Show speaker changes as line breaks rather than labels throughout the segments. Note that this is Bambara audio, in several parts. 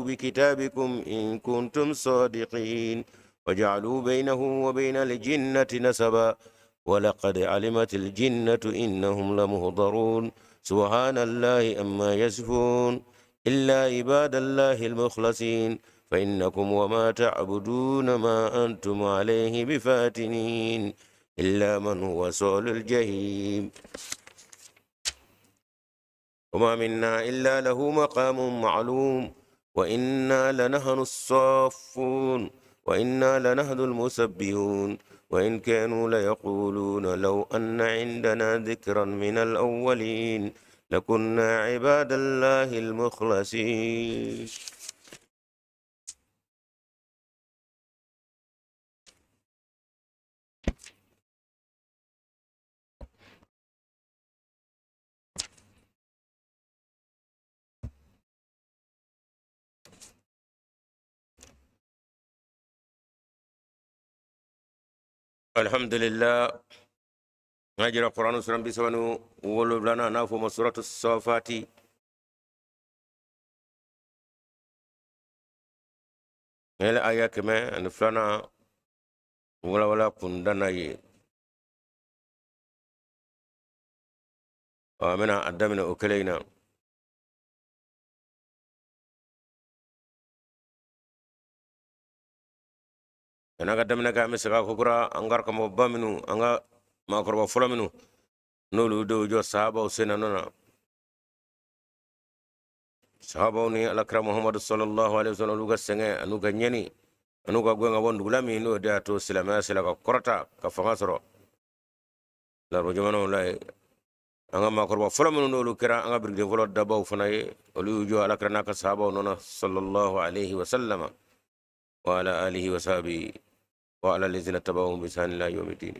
بكتابكم إن كنتم صادقين وجعلوا بينه وبين الجنة نسبا ولقد علمت الجنة إنهم لمهضرون سبحان الله أما يصفون إلا عباد الله المخلصين فإنكم وما تعبدون ما أنتم عليه بفاتنين إلا من هو صول الجحيم وما منا إلا له مقام معلوم وإنا لنحن الصافون وإنا لنحن المسبحون وإن كانوا ليقولون لو أن عندنا ذكرا من الأولين لكنا عباد الله المخلصين. الحمد لله نجرى قرآن سورة بسوانو ولولانا نافو سورة الصافات هل آية كما أن فلانا ولا ولا كندنا يه أمنا أدمنا أكلينا N'a ka daminɛ kɛ, an bɛ segin a ko kura an ka karamɔgɔba minnu, an ka maakɔrɔba fɔlɔ minnu n'olu de jɔ sahabaw sen na nɔ na, sahabaw ni alakira Muhamadu sallallahu alaihi wasallam, olu ka sɛgɛn an'u ka ɲɛni an'u ka gɛn ka bɔ dugula min n'o de y'a to silamɛya sera ka kɔrɔta ka fanga sɔrɔ larabu jamanaw la ye. An ka maakɔrɔba fɔlɔ minnu n'olu kɛra an ka birikiden fɔlɔ dabaw fana ye, olu y'u jɔ alakira n'a ka sahabaw nɔ na sallallahu alaihi wasallam wa ala alihi wa sahbihi wa ala lazina tabawhum bi ihsan ila yawmi din.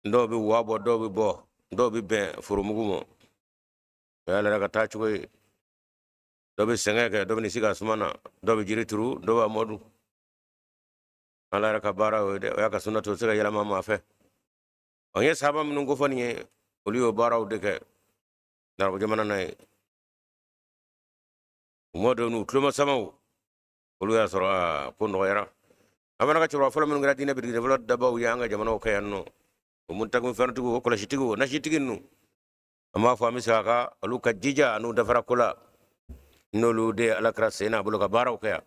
Dɔw bɛ wa bɔ, dɔw bɛ bɔ, dɔw bɛ bɛn foromugu ma, o y'ale yɛrɛ ka taa cogo ye. Dɔw bɛ sɛgɛn kɛ, dɔw bɛ sigi a suma na, dɔw bɛ jiri turu, dɔw b'a mɔdun. Ala yɛrɛ ka baara o ye dɛ, o y'a ka sunna to, o tɛ se ka yɛlɛma maa fɛ. Ɔ, n ye sahaba minnu kofɔ nin ye, olu y'o baaraw de kɛ larabu jamana na ye. U mɔdenw n'u tulomasamaw, olu y'a sɔrɔ aa ko nɔgɔyara. An fana ka cɛkɔrɔba fɔlɔ minnu kɛra diinɛ birikiden fɔlɔ dabaw ye an ka jamanaw kɛ yan nɔ, o muntakun fɛntigiw, o kɔlɔsitigiw, o nasitigi ninnu, an b'a fɔ an bɛ segin a kan, olu ka jija an'u dafara ko la, n'olu de ye alakira sen n'a bolo ka baaraw kɛ yan.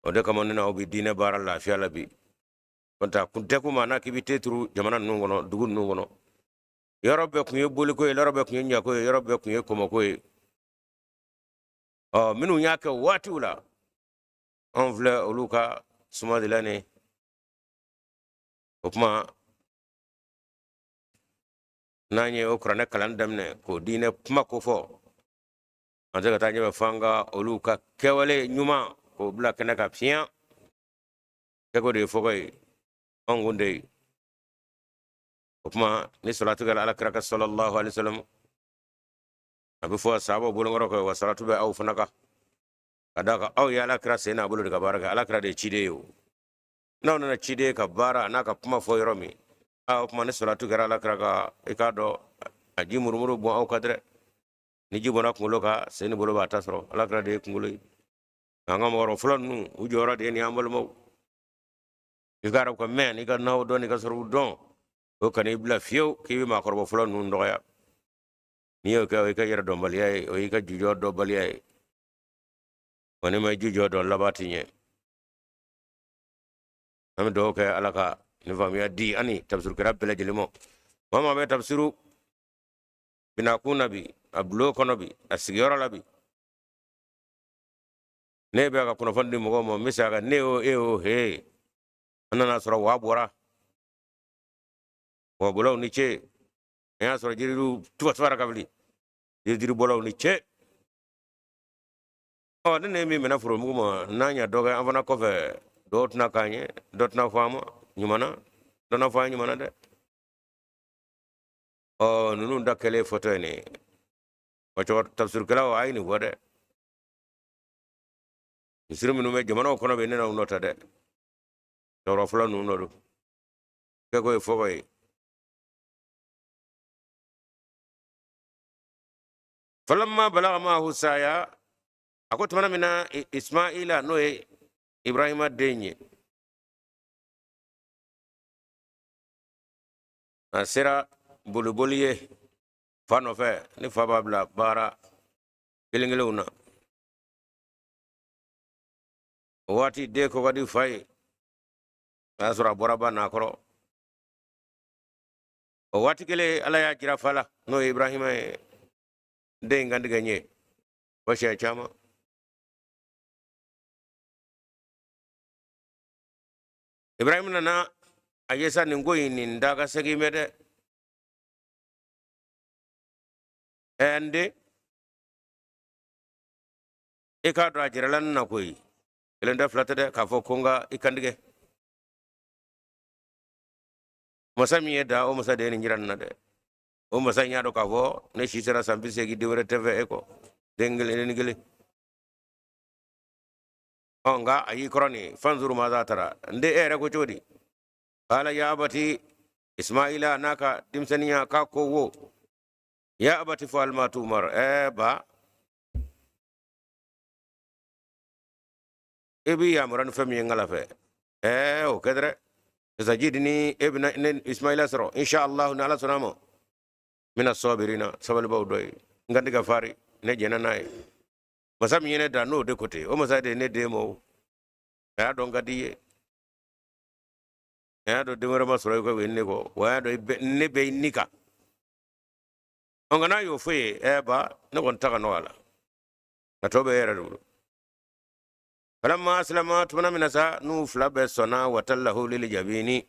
O de kama ne n'aw bɛ diinɛ baara lafiya la bi. N'o tɛ a kun tɛ kuma n'a k'i bɛ te turu jamana ninnu kɔnɔ, dugu ninnu kɔnɔ, yɔrɔ bɛɛ tun ye boliko ye, yɔrɔ bɛɛ tun ye ɲako ye, yɔrɔ bɛɛ tun ye kɔmɔko ye. Ɔ, minnu y'a kɛ waatiw la, anw filɛ olu ka suma de la nin. O tuma n'an ye o kuranɛ kalan daminɛ k'o diinɛ kuma kofɔ, an tɛ se ka taa ɲɛfɛ f'an ka olu ka kɛwale ɲuman k'o bila kɛnɛ kan fiɲɛ kɛko de ye fɔkɔ ye, anw kun de ye. O tuma ni salatu kɛra ala kira kan sallallahu alaihi wasallam, a bɛ fɔ sahabaw bolokɔrɔ kɛ wa salatu bɛ aw fana kan, ka d'a kan aw ye ala kira sen n'a bolo de ka baara kɛ. Ala kira de ye ciden ye. O n'aw nana ciden ka baara n'a ka kuma fɔ yɔrɔ min, aa, o tuma ni salatu kɛra ala kira kan, i k'a dɔn a ji murumuru bɔn aw kan dɛrɛ. Ni ji bɔnna kunkolo kan, sen ni bolo b'a ta sɔrɔ. Ala kira de ye kunkolo ye. An ka mɔgɔkɔrɔ fɔlɔ ninnu, u jɔyɔrɔ de ye nin, an balimaw. I ka arabu kan mɛn, n'i ka nahu dɔn, n'i ka sɔrɔfu dɔn, o kan'i bila fiyewu k'i bɛ maakɔrɔba fɔlɔ ninnu dɔgɔya. N'i y'o kɛ, o y'i ka yɛrɛ dɔnbaliya ye, o y'i ka jujɔ dɔnbaliya ye. Wa n'i ma jujɔ dɔn, laban tɛ ɲɛ. An bɛ dugawu kɛ Ala ka nin faamuya di ani tafsirukɛla bɛɛ lajɛlen ma. Maa maa bɛ tafsiru binakun na bi, a bulon kɔnɔ bi, a sigiyɔrɔ la bi, ne bɛ ka kunnafoni di mɔgɔw ma, n bɛ se a ka ne o e o he, an nana sɔrɔ wa bɔra wa bɔlaw ni ce. An y'a sɔrɔ jiriw tuba tubara ka wuli, jirijiribɔlaw ni ce. Ɔ, ne ne min minɛ foromugu ma, n'a ɲa dɔ kɛ an fana kɔfɛ, dɔw tɛna k'an ye, dɔ tɛna fɔ an ma ɲuman na, dɔ na fɔ an ɲuman na dɛ. Ɔ, ninnu da kɛlen fɔtɔ ye nin ye. Wa cɛkɔrɔba tafsirikɛlaw, a ye nin fɔ dɛ. Misiri minnu bɛ jamanaw kɔnɔ bɛ, ne n'aw nɔ ta dɛ. Cɛkɔrɔba fɔlɔ ninnu nɔ don, kɛko ye fɔkɔ ye. Falamma balaga maahu saya, a ko tumana min na Ismaila, n'o ye Ibrahima den ye, a sera boliboli ye fa nɔfɛ, ni fa b'a bila baara kelen kelenw na. O waati den ko ka di fa ye, o y'a sɔrɔ a bɔra ba n'a kɔrɔ. O waati kelen Ala y'a jira fa la, n'o ye Ibrahima ye, den in kantigɛ n ye fo siɲɛ caman. Ibrahima nana a ye sa nin ko in, nin da ka segin mɛ dɛ. Ɛ n den, i k'a dɔn a jirala n na koyi, kelen tɛ fila tɛ dɛ, k'a fɔ ko n ka i kantigɛ. Masa min ye da, o masa de ye nin jira n na dɛ. O masa in y'a dɔn k'a fɔ ne si sera san 80, den wɛrɛ tɛ fɛ e kɔ, den kelen, den kelen. Ɔ nka a y'i kɔrɔ nin, fanzuru maza tara, n den, e yɛrɛ ko cogo di? Kala ya abati, Ismaila n'a ka denmisɛnninya k'a ko wo, ya abati fa'al ma tumar, ɛ ba, e b'i yamaruya ni fɛn min ye n kala fɛ, ɛɛ o kɛ dɛrɛ. Satajidini, e bɛna ne Ismaila sɔrɔ insha Allah, ni Ala sɔnna a ma, mina sabirina, sabalibaw dɔ ye. N kantigɛ fari, ne jɛnna n'a ye. Masa min ye ne da, n'o de ko ten, o masa de ye ne den ma. O a y'a dɔn n ka di i ye, a y'a dɔn den wɛrɛ ma sɔrɔ i kɔ ne kɔ, wa a y'a dɔn ne bɛ i ni kan. Ɔ nka n'a y'o fɔ ye, ɛ ba, ne kɔni ta ka nɔgɔ a la, a tɔ bɛ e yɛrɛ de bolo. Falamma aslama, tumana min na sa n'u fila bɛɛ sɔnna, watallahu lil jabini,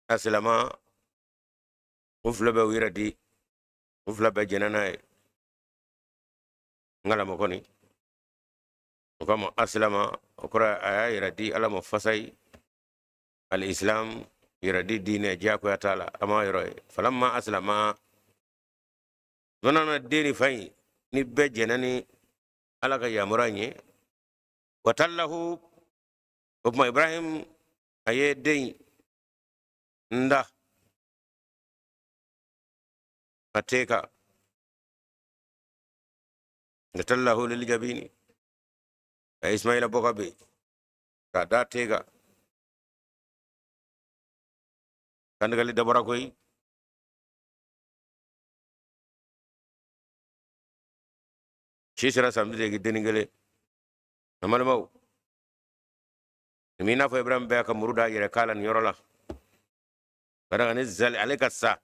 aslama, u fila bɛɛ u yɛrɛ di, u fila bɛɛ jɛnna n'a ye. N kalamɔ kɔni o kama aslama, o kɔrɔ a y'a yɛrɛ di Ala ma fasayi. Al-islam, yɛrɛ di diinɛ, diyagoya t'a la, a ma yɔrɔ ye. Falamma aslama, tuma na den ni fa in ni bɛɛ jɛnna ni Ala ka yamaruya ye, watallahu, o tuma Ibrahim a ye den in da a ten kan, watallahu lil jabini, a ye Ismaila bɔ ka bin k'a da ten kan. Kantigali dabɔra koyi. Si sera san 80 dennin kelen. An balimaw, nin b'i n'a fɔ Ibrahim bɛ ka muru da yɛrɛ kan la nin yɔrɔ la, ka d'a kan ni zali ale ka sa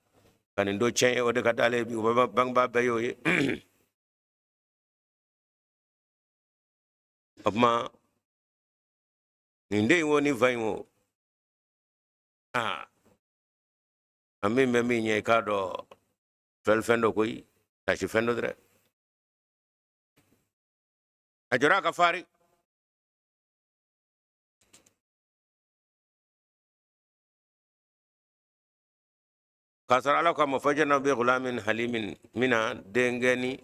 ka nin do tiɲɛ ye, o de ka d'ale bi, o bɛ bangebaa bɛɛ y'o ye. O tuma nin den in wo ni fa in wo, aa a min bɛ min ɲɛ, i k'a dɔn filɛlifɛn dɔ koyi, taasifɛn dɔ dɛ. A jɔra a ka fari k'a sɔrɔ Ala k'a ma fajana bi gulamin halimin, mina denkɛni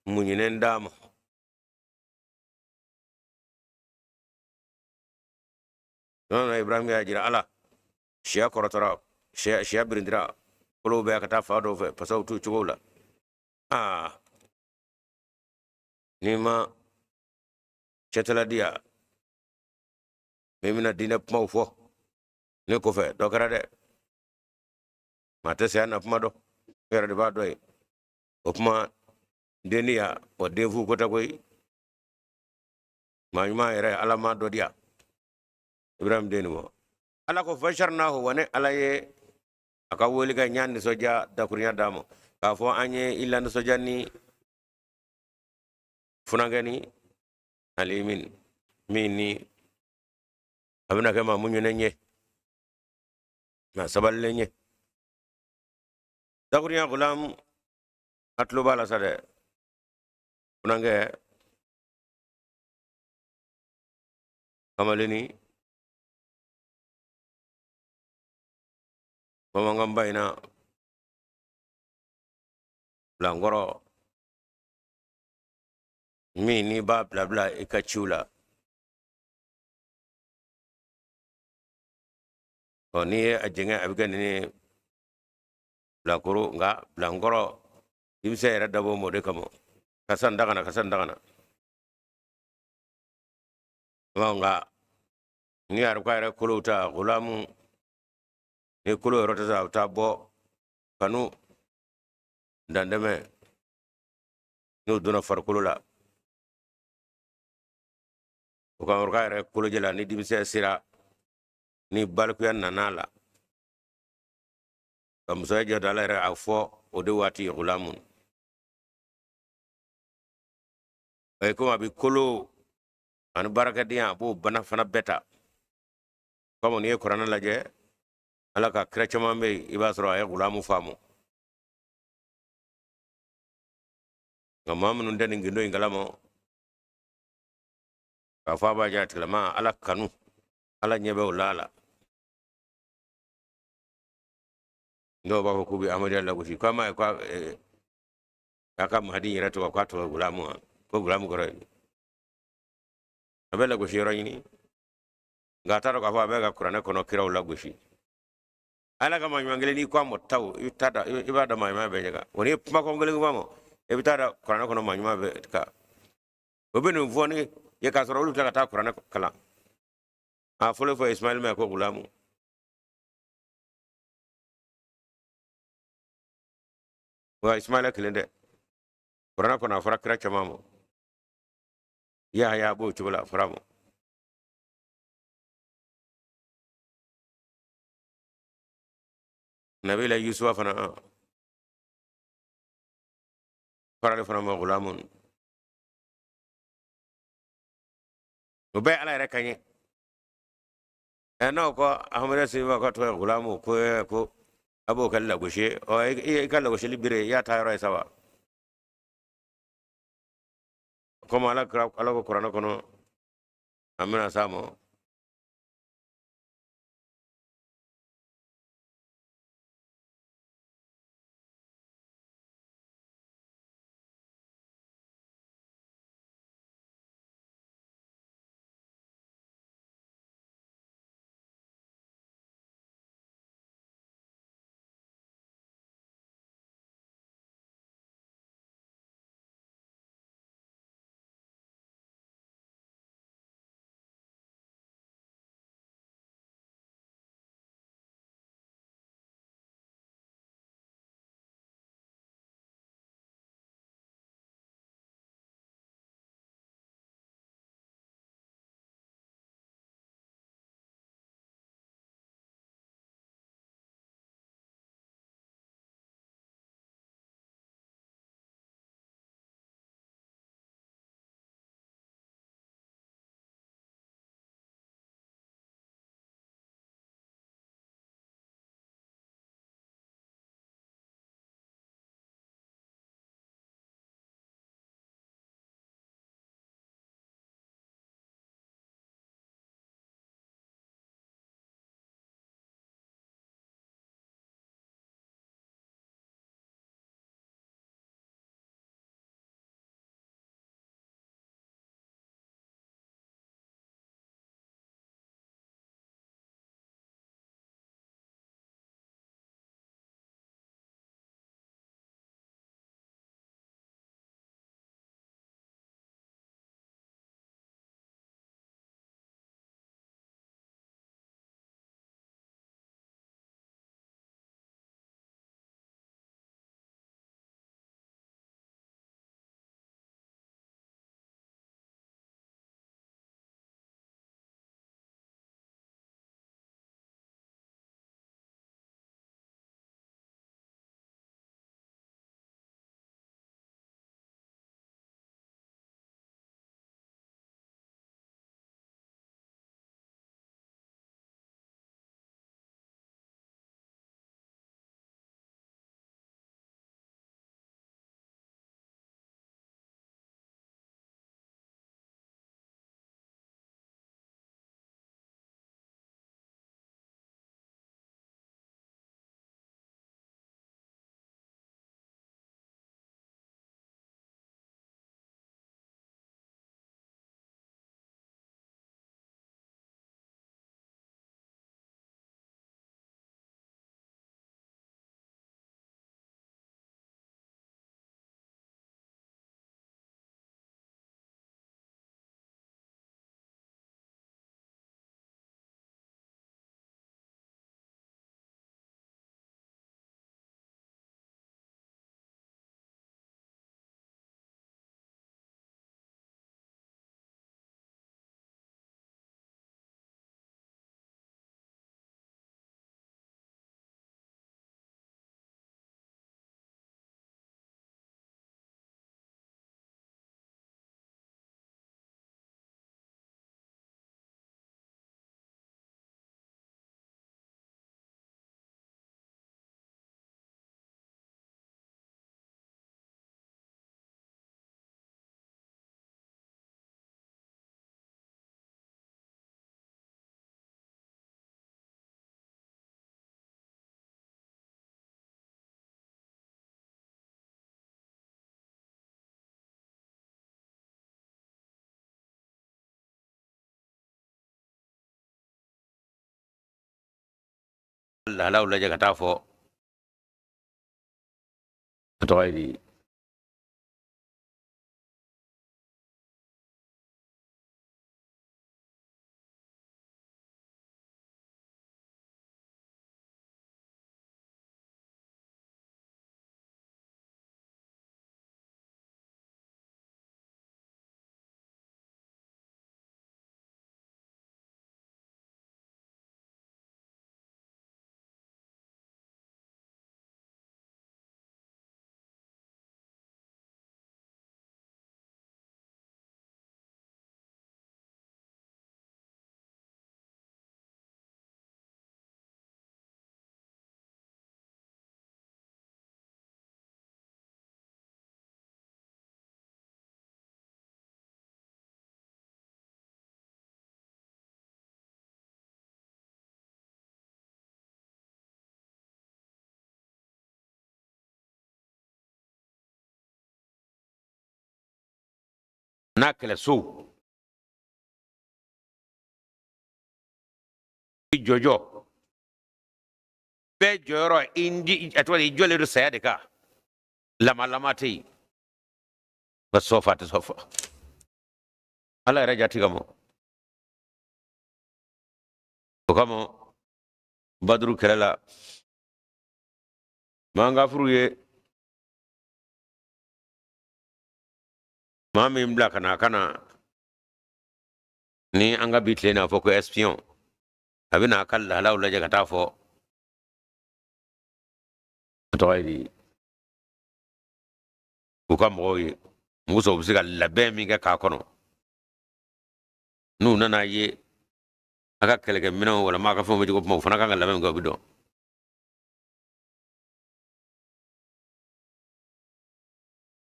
muɲunen d'a ma. Nana Ibrahim y'a jira Ala, siya kɔrɔtɔra, siya birintira, kolow bɛ ka taa fa dɔw fɛ, pasaw t'u cogo la. Aa n'i ma cɛtala di yan min bɛna diinɛ kumaw fɔ ne kɔfɛ, dɔ kɛra dɛ. Maa tɛ saya na kuma dɔn, e yɛrɛ de b'a dɔn ye. O kuma den di yan, wa den fu ko tɛ koyi. Maa ɲuman yɛrɛ, Ala ma dɔ di yan, Ibrahim den nin ma. Ala ko basharnahu, wa ne Ala ye a ka wele ka ɲa nisɔndiya dakurunya d'a ma, k'a fɔ an ye i lanisɔndiya ni funankɛni halimin, min ni a bɛna kɛ maa muɲunen ye, maa sabalilen ye. Dakurunya gulam, a tulo b'a la sa dɛ, funankɛ kamalenni bamanankanba in na bilankɔrɔ min n'i b'a bila bila i ka ciw la. Ɔ n'i ye a jɛngɛ a bɛ kɛ nin ye bilakoro, nka bilankɔrɔ denmisɛn yɛrɛ dabɔ m'o de kama, karisa n dagana, karisa n dagana. Nka ni arabukan yɛrɛ kolow ta gulamu ni kolo yɔrɔ tɛ se a bɛ taa bɔ kanu dantɛmɛ n'o donna farikolo la. O ka arabukan yɛrɛ kolojɛ la, ni denmisɛn sera ni balikuya nana a la ka musoya jɔ da ala yɛrɛ a fɔ o de waati gulamu. O ye komi a bɛ kolo ani baarakɛdenya a b'o bana fana bɛɛ ta. Komi n'i ye kuranɛ lajɛ, ala ka kira caman bɛ yen, i b'a sɔrɔ a ye gulamu faamu. Nka maa minnu tɛ nin gindo in kalama k'a fɔ a b'a jɛ a tigilama ala kanu, ala ɲɛ bɛ o la a la. Dɔw b'a fɔ k'u bɛ amadiya lagosi, k'a ma ye ko a ka mahadi yɛrɛ tɔgɔ k'a tɔgɔ gulamu wa, ko gulamu kɔrɔ ye a bɛ lagosi yɔrɔ ɲini, nka a t'a dɔn k'a fɔ a bɛ ka kuranɛ kɔnɔ kiraw lagosi. Ala ka maa ɲuman kelen n'i ko a ma taw, i bɛ taa da, i b'a da maa ɲuman bɛɛ ɲɛ kan. Wa n'i ye kuma kɔn kelen fɔ a ma, i bɛ taa da kuranɛ kɔnɔ maa ɲuman bɛɛ kan. O bɛ nin fɔ ne ye k'a sɔrɔ olu bɛ tila ka taa kuranɛ kalan. A fɔlɔ fɔ Ismaɛl ma ko gulamu. Wa Ismaɛl kelen tɛ, kuranɛ kɔnɔ a fɔra kira caman ma. Yahaya b'o cogo la, a fɔra a ma. Nabila Yusufa fana fɔra fana ma gulamu. O bɛɛ ala yɛrɛ kan ye. Ɛ n'aw ko ahamadu siriba ka tɔgɔ ye gulamu, ko ko a b'o kɛ lagosi ye. Ɔ i ka lagosili bere i y'a ta yɔrɔ ye sa wa. Komi ala kira ala ko kuranɛ kɔnɔ an bɛna s'a ma. Lahalaw lajɛ ka taa fɔ a tɔgɔ ye di. N'a kɛlɛsow i jɔjɔ bɛɛ jɔyɔrɔ i a tɔgɔ di, i jɔlen don saya de kan, lamalama tɛ yen ka sɔfa tɛ sɔfa Ala yɛrɛ jati kama. O kama Baduru kɛlɛ la, mankafuru ye maa min bila ka na, ka na ni an ka bi tile n'a fɔ ko espion, a bɛ n'a ka lahalaw lajɛ ka taa fɔ a tɔgɔ ye di u ka mɔgɔw ye muso u bɛ se ka labɛn min kɛ k'a kɔnɔ n'u nana ye a ka kɛlɛkɛminɛnw walima a ka fɛnw bɛ cogo kuma, u fana kan ka labɛn min kɛ, o bɛ dɔn.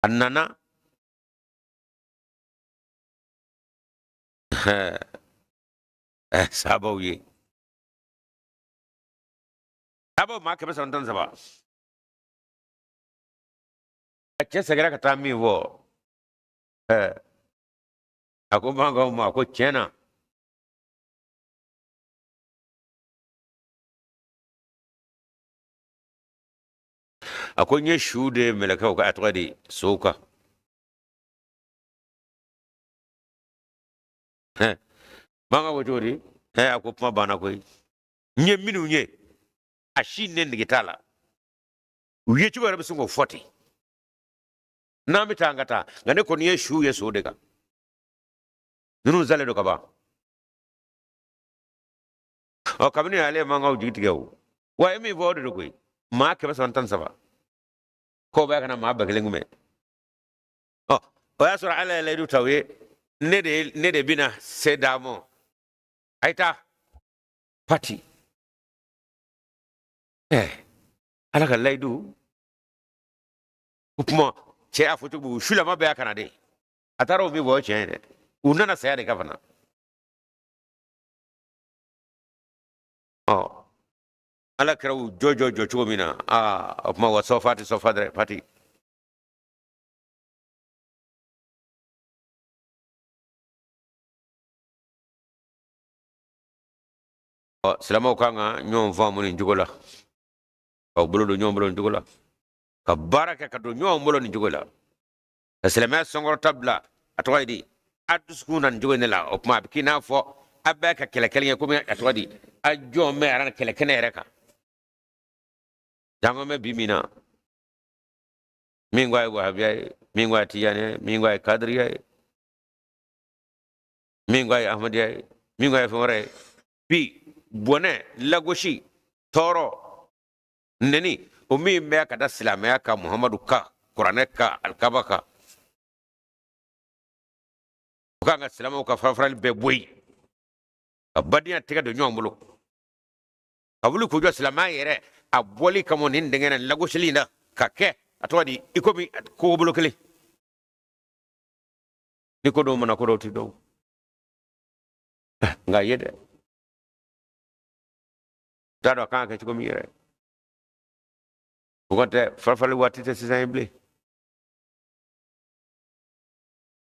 A nana sabaw ye, sabaw maa 313. A cɛ seginna ka taa min fɔ, a ko mankaw ma ko tiɲɛ na a ko n ye su de mɛlɛkɛw ka, a tɔgɔ di, sow kan. Mankan ko cogo di? A ko kuma banna koyi, n ye minnu ye a si ne nege t'a la, u ye cogo yɛrɛ bɛ sin k'o fɔ ten, n'an bɛ taa an ka taa, nka ne kɔni ye su ye so de kan, ninnu salen don ka ban. Ɔ kabini ale ye mankanw jigi tigɛ o wa, e min fɔ o de don koyi, maa 313 k'o bɛ ka na maa 1000 kunbɛn. Ɔ o y'a sɔrɔ Ala ye layidu ta u ye, ne de bɛna se d'a ma, a ye taa pati. Ala ka layidu o kuma cɛ y'a fɔ cogo min, u sulama bɛɛ y'a kana de, a taara o min fɔ o tiɲɛ ye dɛ, u nana saya de kan fana. Ɔ Ala kɛra u jɔ jɔ jɔ cogo min na, aa o kuma wa sɔfa tɛ sɔfa dɛ pati. Ɔ silamɛw kan ka ɲɔgɔn faamu nin cogo la, k'aw bolo don ɲɔgɔn bolo nin cogo la, ka baara kɛ ka don ɲɔgɔn bolo nin cogo la, ka silamɛya sankɔrɔta bila a tɔgɔ ye di a dusukun na nin cogo in de la. O tuma a bɛ k'i n'a fɔ a bɛɛ ka kɛlɛ kelen ye, komi a tɔgɔ di a jɔn bɛ aran kɛlɛ kɛnɛ yɛrɛ kan. Jango bɛ bi min na, min ko a ye wahabiya ye, min ko a ye tijani ye, min ko a ye kadiriya ye, min ko a ye ahmadiya ye, min ko a ye fɛn wɛrɛ ye, bi bɔnɛ, lagosi, tɔɔrɔ, nɛni o min bɛ ka da silamɛya kan, Muhamadu kan, kuranɛ kan, alikaba kan, o kan ka silamɛw ka farafarali bɛɛ bɔ yen, ka badenya tɛgɛ don ɲɔgɔn bolo, ka wuli k'u jɔ silamɛya yɛrɛ a bɔli kama nin dingɛ na lagosili in na, ka kɛ a tɔgɔ di i komi kogobolo kelen. Ni ko dɔw mana ko dɔw ti dɔw nka ye dɛ, t'a dɔn a kan ka kɛ cogo min yɛrɛ. O kɔni tɛ farafali waati tɛ sisan ye bilen.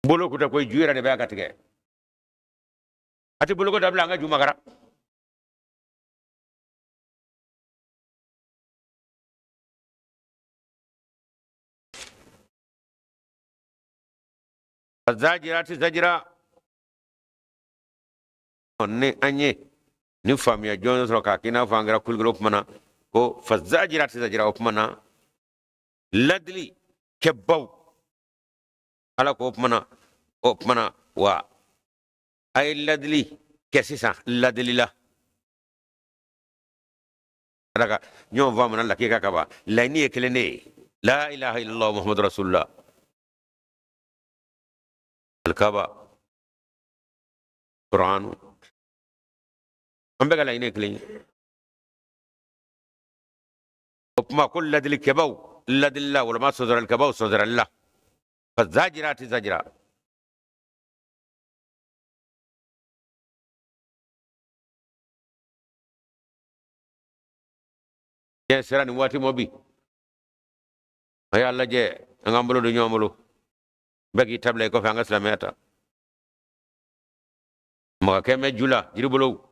Bolo ko tɛ koyi, ju yɛrɛ de bɛ ka tigɛ. A tɛ boloko dabila, an ka ju makara. Fazajirati zajira. Ni an ye ni faamuya jɔnjɔn sɔrɔ k'a k'i n'a fɔ an kɛra kulikoro kuma na ko fazajirati zajira, o kuma na ladili kɛbaw Ala ko o kuma na, o kuma na wa a ye ladili kɛ sisan ladili la. Ala ka ɲɔgɔn faamuna lakika ka ban, laɲini ye kelen de ye, la ilaha illallah muhammadu rasulullah. Alikaba kuranu, an bɛɛ ka laɲini ye kelen ye. O kuma ko ladilikɛbaw ladili la, walima sɔsɔralikɛbaw sɔsɔrali la. Fazajirati zajira. Diɲɛ sera nin waati ma bi, a y'a lajɛ an k'an bolo don ɲɔgɔn bolo, bɛɛ k'i ta bila i kɔfɛ, an ka silamɛya ta. Maga kɛ mɛ ju la jiri bolo,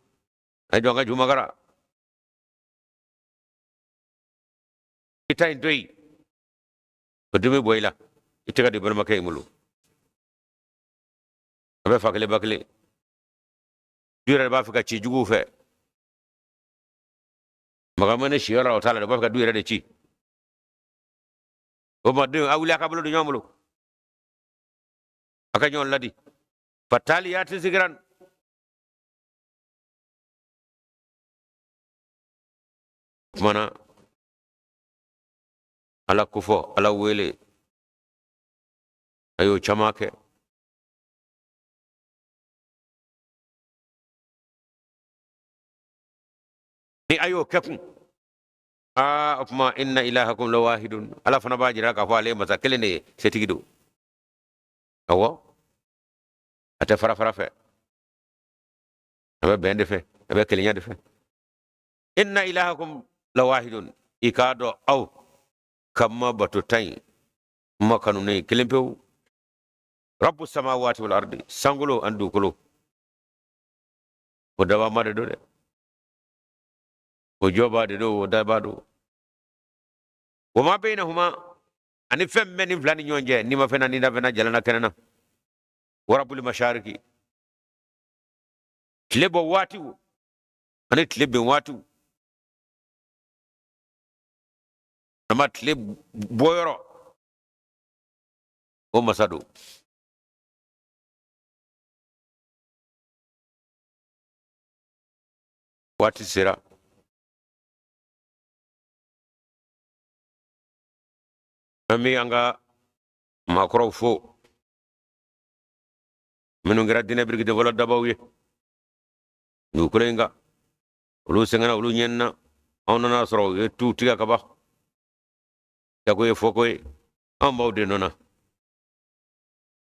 a ye jɔ an ka ju magara, i ta in to yen, o dimi bɔ i la, i tɛgɛ di balimakɛ in bolo, a bɛ fa kelen ba kelen, du yɛrɛ b'a fɛ ka ci juguw fɛ. Maga ma ne siyɔrɔ la, o t'a la dɛ, o b'a fɛ ka du yɛrɛ de ci. O ma denw, a wuli a ka bolo don ɲɔgɔn bolo, a ka ɲɔgɔn ladi. Fataliyati zikiran. Kumana Ala kofɔ, Ala wele, a y'o caman kɛ. Ni a y'o kɛ kun, aa, o tuma inna ilahakum lawahidun. Ala fana b'a jira k'a fɔ ale ye masa kelen de ye, setigi don. Awɔ, a tɛ fara fara fɛ, a bɛ bɛn de fɛ, a bɛ kelenya de fɛ. Inna ilahakum lawahidun. I k'a dɔn aw ka ma batota in ma kanunen kelen pewu. Rabbu samawati wal ardi, sankolo ani dugukolo, o dabama de don dɛ, o jɔba de don, o daba don. Wa ma bainahuma, ani fɛn bɛ nin fila ni ɲɔgɔn cɛ, n'i ma fɛn na, n'i da fɛn na, jalan na, kɛnɛ na. Wa rabbul mashariki, tile bɔ waatiw ani tile bin waatiw, ama tile bɔyɔrɔ, o masa don. Waati sera an bɛ an ka maakɔrɔw fo minnu kɛra diinɛ birikiden fɔlɔ dabaw ye dugukolo in kan. Olu sɛgɛnna, olu ɲɛnina, anw nana sɔrɔ u ye tu tigɛ ka ban. Jago ye fɔko ye, anw b'aw de nɔ na.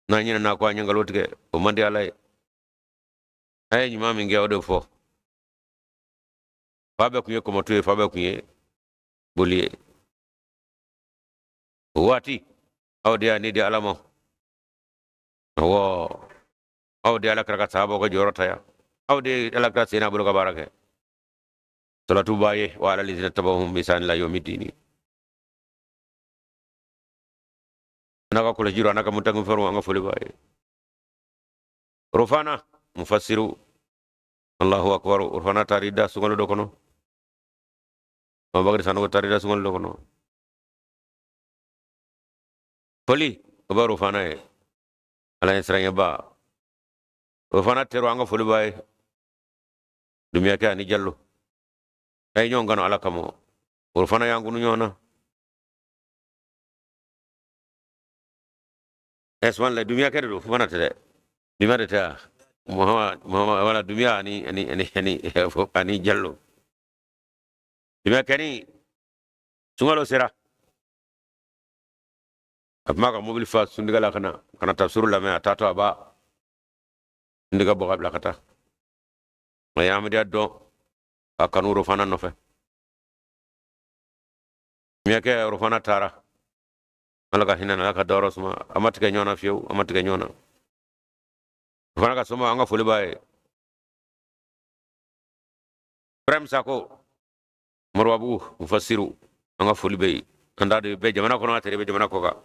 N'an ɲinɛna ko an ye nkalon tigɛ, o man di Ala ye. A ye ɲuman min kɛ, o de fɔ. Fa bɛɛ kun ye kɔmɔtu ye, fa bɛɛ kun ye boli ye. O waati aw de y'a ni di Ala ma. Awɔ, aw de ye Ala kira ka sahabaw ka jɔyɔrɔ ta yan, aw de ye Ala kira sen n'a bolo ka baara kɛ. Salatu b'a ye wa ala lizina tabahum bi ihsani ila yomi dini. N'a ka kɔlɔsi a n'a ka mutakin fɛrɛw, an ka foli b'a ye. Rofana mufasiru, Allahu akbar. Rofana taar'i da sunkalo dɔ kɔnɔ, Abubakar Sanogo taar'i da sunkalo dɔ kɔnɔ. Foli o bɛ Rofana ye, Ala ye siranyɛba. Rofana tero, an ka foli b'a ye. Dumuyakɛ ani Jalo, a ye ɲɔgɔn kanu Ala kama, Rofana y'an kunu ɲɔgɔn na. Subhanallah, dumuyakɛ de don, Fofana tɛ dɛ, dumuya de tɛ yan. Muhammad, Muhammad, wala dumuya ani Jalo. Dumuyakɛ ni sunkalo sera, a tun b'a ka mobili fa sundiga la ka na tafsiru lamɛn. A taatɔ, a b'a sundiga bɔ ka bila ka taa. A ye Amadiya dɔn a kanu Rofana nɔfɛ. Dumuyakɛ Rofana taara, Ala ka hinɛ, Ala ka dayɔrɔ suma. A ma tigɛ ɲɔgɔn na fiyewu, a ma tigɛ ɲɔgɔn na. O fana ka soma, an ka foli b'a ye. Ibrahim Sako Moribabugu mufasiru, an ka foli bɛ yen. An t'a dɔn bɛɛ jamana kɔnɔ, a tɛrɛ bɛ jamana kɔ kan.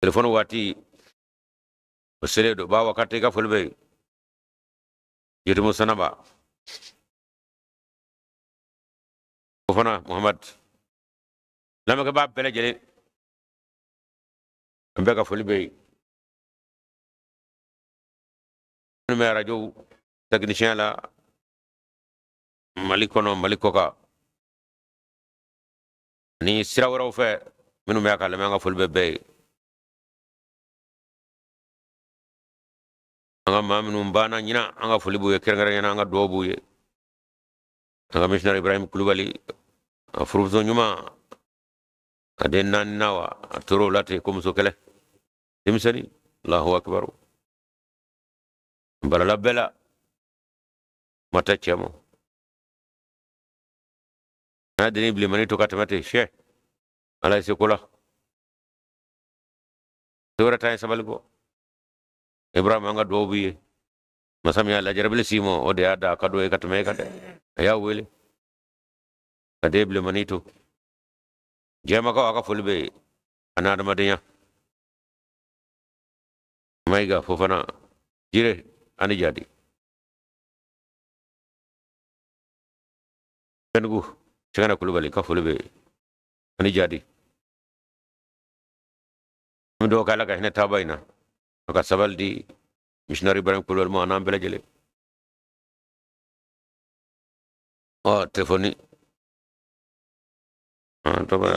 Telefɔni waati o selen don. Ba wakati i ka foli bɛ yen. Yirimu Sanaba Fofana Muhammad, lamɛnkɛbaa bɛɛ lajɛlen, an bɛɛ ka foli bɛ yen. Minnu bɛ arajo tɛkinisiyɛn la Mali kɔnɔ, Mali kɔkan ani sira wɛrɛw fɛ, minnu bɛ a ka lamɛn, an ka foli bɛ bɛɛ ye. An ka maa minnu banna ɲinan, an ka foli b'u ye kɛrɛnkɛrɛnnenya na, an ka dugawu b'u ye. An ka missionnaire Ibrahim Kulubali, a furumuso ɲuman, a den naani na wa a tor'o la ten ko muso kɛlɛ denmisɛnnin. Allahu akbar, balala bɛɛ la, ma tɛ cɛ ma n'a denni bilenmani to ka tɛmɛ ten sɛ. Ala ye se ko la, se wɛrɛ t'an ye sabali kɔ. Ibrahim, an ka dugawu b'i ye. Masa min y'a lajarabili s'i ma, o de y'a da a ka dɔ ye ka tɛmɛ e kan dɛ. A y'a wele ka den bilenmani to. Jɛmakaw, a ka foli bɛ yen ani adamadenya. Mayiga Fofana Jire ani Jadi Fɛndugu Sɛgɛnɛ Kulubali ka foli bɛ yen ani Jadi. An bɛ dugawu kɛ Ala ka hinɛ taaba in na, a ka sabali di missionnaire Ibrahim Kulubali ma, an'an bɛɛ lajɛlen. Ɔ telefɔni tɔgɔ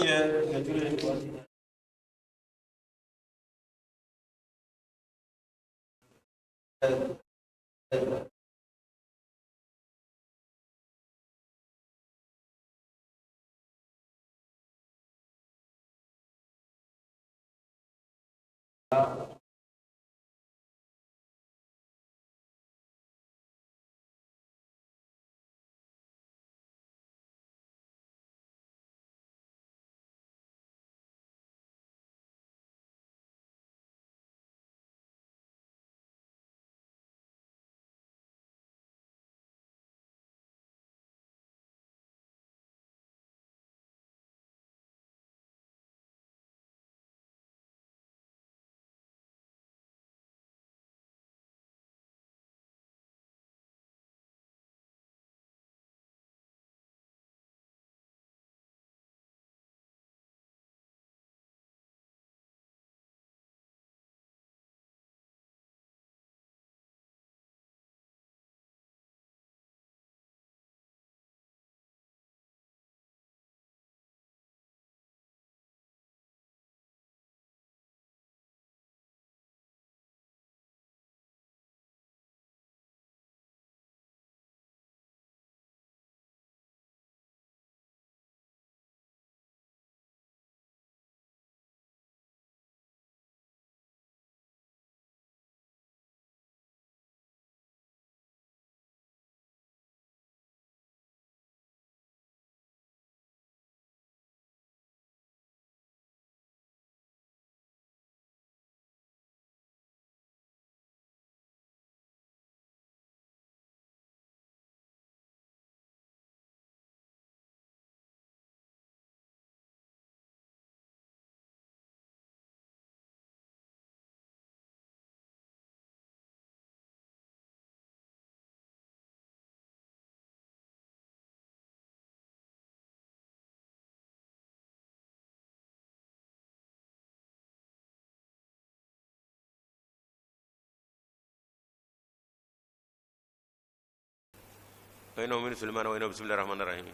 وإنه من سليمان وإنه بسم الله الرحمن الرحيم.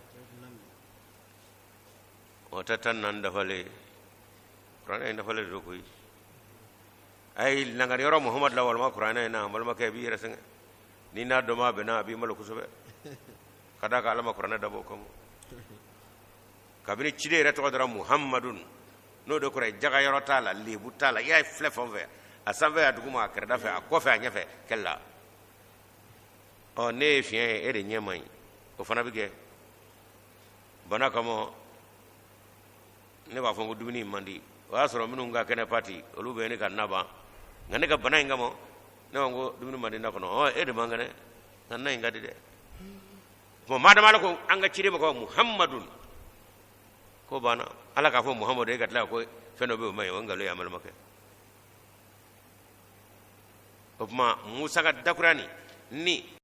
O tɛ 14 dafalen, kuranɛ in dafalen de don koyi. A ye langari yɔrɔ Muhamadu la walima kuranɛ in na, n balimakɛ, i b'i yɛrɛ sɛgɛn. N'i n'a dɔn maa bɛnna, a b'i malo kosɛbɛ, ka d'a kan Ala ma kuranɛ dabɔ o kama. Kabini ciden yɛrɛ tɔgɔ dara Muhamadun, n'o de kɔrɔ ye jaga yɔrɔ t'a la, lebu t'a la, i y'a ye filɛ fan fɛ, a sanfɛ, a duguma, a kɛrɛda fɛ, a kɔfɛ, a ɲɛfɛ, kɛlɛ la. Ɔ ne ye fiɲɛ ye, e de ɲɛ man ɲi, o fana bɛ kɛ bana kama. Ne b'a fɔ ko dumuni man di, o y'a sɔrɔ minnu ka kɛnɛ pati, olu bɛ ne ka na ban, nka ne ka bana in kama, ne b'a fɔ ko dumuni man di na kɔnɔ. Ɔ e de man kɛnɛ, nka na in ka di dɛ. Bon, madama Ala ko an ka ciden ma ko Muhamadun, ko banna. Ala k'a fɔ Muhamadu, e ka tila ko fɛn dɔ bɛ yen o man ɲi, o ye nkalon ye, an balimakɛ. O tuma Musa ka dakura nin ni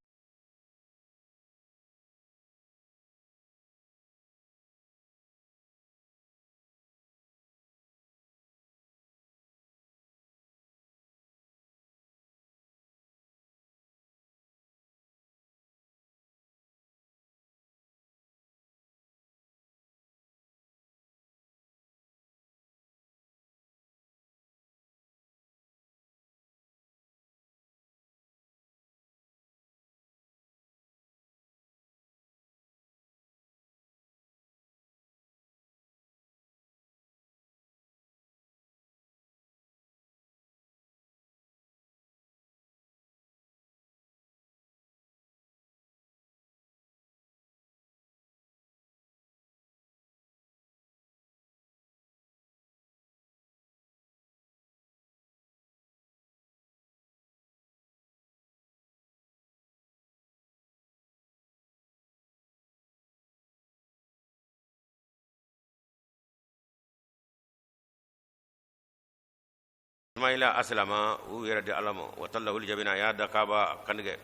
Ismaila aslama u yɛrɛ di Ala ma wa tallahu li jabina a y'a da Kaaba kantigɛ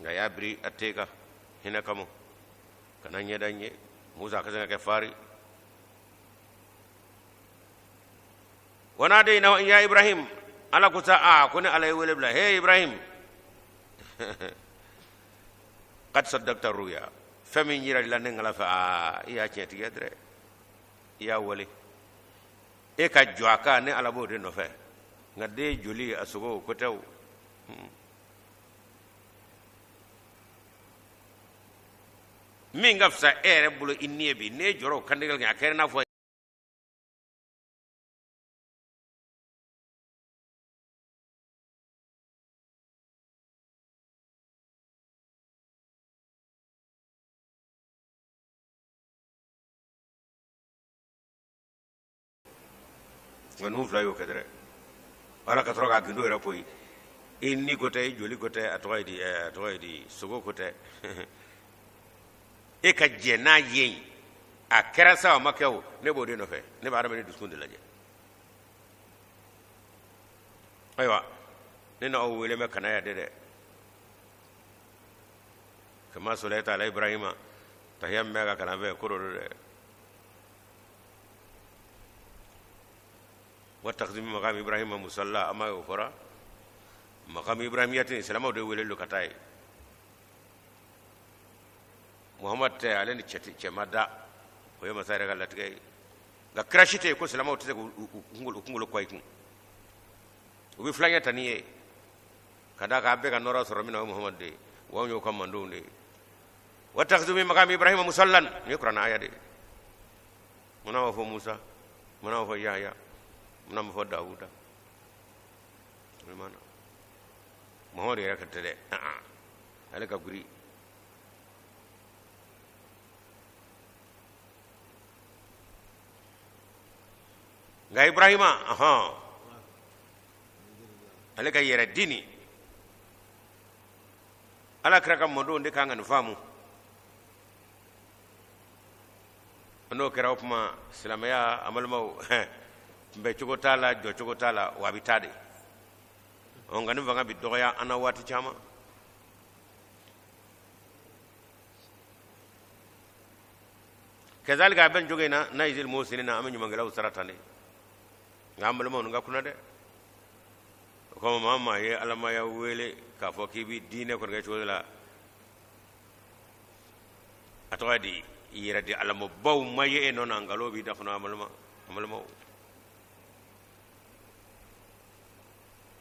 nka a y'a biri a ten kan hinɛ kama kana ɲɛda n ye Musa ka se ka kɛ fari wa nadaynahu an ya Ibrahim Ala ko sa a ko ne Ala ye wele bila he Ibrahim qad saddaqta ruya fɛn min yiral'i la ne ala fɛ aa i y'a tiɲɛtigiya dɛrɛ i y'a wale e ka jɔ a kan ne ala b'o de nɔfɛ nka den joli a sogo ko tɛ o min ka fisa e yɛrɛ bolo i ni ye bi n'e jɔra o kantigɛli kan a kɛra i n'a fɔ nka ninnu fila y'o kɛ dɛrɛ ala ka sɔrɔ k'a gindo yɛrɛ koyi i ni ko tɛ i joli ko tɛ a tɔgɔ ye di a tɔgɔ ye di sogo ko tɛ e ka jɛn n'a ye yen a kɛra sa a ma kɛ o ne b'o de nɔfɛ ne bɛ adamaden dusukun de lajɛ ayiwa ne n'aw wele bɛ ka na yan de dɛ kama sɔlaita ala ibrahima tahiya min bɛ ka kalan fɛ ko dɔ don dɛ wattakhidhu min maqami ibrahima musalla ama y'o fɔra maqami ibrahimiyati silamɛw de wele don ka taa yen muhammad tɛ ale ni cɛ ma da o ye masa yɛrɛ ka latigɛ ye nka kira si tɛ yen ko silamɛw tɛ se k'u kunkolo kɔ i kun u bɛ filankɛ ta n'i ye ka d'a kan a bɛɛ ka nɔɔrɔ sɔrɔ min na o ye muhammad de ye wa anw y'o ka mandenw de ye wattakhidhu min maqami ibrahima musallan nin ye kuranɛ aya de ye munna b'a fɔ musa munna b'a fɔ yahaya munna b'a fɔ dawuda muhammad yɛrɛ ka tɛ dɛ ale ka guri nka ibrahima ɔhɔn ale ka yɛrɛ di nin ala kira ka mɔdenw de kan ka nin faamu n'o kɛra o tuma silamɛya an balimaw kunbɛ cogo t'a la jɔ cogo t'a la wa a bɛ taa de ɔ nka nin fanga bɛ dɔgɔya an na waati caman kazalika a bɛ nin cogo in na najzil muhsinina an bɛ ɲumankɛlaw sara tan de nka an balimaw nin ka kunna dɛ o kama maa maa ye alamaya wele k'a fɔ k'i bɛ diinɛ kɔni kɛ cogo dɔ la a tɔgɔ ye di yɛrɛ di alamabaw ma ye e nɔ na nkalon b'i da kɔnɔ an balima an balimaw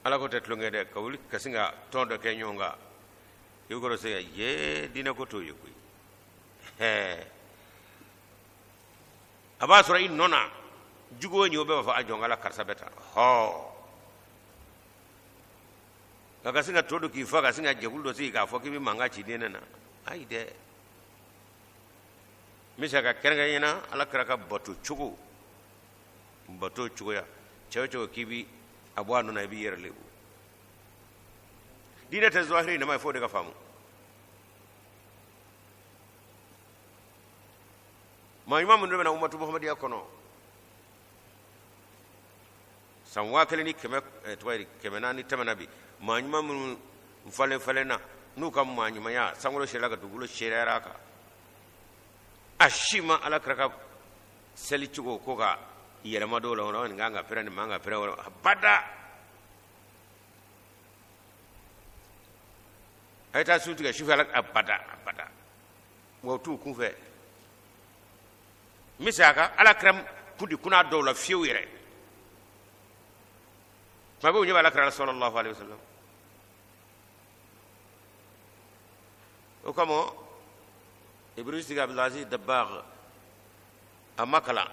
ala ko tɛ tulonkɛ dɛ ka wuli ka sin ka tɔn dɔ kɛ ɲɔgɔn kan i bɛ kɔrɔ se ka ye diinɛ ko t'o ye koyi ɛɛ a b'a sɔrɔ i nɔ na jugu o ɲɛ o bɛɛ b'a fɔ a jɔn kala karisa bɛ tan hɔ nka ka sin ka to don k'i fa ka sin ka jɛkulu dɔ sigi k'a fɔ k'i bɛ mankan ci diinɛ na ayi dɛ n bɛ se ka kɛrɛnkɛrɛn ɲɛna ala kira ka bato cogo bato cogoya cɛ o cɛ k'i bi a bɔ a nɔ na i b'i yɛrɛ lebu diinɛ tɛ zawahiri nama ye f'o de ka faamu maa ɲuman minnu bɛ na umatu muhamadiya kɔnɔ san waa kelen ni kɛmɛ eh, tɔgɔ ye di kɛmɛ naani tɛmɛna bi Maa ɲuman minnu falen falenna n'u ka maa ɲumanya sankolo seereyala ka dugukolo seereyara a kan, a si ma ala kira ka seli cogo ko ka yɛlɛma dɔw la, nin kan ka pɛrɛn, nin man ka pɛrɛn, abada. A ye taa su tigɛ sufɛ, ala abada abada, wa u t'u kunfɛ. N bɛ segin a kan, ala kira kun di kunna dɔw la fiyewu yɛrɛ. Tuma bɛɛ u ɲɛ bɛ ala kira la sallallahu alaihi wasallam. O kama Ibrahim Sigi Abdulaziz Dabakh a ma kalan,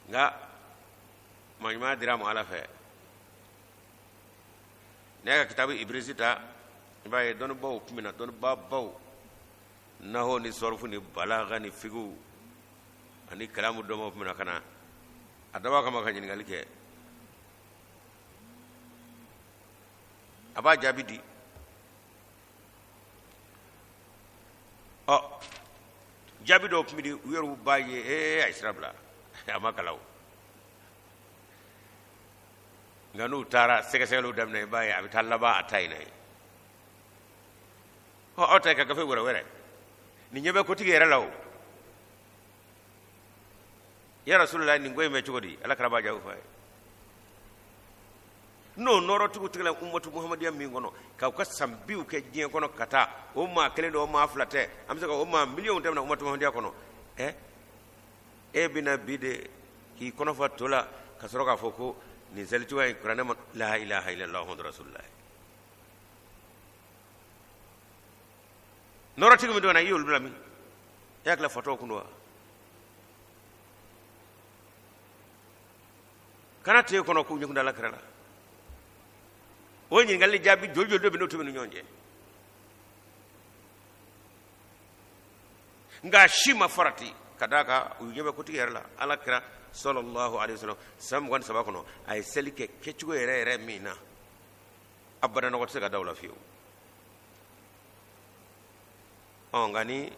nka maa ɲumanya dira a ma ala fɛ. N'i y'a ka kitabu Ibrisi ta, i b'a ye dɔnnibaw tun bɛ na, dɔnnibabaw, naho ni sɔrɔfu ni balaga ni figiw ani kalamu dɔnbaw tun bɛ na ka na a dabɔ kama ka ɲininkali kɛ, a b'a jaabi di. Ɔ jaabi dɔw tun bɛ di, u yɛrɛw b'a ye ee a ye sira bila, a ma kalan o. Nka n'u taara sɛgɛsɛgɛliw daminɛ, i b'a ye a bɛ taa laban a ta in na ye. Ɔ aw ta ye ka gafe wɛrɛ wɛrɛ nin ɲɛ bɛ kotigi yɛrɛ la o. Ya Rasulullah, nin ko in bɛ cogo di? Ala kira b'a jaabi fɔ a ye. N'o nɔɔrɔtigiw tigɛla umatu muhamadiya min kɔnɔ k'aw ka san biw kɛ diɲɛ kɔnɔ ka taa, o maa kelen don, o maa fila tɛ, an bɛ se ka o maa miliyɔnw tɛmɛna umatu muhamadiya kɔnɔ. Ɛ e bɛna bi de k'i kɔnɔ fa to la ka sɔrɔ k'a fɔ ko nin seli cogoya in kuranɛ ma, la ilaha illallah muhammadu rasulullah. Nɔɔrɔtigi min donna, i y'olu bila min? E hakili la fatɔw kun don wa? Kana t'e kɔnɔ k'u ɲɛkun da ala kira la. O ɲininkali jaabi joli joli de bɛ n'o tɛmɛ ni ɲɔgɔn cɛ, nka si ma farati ka d'a kan u ɲɛ bɛ kotigi yɛrɛ la. Ala kira sallallahu alaihi wasallam san 23 kɔnɔ, a ye seli kɛ kɛcogo yɛrɛ yɛrɛ min na, abada nɔgɔ tɛ se ka da o la fiyewu. Ɔ nka ni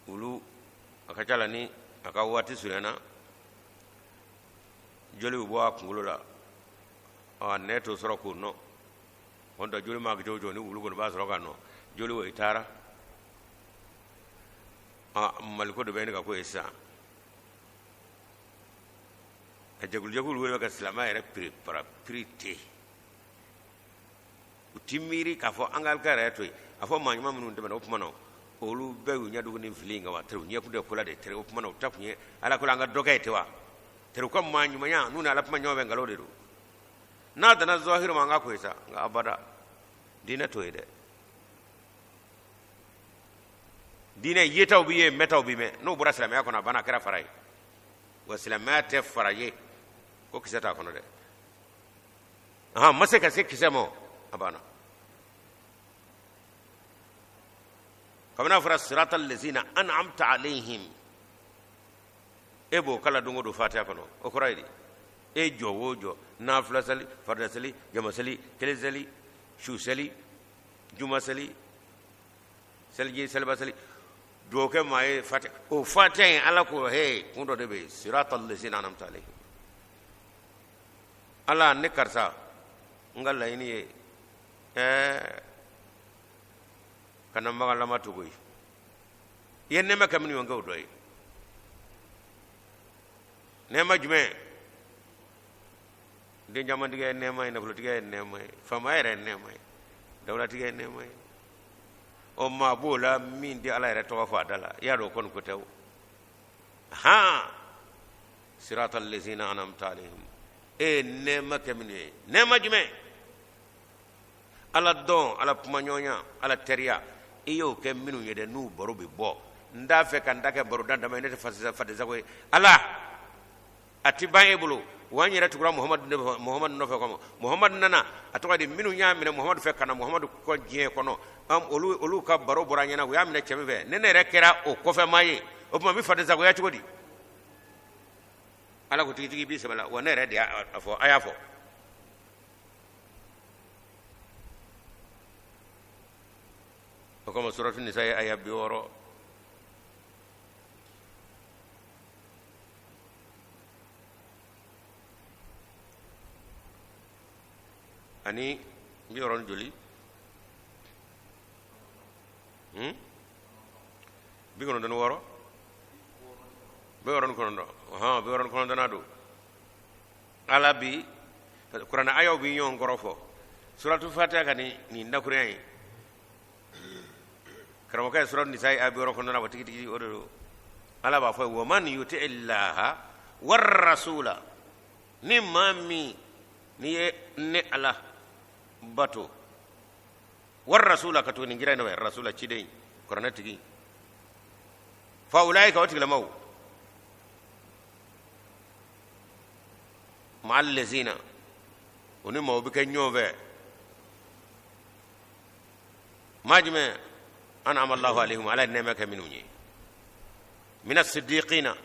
olu a ka ca la, ni a ka waati surunyana, joli bɛ bɔ a kunkolo la, ɔ nɛ t'o sɔrɔ k'o nɔ. O tɛ joli maa kɛ cogo cogo, ni wulu kɔni b'a sɔrɔ ka nɔ joli, o i taara. Ɔ maliko de bɛ ɲini ka k'o ye sisan. Ka jɛkulu jɛkulu wele ka silamɛya yɛrɛ perepara pirite. U ti miiri k'a fɔ an ka alika yɛrɛ to yen, a fɔ maa ɲuman minnu tɛmɛna o tuma na, olu bɛɛ y'u ɲɛ dugu ni fili in kan wa. Tere u ɲɛ kun tɛ ko la de, tere o tuma na u ta kun ye ala ko la, an ka dɔ kɛ ye ten wa. Tere u ka maa ɲumanya n'u ni ala kuma ɲɔgɔn fɛ, nkalon de don. N'a danna zɔhiri ma, an ka ko ye sa, nka abada diinɛ t'o ye dɛ. Diinɛ yetaw bɛ ye, mɛtaw bɛ mɛn. N'o bɔra silamɛya kɔnɔ, a banna, a kɛra fara ye. Wa silamɛya tɛ fara ye ko kisɛ t'a kɔnɔ dɛ. Ahan, ma se ka se kisɛ ma, a banna. Kabini a fɔra sirata lezina an'amta alayhim, e b'o kalan don o don fatiha kɔnɔ, o kɔrɔ ye di? E jɔ o jɔ, nafila seli, farida seli, jama seli, kelen seli, su seli, juma seli, seliji, seliba seli, dugawu kɛ maa ye, fatiha o fatiha in, ala ko he kun dɔ de bɛ yen, sirata lezina an'amta alayhim. Ala ne karisa, n ka laɲini ye kana magalama to koyi. I ye nɛɛma kɛ minnu ye, n k'o dɔ ye. Nɛɛma jumɛn? Den camantigiya ye nɛɛma ye, nafolotigiya ye nɛɛma ye, faamaya yɛrɛ ye nɛɛma ye, dawulatigiya ye nɛɛma ye. Ɔ maa b'o la min tɛ ala yɛrɛ tɔgɔ fɔ a da la, i y'a dɔn o kɔni ko tɛ o. Han sirata lezina anamta alayhim, e ye nɛɛma kɛ minnu ye. Nɛɛma jumɛn? Ala dɔn, ala kumaɲɔgɔnya, ala teriya, i y'o kɛ minnu ye dɛ, n'u baro bɛ bɔ. N t'a fɛ ka n ta kɛ baroda dama ye, ne tɛ fadensago ye. Ala a ti ban e bolo wa. N yɛrɛ tugura muhamadu muhamadu nɔfɛ kama. Muhamadu nana, a tɔgɔ di, minnu y'a minɛ muhamadu fɛ ka na muhamadu kɔ diɲɛ kɔnɔ, olu olu ka baro bɔra ɲɛna, u y'a minɛ cɛ min fɛ, ne ne yɛrɛ kɛra o kɔfɛmaa ye. O tuma n bɛ fadensagoya cogo di? Ala ko tigitigi b'i sɛbɛ la wa, ne yɛrɛ de y'a fɔ, a y'a fɔ. O kama suratu nisa ye aya 60. ani bi wɔɔrɔ ni joli 96, 69, ɔhɔn, 69nan don. Ala bi kuranɛ ayaw bi ɲɔgɔn kɔrɔ fɔ suratu fatiha ka nin dakurunya ye. Karamɔgɔkɛ ye suratu nisa aya 69 fɔ tigitigi, o de don. Ala b'a fɔ wa man yuti illaha warrasula, ni maa min n'i ye ne Ala bato, warrasula, ka tugu nin kira in nɔfɛ, rasula ciden, kuranɛ tigi, fa ulaika, o tigilamaw, maa lezina, o ni maaw bɛ kɛ ɲɔgɔn fɛ, maa jumɛn? An'ama Allahu alayhim, Ala ye nɛɛma kɛ minnu ye, mina sidiqina,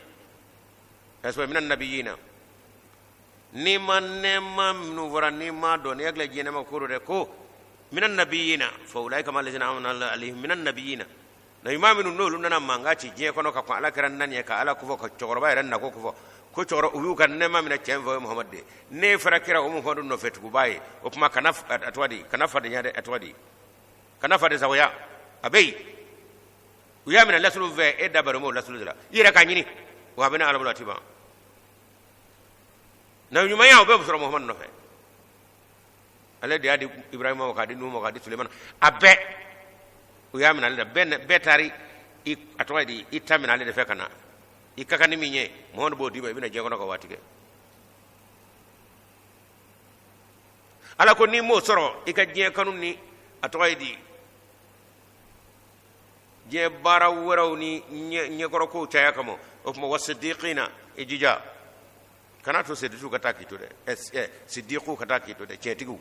ɛsɛ mina nabiyina. N'i ma nɛɛma minnu fɔra, n'i m'a dɔn, n'i hakili diɲɛ nɛɛma ko don dɛ, ko mina nabiyina, fa ulaika ma lezina an'ama Allahu alayhim mina nabiyina, nabiɲuman minnu n'olu nana mankan ci diɲɛ kɔnɔ ka kɔn Ala kira nani ɲɛ, ka Ala kofɔ, ka cɛkɔrɔba yɛrɛ nako kofɔ, ko cɛkɔrɔba u y'u ka nɛɛma minɛ cɛn fɛ, o ye Muhamadu de ye. N'e fɔra kira o Muhamadu nɔfɛ tuguba ye, o tuma kana a tɔgɔ di, kana fadenya dɛ, a tɔgɔ di, kana faden sagoya. A bɛ yen, u y'a minɛ lasulu fɛ, e da baro m'o lasulu de la, i yɛrɛ k'a ɲini, wa a bɛ ne Ala bolo, a ti ban. Nabi ɲumanya o bɛɛ bɛ sɔrɔ Muhamadu nɔfɛ. Ale de y'a di Ibrahima ma, k'a di Nuhu ma, k'a di Sulemana, a bɛɛ u y'a minɛ ale la. Bɛɛ taari i a tɔgɔ ye di, i ta minɛ ale de fɛ ka na. I ka kan ni min ye, Muhamadu b'o d'i ma, i bɛna diɲɛ kɔnɔ ka waati kɛ. Ala ko n'i m'o sɔrɔ, i ka diɲɛ kanu ni a tɔgɔ ye di, diɲɛ baara wɛrɛw ni ɲɛkɔrɔkow caya kama, o tuma wa sidiqina, i jija kana to sidiqu ka taa k'i to dɛ, sidiqu ka taa k'i to dɛ, tiɲɛtigiw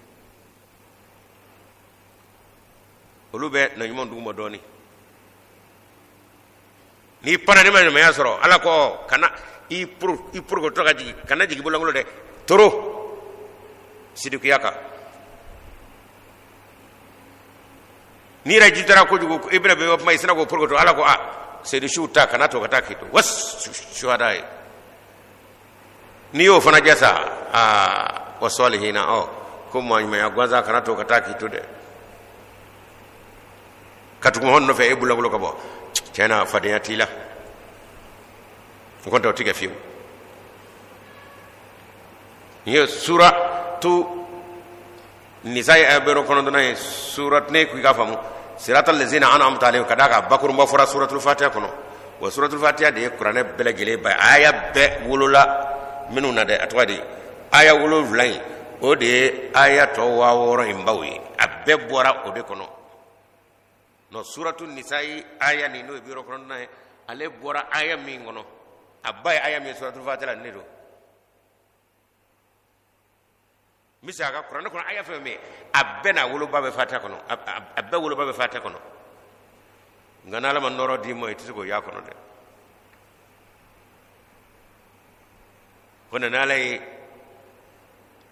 olu bɛ na ɲuman duguma dɔɔni. N'i panna, n'i ma ɲumanya sɔrɔ, Ala ko kana i porokoto ka jigin, kana jigin bololankolon dɛ, toro sidikiya kan. N'i yɛrɛ jitara kojugu, i bɛna bɛn kuma, i sina k'o porokoto. Ala ko a sedisiw ta kana to ka taa k'i to wa suhada ye. N'i y'o fana jɛ sa, aa wa sɔlihina, ɔ ko maa ɲumanya gansan kana to ka taa k'i to dɛ, ka tugu mɔgɔ nɔfɛ e bololankolon ka bɔ. Tiɲɛ na, fadenya t'i la, o kɔni tɛ, o ti kɛ fiyewu. Nin ye suratu nisa ye aya 69nan ye. Surat ne ko i k'a faamu, sirata lezina an'amta alayhim, ka d'a kan bakurunba fɔra suratul fatiha kɔnɔ. Wa suratul fatiha de ye kuranɛ bɛɛ lajɛlen ba ye, aya bɛɛ wolola minnu na dɛ, a tɔgɔ di, aya 7 in, o de ye aya tɔ 6000 in baw ye, a bɛɛ bɔra o de kɔnɔ. Nɔ suratu nisa ye aya nin, n'o ye 69nan ye, ale bɔra aya min kɔnɔ, a ba ye aya min ye suratul fatiha la, nin de don. N bɛ segin a kan, kuranɛ kɔnɔ aya fɛn fɛn bɛ yen, a bɛɛ n'a woloba bɛ fatiha kɔnɔ, a bɛɛ woloba bɛ fatiha kɔnɔ. Nka n'Ala ma nɔɔrɔ d'i ma, i tɛ se k'o y'a kɔnɔ dɛ. Ko nana Ala ye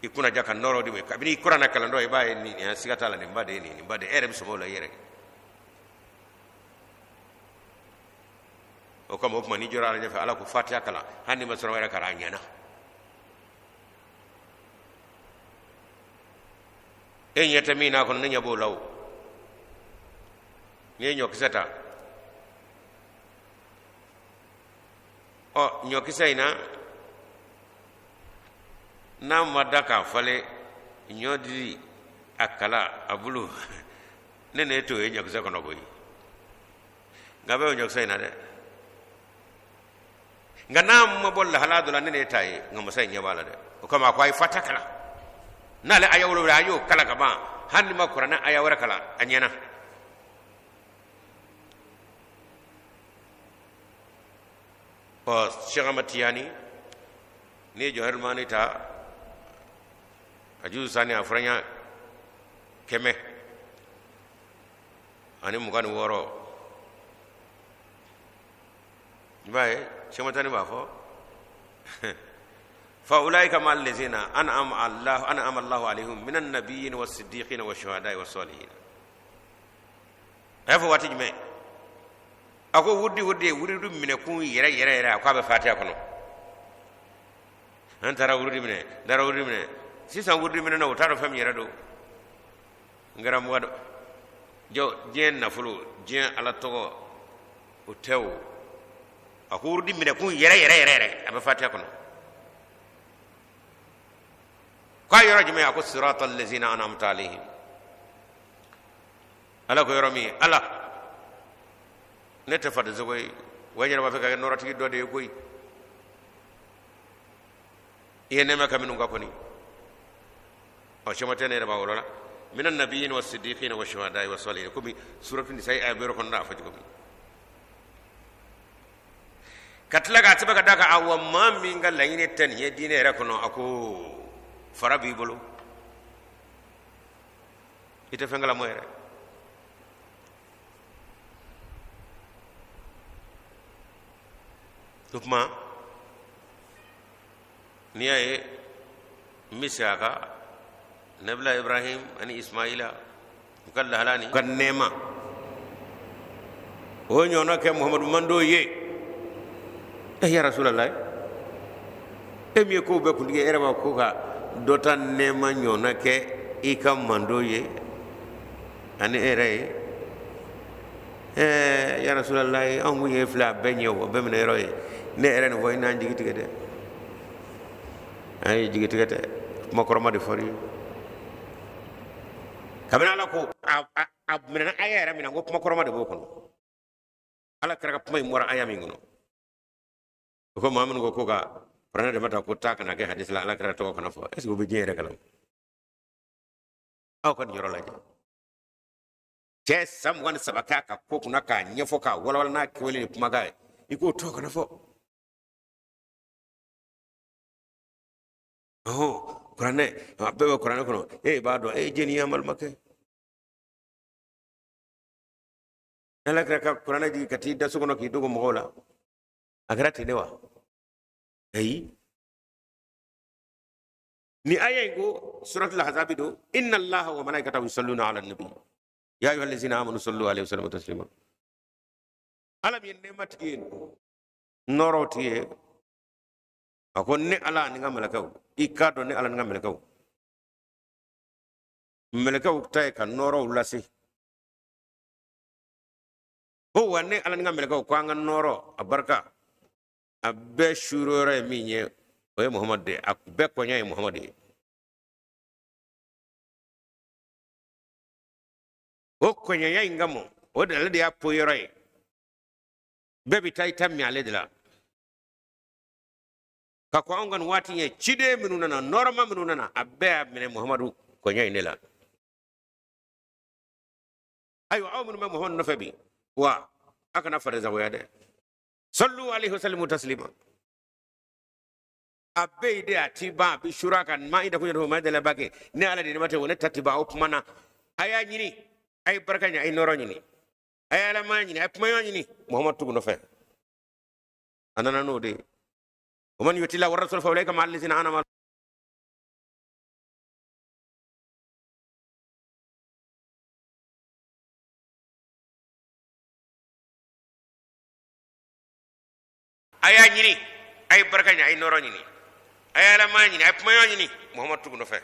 i kunnaja ka nɔɔrɔ d'i ma, kabini i kuranɛ kalan dɔ, i b'a ye nin siga t'a la, nin ba de ye nin, nin ba de ye, e yɛrɛ bɛ sɔmi o la i yɛrɛ ye. O kama, o tuma n'i jɔra Ala ɲɛfɛ, Ala ko fatiha kalan, hali n'i ma sura wɛrɛ kalan, a ɲɛna. E ɲɛ tɛ min n'a kɔnɔ, ne ɲɛ b'o la. O n'i ye ɲɔkisɛ ta, ɔ ɲɔkisɛ in na, n'a ma da k'a falen, ɲɔ dili, a kala, a bulu, ne n'e t'o ye ɲɔkisɛ kɔnɔ koyi. Nka bɛ o ɲɔkisɛ in na dɛ. Nka n'a ma bɔ lahala dɔ la, ne n'e t'a ye, nka masa in ɲɛ b'a la dɛ. O kama a ko a ye fatiha kalan, n'ale aya 7 a y'o kalan ka ban, hali n'i ma kuranɛ aya wɛrɛ kalan, a ɲɛna. Ɔ Cheikh Ahmad Tijani, n'i ye Jawahirul Maani ta, a juzu sani, a furaɲa 126, i b'a ye Cheikh Ahmad Tijani b'a fɔ fa ulaika ma allazina an'ama Allah an'ama Allahu alaihim minan nabiyyin was siddiqin was shuhada'i was salihin. A y'a fɔ waati jumɛn? A ko wurudi, wurudi ye wuridu minɛkun yɛrɛ yɛrɛ yɛrɛ, a ko a bɛ fatiha kɔnɔ. An taara wurudi minɛ, n taara wurudi minɛ sisan, wurudi minɛ na, o t'a dɔn fɛn min yɛrɛ don. N kɛra mɔgɔ dɔ jɔ diɲɛ nafolo diɲɛ ala tɔgɔ o tɛ o a ko wurudi minɛkun yɛrɛ yɛrɛ yɛrɛ yɛrɛ a bɛ fatiya kɔnɔ k'a yɔrɔ jumɛn a ko sirata allazina an'amta alayhim ala ko yɔrɔ min ala ne tɛ farisogo ye wa n yɛrɛ b'a fɛ ka kɛ nɔɔrɔtigi dɔ de ye koyi i ye nɛɛma kɛ minnu kan kɔni ɔ caman tɛ ne yɛrɛ b'a wɔlɔ la mina nabiyina wa siddiqina wa shuhada'i wa salihin komi suratu nisa aya 60 a fɔ cogo min ka tila k'a sɛbɛn ka d'a kan awa maa min ka laɲini tɛ nin ye diinɛ yɛrɛ kɔnɔ a ko fara b'i bolo i tɛ fɛn kalama yɛrɛ o tuma n'i y'a ye n bɛ segin a kan nabila ibrahim ani ismaila u ka lahala ni u ka nɛɛma o ɲɔgɔnna kɛ muhamadu mantɔn ye e ya rasulallah e min ye kow bɛɛ kuntigi ye e yɛrɛ b'a ko ka dɔ ta nɛɛma ɲɔgɔnna kɛ i ka mantɔn ye ani e yɛrɛ ye ɛɛ ya rasulallah anw kun ye filɛ a bɛɛ ɲɛ o bɛɛ minɛ yɔrɔ ye ne yɛrɛ nin fɔ i n'an jigi tigɛ dɛ an ye jigi tigɛ tɛ kuma kɔrɔma de fɔr'i ye kabini ala ko a minɛna aya yɛrɛ min na ko kuma kɔrɔma de b'o kɔnɔ ala kira ka kuma in bɔra aya min kɔnɔ o ko maa minnu ko ko ka kuranɛ dama ta ko taa kana kɛ hadisi la ala kira tɔgɔ kana fɔ est ce que u bɛ diɲɛ yɛrɛ kalama aw ka nin yɔrɔ lajɛ cɛ san 23 k'a ka ko kunna k'a ɲɛfɔ k'a walawala n'a kɛwale ni kumakan ye i k'o tɔgɔ kana fɔ ɔhɔn kuranɛ a bɛɛ bɛ kuranɛ kɔnɔ e b'a dɔn e ye jɛni ye an balimakɛ ala kira ka kuranɛ jigin ka t'i da so kɔnɔ k'i dogo mɔgɔw la a kɛra ten de wa ayi ni aya in ko suratul ahzabi don inna allaha wa malaikatahu yusalluna ala nabi ya ayyuhal ladzina amanu sallu alaihi wa sallimu taslima ala min ye nɛɛma tigi ye nɔɔrɔ tigi ye a ko ne ala ni n ka mɛlɛkɛw i k'a dɔn ne ala ni n ka mɛlɛkɛw mɛlɛkɛw ta ye ka nɔɔrɔw lase ko wa ne ala ni n ka mɛlɛkɛw ko an ka nɔɔrɔ a barika a bɛɛ suuru yɔrɔ ye min ye o ye muhamadu de ye a bɛɛ kɔɲɔ ye muhamadu ye o kɔɲɔya in kama o de ale de y'a po yɔrɔ ye bɛɛ bɛ taa i ta min ale de la ka kɔn anw ka nin waati ɲɛ ciden minnu nana nɔɔrɔma minnu nana a bɛɛ y'a minɛ muhamadu kɔɲɔ in de la ayiwa aw minnu bɛ muhamadu nɔfɛ bi wa a kana fadensagoya dɛ sallu alaihi wasallimu taslima a bɛɛ ye de a ti ban a bɛ suuru a kan maa i da kun yɛrɛ ma dala ba kɛ ne ala de ne ma tɛ ne ta ti ban o kuma na a y'a ɲini a ye barika ɲini a ye nɔɔrɔ ɲini a ye alamaya ɲini a ye kumaɲɔgɔn ɲini muhamadu tugu nɔfɛ a nana n'o de ye wa man yuti llaha wa rasula fa ulaika ma'a allazina an'ama a y'a ɲini a ye barika ɲini a ye nɔɔrɔ ɲini a ye alamaya ɲini a ye kumaɲɔgɔn ɲini muhamadu tugu nɔfɛ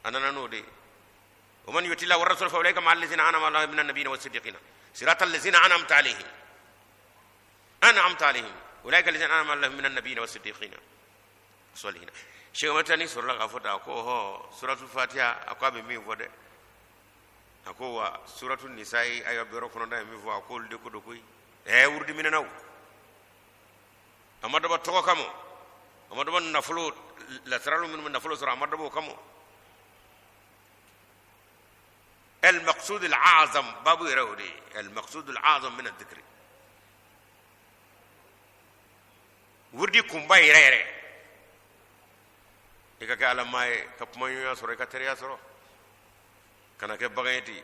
a nana n'o de ye wa man yuti llaha wa rasula fa ulaika ma'a allazina an'ama allahu minan nabiyina wa siddiqina sirata allazina an'amta alayhim an'amta alayhim ulaika allazina an'ama allahu minan nabiyina wa siddiqina salihina Cheikh Ahmad Tijani sɔrɔla k'a fɔ tan a ko hɔ suratul fatiha a ko a bɛ min fɔ dɛ a ko wa suratu nisayi aya 60 ye min fɔ a ko olu de ko don koyi ɛɛ wurudi minɛnaw a ma dabɔ tɔgɔ kama a ma dabɔ nafolo lasiralu minnu bɛ nafolo sɔrɔ a ma dabɔ o kama el maqsud al azam babu yɛrɛ o de ye el maqsud al azam min adh-dhikri wurudi kunba yɛrɛ yɛrɛ i ka kɛ ala maa ye ka kumaɲɔgɔnya sɔrɔ i ka teriya sɔrɔ kana kɛ bagan ye ten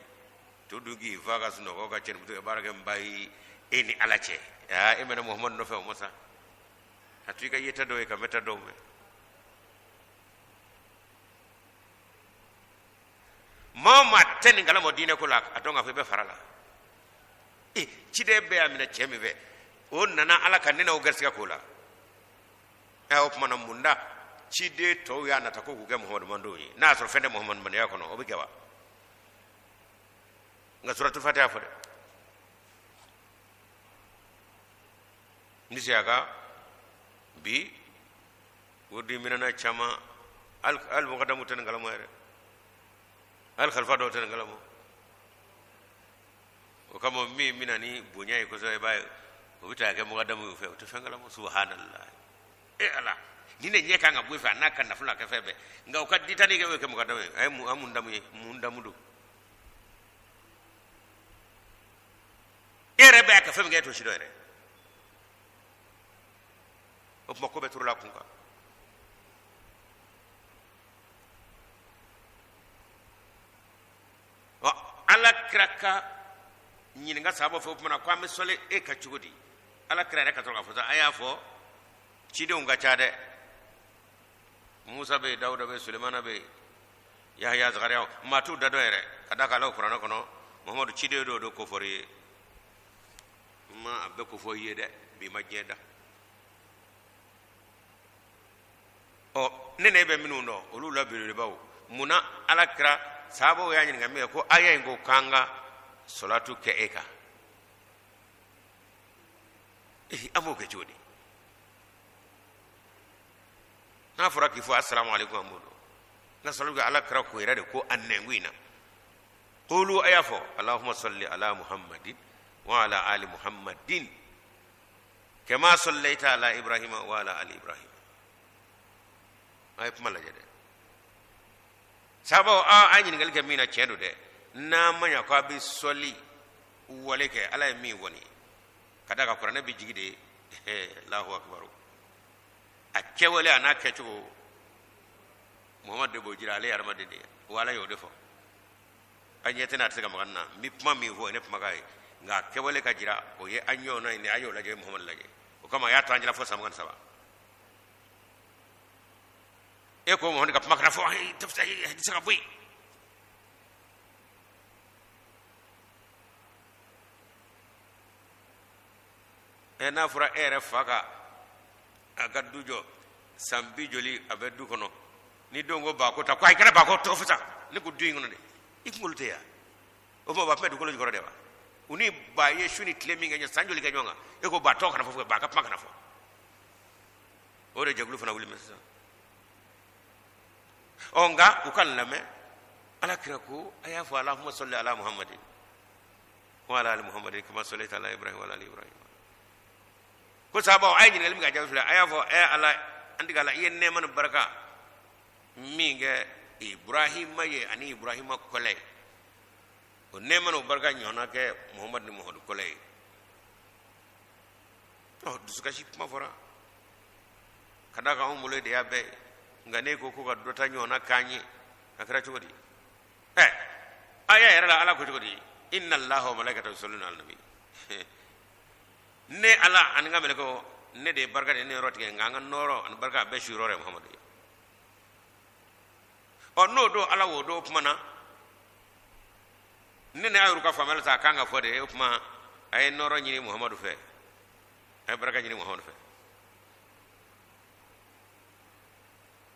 to dun k'i fa ka sunɔgɔ ka cɛnimuso kɛ baara kɛ n ba ye e ni ala cɛ aa e mɛnna muhamadu nɔfɛ o ma sa a to i ka yeta dɔw ye ka mɛta dɔw mɛn maa o maa tɛ nin kalama diinɛ ko la a dɔn k'a fɔ i bɛ fara la e ciden bɛɛ y'a minɛ cɛ min fɛ o nana ala ka ne n'aw garisigɛ k'o la ɛ o tuma na mun da ciden tɔw y'a nata ko k'u kɛ muhamadu mantɔnw ye n'a y'a sɔrɔ fɛn tɛ muhamadu mandenya kɔnɔ o bɛ kɛ wa Nka suratu fatiha fɔ dɛ. N se a kan bi wurudi minɛna caman, hali mɔgɔdamu tɛ nin kalama yɛrɛ, hali kalifa dɔw tɛ nin kalama. O kama min bɛna ni bonya ye kosɛbɛ, i b'a ye o bɛ taa kɛ mɔgɔdamu ye o fɛ, o tɛ fɛn kalama. Subhanallah, e Ala, ni ne ɲɛ kan ka bɔ i fɛ, a n'a ka nafolo a kɛ fɛn bɛɛ, nka o ka ditani kɛ o kɛ mɔgɔdamu ye. A ye mun, an mun damu ye, mun damu don? E yɛrɛ bɛ a ka fɛn min kɛ, e t'o si dɔn yɛrɛ. O tuma ko bɛɛ turula kun kan. Ɔ, Ala kira ka ɲininka sahabaw fɛ o tuma na ko an bɛ sɔli e kan cogo di? Ala kira yɛrɛ ka sɔrɔ k'a fɔ sa, a y'a fɔ cidenw ka ca dɛ, Musa bɛ yen, Dawuda bɛ yen, Sulemana bɛ yen, Yahaya, Zakariya, maa t'u da dɔn yɛrɛ, ka d'a kan Ala kuranɛ kɔnɔ Muhamadu ciden dɔw de kofɔr'i ye, n ma a bɛɛ kofɔ i ye dɛ, bi ma diɲɛ da. Ɔ, ne n'e bɛ minnu dɔn, olu la belebelebaw. Munna Ala kira sahabaw y'a ɲininka min kɛ ko aya in ko k'an ka sɔlatu kɛ e kan, an b'o kɛ cogo di? N'a fɔra k'i fɔ asalamu aleykum, an b'o dɔn, nka sɔlatu kɛ, Ala kira ko yɛrɛ de ko a nɛnkun in na, qulu, a y'a fɔ allahumma salli ala muhammadin wa ala ali muhammadin kama sallaita ala ibrahima wa ala ali ibrahim. A ye kuma lajɛ dɛ, sahabaw, a ye ɲininkali kɛ min na, tiɲɛ don dɛ, n'a ma ɲa ko a bɛ sɔli wale kɛ, Ala ye min fɔ nin ye, ka d'a kan kuranɛ bɛ jigi de, Allahu akbar, a kɛwale a n'a kɛcogo, Muhamadu de b'o jira, ale ye hadamaden de ye, wa Ala y'o de fɔ. A ɲɛ tɛ n'a tɛ se ka maga nin na, n bɛ kuma min fɔ, o ye ne kumakan ye, nka a kɛwale ka jira, o ye an ɲɔgɔnna ye, a y'o lajɛ, Muhamadu lajɛ. O kama a y'a to an ɲɛna fo san 23. E ko Muhamadu ka kuma kana fɔ, ayi, tɛ se ka bɔ yen. Ɛ, n'a fɔra e yɛrɛ fa ka a ka du jɔ san bi joli, a bɛ du kɔnɔ, ni don ko ba ko ta ko ayi, kana ba ko tɔgɔ fɔ sa, ne ko du in kɔnɔ de, i kunkolo tɛ yan. O tuma ba tun bɛ dugukolo jukɔrɔ de wa? U ni ba ye su ni tile min kɛ, san joli kɛ ɲɔgɔn kan, e ko ba tɔgɔ kana fɔ, ba ka kuma kana fɔ. O de jɛkulu fana wuli bɛ sisan. Ɔ, nka u ka lamɛn, Ala kira ko a y'a fɔ alahuma sɔli ala muhammadin wa ala ali muhammadin kama sɔlaita ala ibrahim wa ala ali ibrahim. Ko sahabaw, a ye ɲininkali min kɛ, a jaabi filɛ, a y'a fɔ ɛ Ala, an tigi Ala, i ye nɛɛma ni barika min kɛ Ibrahima ye ani Ibrahima kɔlɛ ye, o nɛɛma n'o barika ɲɔgɔnna kɛ Muhamadu ni Muhamadu kɔlɛ ye. Ɔ, dusukasi kuma fɔra, ka d'a kan anw bolo de y'a bɛɛ ye, nka n'e ko ko ka dɔ ta ɲɔgɔnna k'an ye, a kɛra cogo di? Ɛ, aya yɛrɛ la, Ala ko cogo di? Inna allaha wa malaikatahu yusalluna ala nabi. Ne Ala ani n ka mɛlɛkɛw, ne de ye barika de ne yɔrɔ tigɛ, nka an ka nɔɔrɔ ani barika a bɛɛ suyɔrɔ ye Muhamadu ye. Ɔ, n'o don Ala w'o don kuma na, ne ni a yɛrɛ ka faamuyali ta, a kan ka fɔ de, o tuma a ye nɔɔrɔ ɲini Muhamadu fɛ, a ye barika ɲini Muhamadu fɛ.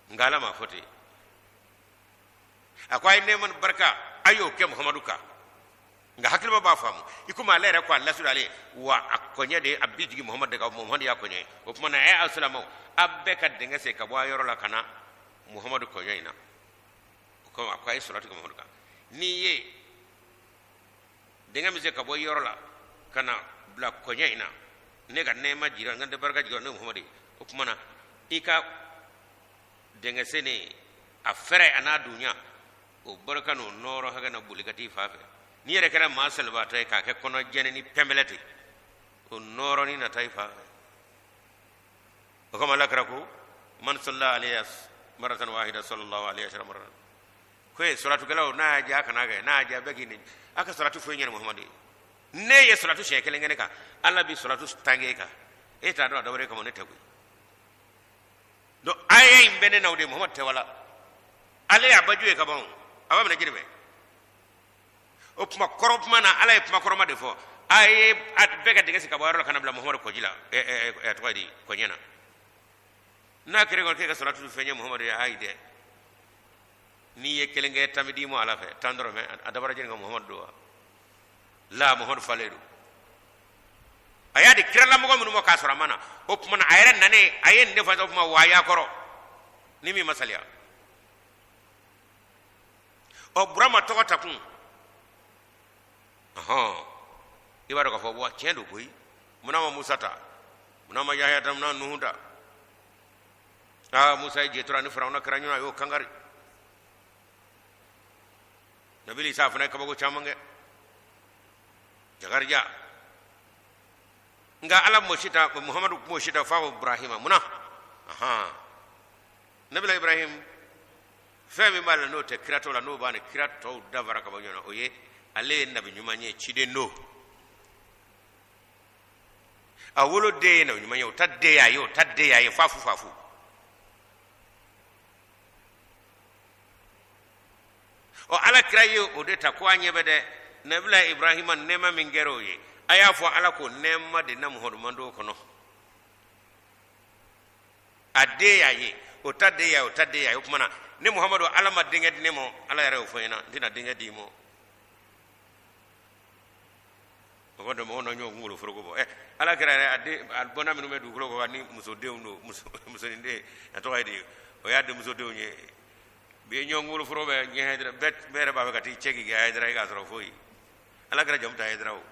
Nka Ala m'a fɔ ten. A ko a ye nɛɛma ni barika, a y'o kɛ Muhamadu kan. Nka hakilima b'a faamu i komi ale yɛrɛ ko a lasuru ale wa a kɔɲɛ de a bi jigin Muhamadu de kan, Muhamadu y'a kɔɲɛ. O tuma na, ɛ, aw silamɛw, a bɛɛ ka dingɛ sen ka bɔ a yɔrɔ la ka na Muhamadu kɔɲɔ in na. O kama a ko a ye sɔlatu kɛ Muhamadu kan. N'i ye dingɛ min sen ka bɔ i yɔrɔ la ka na bila kɔɲɛ in na, ne ka nɛɛma jira, n ka barika jira, ne Muhamadu ye. O tuma na, i ka dingɛ sen a fɛrɛ a n'a dunya, o barika n'o nɔɔrɔ hakɛ na boli ka t'i fa fɛ. N'i yɛrɛ kɛra maa salibaatɔ ye k'a kɛ kɔnɔ jɛni ni pɛnbɛlɛ ten, o nɔɔrɔnin na taa i fa fɛ. O kama Ala kira ko man salla alayhi maratan wahida sallallahu alayhi wa sallam maratan. Ko ye sɔlatukɛlaw, n'a y'a diya a kana kɛ, n'a y'a diya bɛɛ k'i ni a ka sɔlatu foyi ɲɛna Muhamadu ye. Ne ye sɔlatu siɲɛ kelen kɛ ne kan, Ala bi sɔlatu tan kɛ e kan. E t'a dɔn a dabɔra e kama, ne tɛ koyi. Donc aya in bɛ ne n'aw de, Muhamadu tɛ wala ale y'a baju ye ka ban, a b'a minɛ jiri bɛɛ. O kuma kɔrɔ kuma na, Ala ye kuma kɔrɔma de fɔ, a ye bɛɛ ka dingɛ sen ka bɔ yɔrɔ la ka na bila Muhamadu kɔji la, ɛ ɛ tɔgɔ ye di, kɔɲɛ na. N'a kɛra kɔni k'e ka sɔlatu fɛn ye Muhamadu ye, ayi dɛ, n'i ye kelen kɛ, tan bɛ d'i ma Ala fɛ, tan dɔrɔn mɛ a dabɔra jɛni ka Muhamadu don wa. La Muhammadu falen don. A y'a di kiralamɔgɔ minnu ma k'a sɔrɔ a ma na, o tuma na a yɛrɛ nanen a ye nin de fɔ, o tuma wa y'a kɔrɔ ni min ma saliya. Ɔ Burama tɔgɔ ta kun, ɔhɔn, i b'a dɔn k'a fɔ wa tiɲɛ don koyi. Munna ma Musa ta, munna ma Yahaya ta, munna Nuhu ta? Aa Musa ye jetura ni Firawuna kɛra ɲɔgɔn, a y'o kankari. Nabili Isa fana ye kabako caman kɛ, Jakarija. Nka Ala m'o si ta, Muhamadu m'o si ta f'a ko Ibrahima. Munna? Ahan, Nabila Ibrahim fɛn min b'a la n'o tɛ kira tɔw la, n'o b'a ni kira tɔw dafara ka bɔ ɲɔgɔn na, o ye ale ye nabi ɲuman ye, ciden don. A woloden ye nabi ɲuman ye, o ta den y'a ye, o ta den y'a ye, f'a fu f'a fu. Ɔ Ala kira ye o de ta ko a ɲɛ bɛ dɛ, Nabila Ibrahima nɛɛma min kɛra o ye, a y'a fɔ Ala ko nɛɛma de na Muhamadu mantɔn kɔnɔ. A den y'a ye, o ta den y'a ye, o ta den y'a ye. O tuma na ne Muhamadu, Ala ma denkɛ di ne ma, Ala yɛrɛ y'o fɔ n ɲɛna, n tɛna denkɛ d'i ma. O kɔ mɔgɔw na ɲɔgɔn kunkolo foroko bɔ. Ɛ Ala kira yɛrɛ a den, a bɔnna minnu bɛ dugukolo kɔ kan ni musodenw don, musonin a tɔgɔ ye di, o y'a denmusodenw ye. Bi ye ɲɔgɔn kunkolo foro bɛ ɲɛ Hayidara, bɛɛ yɛrɛ b'a fɛ ka t'i cɛ k'i kɛ Hayidara ye k'a sɔrɔ foyi. Ala kira jamu tɛ Hayidara o.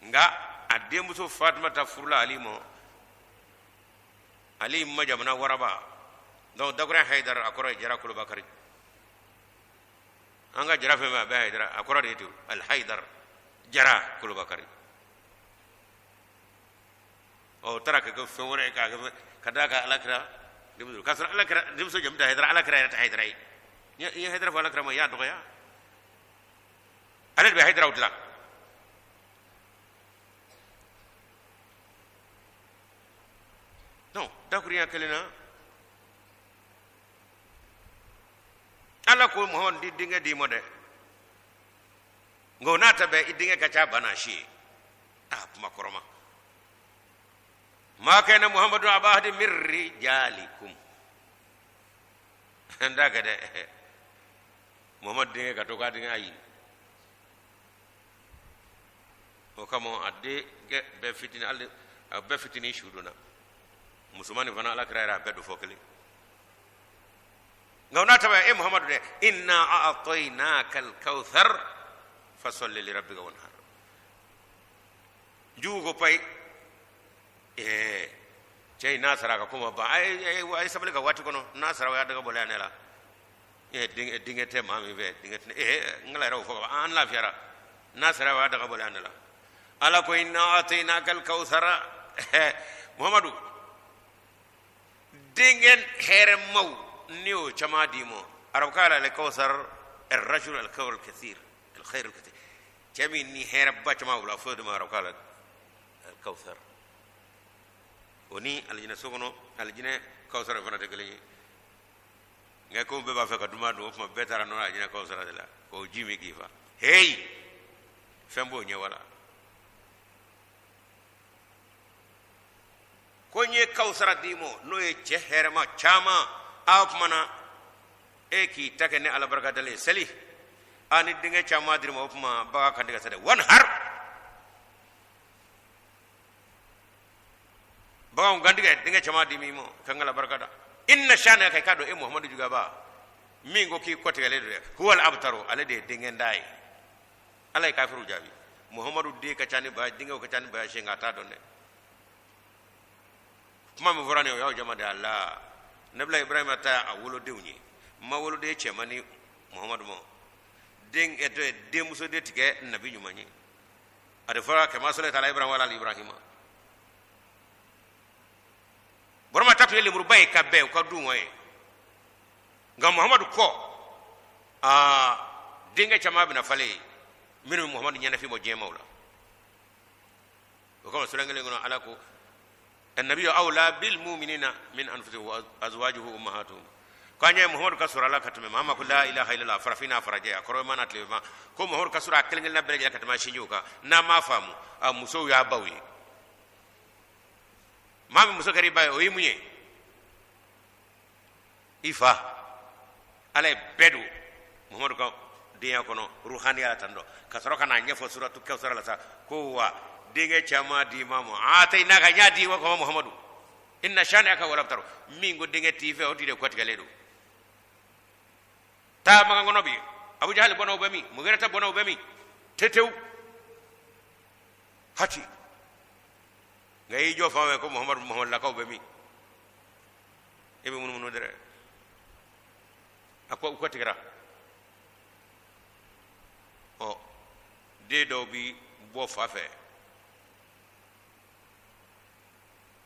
Nka a denmuso Fatumata furula Ali ma, Ali ma jamana waraba. Donc dakura Hayidara a kɔrɔ ye jara kolobakari. An ka jara fɛn fɛn a bɛɛ Hayidara, a kɔrɔ de ye ten, Al Hayidara, jara kolobakari. Ɔ o taara ka kɛ fɛn wɛrɛ ye k'a kɛ ka d'a kan Ala kira denmuso, k'a sɔrɔ Ala kira denmuso jamu tɛ Hayidara, Ala kira yɛrɛ tɛ Hayidara ye. I ye Hayidara fɔ Ala kira ma, i y'a dɔgɔya. Ale de bɛ Hayidaraw dilan. Donc dakurunya kelen na Ala ko Muhamadu di denkɛ d'i ma dɛ, nka o n'a ta bɛɛ i denkɛ ka ca ba n'a si ye. A kuma kɔrɔma, ma kana Muhamadu aba ahadi min rijalikum. N t'a kɛ dɛ, Muhamadu denkɛ ka to k'a denkɛ, ayi. O kama a denkɛ bɛɛ fitinin, hali a bɛɛ fitinin su donna musoman nin fana, Ala kira yɛrɛ a bɛɛ don fɔ kelen. Nka o n'a ta bɛɛ, e Muhamadu dɛ, inna a'tainaka al-kawthar fasalli li rabbika wanhar. Jugu ko payi, ɛɛ cɛ in n'a sara a ka ko ma ban, a ye sabali ka waati kɔnɔ, n'a sara o y'a daga bɔlen ne la. Ɛɛ denkɛ tɛ maa min fɛ, denkɛ tɛ, ɛɛ n kala yɛrɛ o fɔ ka ban, an lafiyara. N'a sara o y'a daga bɔlen ne la. Ala ko inna a'tainaka al-kawthara. Ɛɛ Muhamadu, denkɛ hɛrɛmaw ne y'o caman d'i ma. Arabukan la al-kawthar ar-rajul al-kawthar al-kathir al-khair al-kathir, cɛ min ni hɛrɛba caman wula fo de ma arabukan la al-kawthar. O ni alijinɛ so kɔnɔ alijinɛ kawsara fana tɛ kelen ye. Nka ko bɛɛ b'a fɛ ka duman dun, o tuma bɛɛ taara nɔnɔ alijinɛ kawsara de la k'o ji min k'i fa. Heyi, fɛn b'o ɲɛ wala. Ko n ye kawsara d'i ma, n'o ye cɛ hɛrɛma caman. A tuma na e k'i ta kɛ ne Ala barika dalen ye, seli. A ni denkɛ caman dir'i ma, o tuma bagan kan tigɛ sa dɛ, wanhar. Baganw kantigɛ, denkɛ caman di min ma, ka n Ala barika da. Inna shani'aka, i k'a dɔn e Muhamadu jugaba min ko k'i kɔtigɛlen don dɛ, huwal abtaru, ale de ye denkɛ da ye. Ala ye kafiriw jaabi, Muhamadu den ka ca ni ba, denkɛw ka ca ni ba ye, nka a t'a dɔn dɛ. Kuma min fɔra nin ye, o y'aw jama de ala. Nabila Ibrahima ta a wolodenw ye, ma woloden cɛman ni Muhamadu ma, den denmuso de tigɛ nabi ɲuman ye. A de fɔra kama salayita ala Ibrahima wa ala ali Ibrahima. Burama ta tun ye lemuruba ye ka bɛn u ka du ma ye. Nka Muhamadu kɔ, aa denkɛ caman bɛna falen ye minnu bɛ Muhamadu ɲɛnafin bɔ diɲɛ maaw la. O kama suran kelen kɔnɔ Ala ko annabiyu awla bil mu'minina min anfusihim wa azwajuhu ummahatuhum. Ko an ye Muhamadu ka sɔrɔ a la ka tɛmɛ maa ma ko la ilaha illallah, farafin n'a farajɛ, a kɔrɔ ma n'a tile ma, ko Muhamadu ka sɔrɔ a kelen kelenna bɛɛ lajɛlen ka tɛmɛ a sinjiw kan. N'a m'a faamu, a musow y'a baw ye. Maa min muso kɛra i ba ye, o ye mun ye? I fa. Ala ye bɛɛ don Muhamadu ka denya kɔnɔ ruhaniya la tan dɔ ka sɔrɔ ka n'a ɲɛfɔ suratu kawsara la sa ko wa denkɛ caman di ma ma atainaka n y'a di wa kama muhamadu inna shani'aka huwal abtar min ko denkɛ t'i fɛ o tigi de kɔtigɛlen don taa makan kɔnɔ bi abu jahali bɔnnaw bɛ min mugirata bɔnnaw bɛ min tetew hati nka i jɔ fan fɛ ko muhamadu muhamadulakaw bɛ min e bɛ munumunu dɛrɛ a ko u kɔtigɛra ɔ den dɔw bi bɔ fa fɛ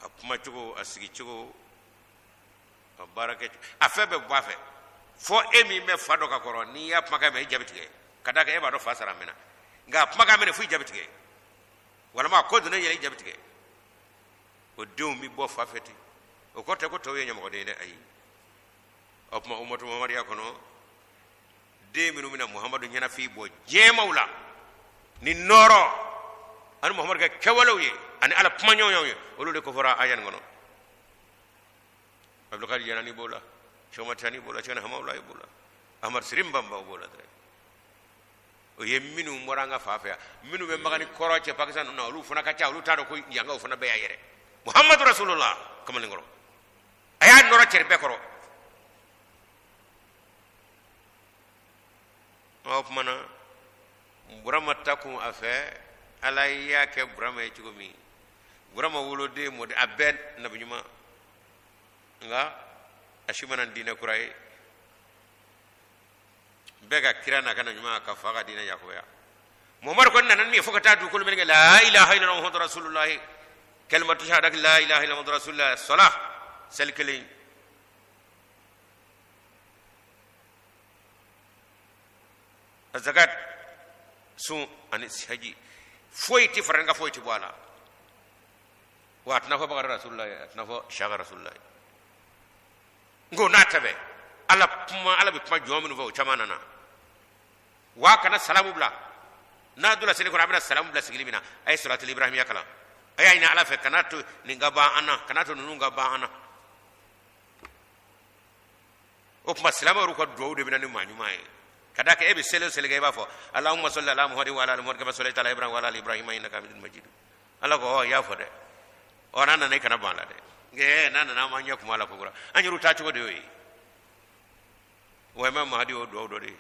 a kumacogo a sigicogo a baarakɛ a fɛn bɛɛ bɔ a fɛ fo e min bɛ fa dɔn ka kɔrɔ n'i y'a kumakan mɛn i ja bɛ tigɛ ka d'a kan e b'a dɔn fa sara a mɛnna nka a kumakan mɛnɛ fo i ja bɛ tigɛ walima a ko donna yɛrɛ i ja bɛ tigɛ o denw bɛ bɔ fa fɛ ten o kɔrɔ tɛ ko tɔw ye ɲamɔgɔden ye dɛ ayi o tuma umatu muhamadiya kɔnɔ den minnu bɛna muhamadu ɲɛnafin bɔ diɲɛmaw la ni nɔɔrɔ ani muhamadu ka kɛwalew ye ani ala kumaɲɔgɔnyaw ye olu de kofɔra aya nin kɔnɔ abdulkadir jalani b'o la sɛki tijani b'o la sɛki hamawula b'o la ahmad sirim banba b'o la dɛrɛ o ye minnu bɔra an ka fa fɛ yan minnu bɛ makan ni kɔrɔn cɛ pakistan ninnu na olu fana ka ca olu t'a dɔn ko yankaw fana bɛ yan yɛrɛ muhamadu rasulullah kamalenkɔrɔ a y'a nɔrɔ cɛri bɛɛ kɔrɔ o tuma na burama ta kun a fɛ ala y'a kɛ burama ye cogo min burama woloden mɔden a bɛɛ nabi ɲuman nka a si ma na diinɛ kura ye bɛɛ ka kira n'a ka na ɲuman ka fa ka diinɛ yakubaya muhamadu kɔni nana ni min ye fo ka taa dugukolo meleke la ilaha illallah muhammadu rasulullah kalimatu shahadati la ilaha illallah muhammadu rasulullah sɔla seli kelen zakat sun ani haji foyi tɛ fara n kan foyi tɛ bɔ a la wa a tɛna fɔ bakari rasulullah a tɛna fɔ siyaka rasulullah n ko n'a ta bɛɛ ala kuma ala bɛ kuma jɔn minnu fɛ o caman nana wa kana salamu bila n'a donna seli kɔnɔ a bɛna salamu bila sigili min na a ye salatul ibrahimiya kalan a y'a ɲini ala fɛ kana to nin ka ban an na kana to ninnu ka ban an na o tuma silamɛw yɛrɛ ka duwawu de bɛ na ni maa ɲuman ye ka d'a kan e bɛ seli o seli kɛ i b'a fɔ alahuma sɔli ala muhamadi wa ala ali muhamadi kama sɔlaita ala ibrahima wa ala ali ibrahima innaka hamidun majid ala ko ɔ i y'a fɔ dɛ ɔ n'a nana i kana ban a la dɛ nka n'a nana an b'an ɲɛ kumu a la kokura an yɛrɛw taa cogo de y'o ye wa imam mahadi y'o duwawu dɔ de ye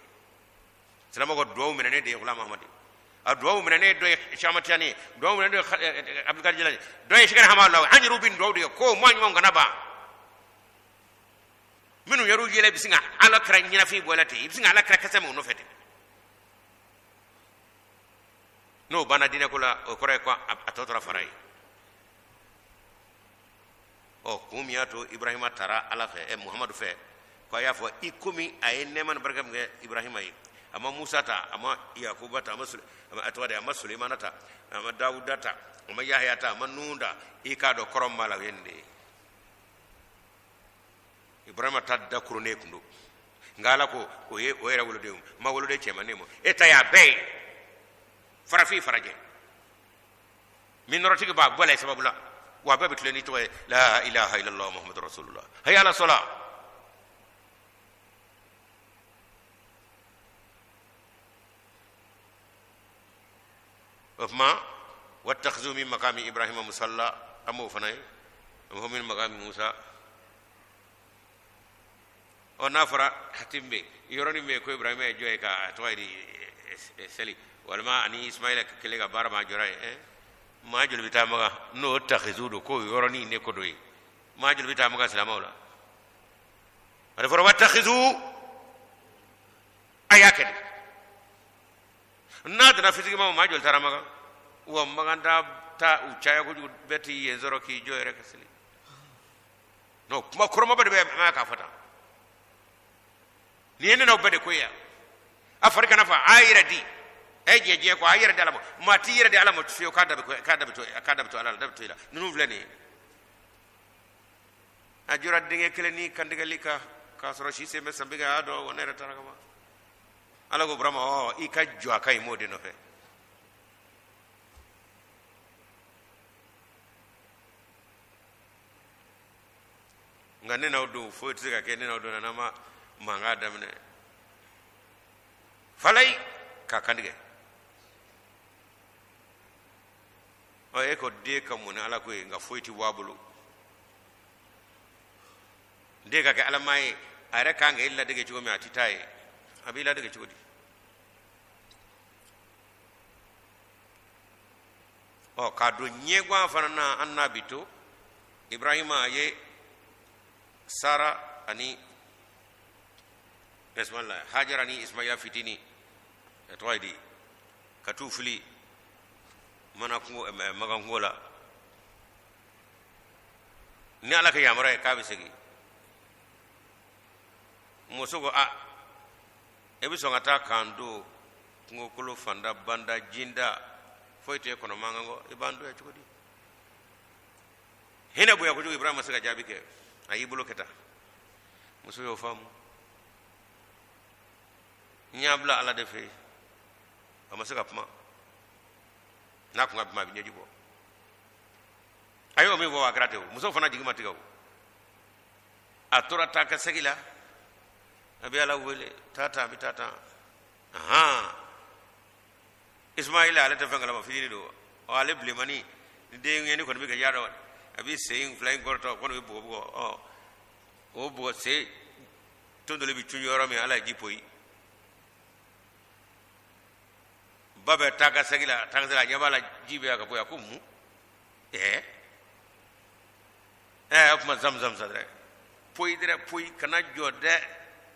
silamɛw ka duwawu minɛnen de ye gulam mahamadi a duwawu minɛnen dɔ ye siyama tijani ye duwawu minɛnen dɔ ye abdulkadir jilani dɔ ye sɛkɛnɛ hamala an yɛrɛw bɛ duwawu de kɛ ko maa ɲumanw kana ban minnu yɛrɛw yɛlɛ bɛ sin ka ala kira ɲɛnafin bɔ la ten i bɛ sin ka ala kira kasa min o nɔfɛ ten n'o banna diinɛ ko la o kɔrɔ ye ko a tɔ tora fara ye ɔ kun min y'a to ibrahima taara ala fɛ ɛ muhamadu fɛ ko a y'a fɔ i komi a ye nɛɛma ni barika min kɛ ibrahima ye a ma musa ta a ma yakuba ta a ma a tɔgɔ de a ma sulemana ta a ma dawuda ta a ma yahaya ta a ma nuhun ta i k'a dɔn kɔrɔ min b'a la o ye nin de ye ibrahima ta dakurunnen kun don nka ala ko o ye o yɛrɛ woloden ma woloden cɛmanen ma e ta y'a bɛɛ ye farafin farajɛ min nɔrɔtigi b'a bɔ la sababu la wa a bɛɛ bɛ tilen n'i tɔgɔ ye la ilaha illallah muhammadu rasulullah hayya ala sɔla o tuma wattakhizu min makami ibrahima musalla an b'o fana ye an b'o min makami musa ɔ n'a fɔra hatim bɛ yɔrɔnin bɛ yen ko ibrahima ye jɔ yen ka a tɔgɔ ye di seli walima ani ismaila kelen ka baara ma jɔra yen maa joli bɛ taa maga n'o takhizu don k'o yɔrɔnin ne ko dɔ ye maa joli bɛ taa maga silamɛw la a de fɔra wattakhizu a y'a kɛ de n'a donna fisigima maa joli taara maga wa magan ta u caya kojugu bɛɛ t'i yen sɔrɔ k'i jɔ yɛrɛ ka seli non kuma kɔrɔmaba de bɛ maa k'a fɔ tan nin ye ne n'aw bɛɛ de ko ye yan a fari kana fa a yɛrɛ di a ye jɛ diɲɛ kɔ a yɛrɛ di ala ma maa t'i yɛrɛ di ala ma fiyewu k'a da bɛ k'a da bɛ to k'a da bɛ to ala la da bɛ to i la ninnu filɛ nin ye a jɔra denkɛ kelen ni kantigɛli kan k'a sɔrɔ si sen bɛ san bi kɛ a y'a dɔn wa ne yɛrɛ taara ka ban ala ko burama ɔ i ka jɔ a ka ɲi m'o de nɔfɛ nka ne n'aw don foyi tɛ se ka kɛ ne n'aw donna n'an ma mankan daminɛ Falayi k'a kantigɛ. Ɔ e ko den ka mun ni ala ko ye, nka foyi ti bɔ a bolo. Den ka kɛ alama ye, a yɛrɛ kan ka e ladege cogo min, a ti taa ye. A b'i ladege cogo di? Ɔ k'a don ɲɛgwan fana na, an n'a bi to Ibrahima ye Sara ani Ismaila, Hajara ni Ismaila fitini, a tɔgɔ ye di, ka t'u fili mana kungo, magan kungo la. Ni ala ka yamaruya ye k'a bɛ segin, muso ko a e bɛ sɔn ka taa k'an to kungokolo fanda banda jinda, foyi tɛ kɔnɔ mankan kɔ, i b'an to yan cogo di? Hinɛ bonya kojugu, Ibrahima ma se ka jaabi kɛ, a y'i bolo kɛ tan. Muso y'o faamu, n y'a bila ala de fɛ yen. A ma se ka kuma, n'a kun ka kuma a bɛ ɲɛji bɔ. A y'o min fɔ a kɛra ten o, muso fana jigi ma tigɛ o, a tora taa ka segin la, a bɛ ala wele, taa tan, a bɛ taa tan. Ahan, Ismaila ale tɛ fɛn kalama, fitini don. Ɔ ale bilenmani ni den ɲɛni kɔni bɛ kɛ y'a dɔn, a bɛ sen fila in kɔrɔtɔ, kɔni bɛ bugɔ bugɔ. Ɔ o bugɔ sen tondoli bɛ cun yɔrɔ min, ala ye ji poyi. Ba bɛ taa ka segin la, taa ka segin la, a ɲɛ b'a la ji bɛ yan ka bɔ yan, ko mun? Ɛɛ ɛɛ, o tuma zamzam sa dɛ, poyi dɛrɛ, poyi kana jɔ dɛ,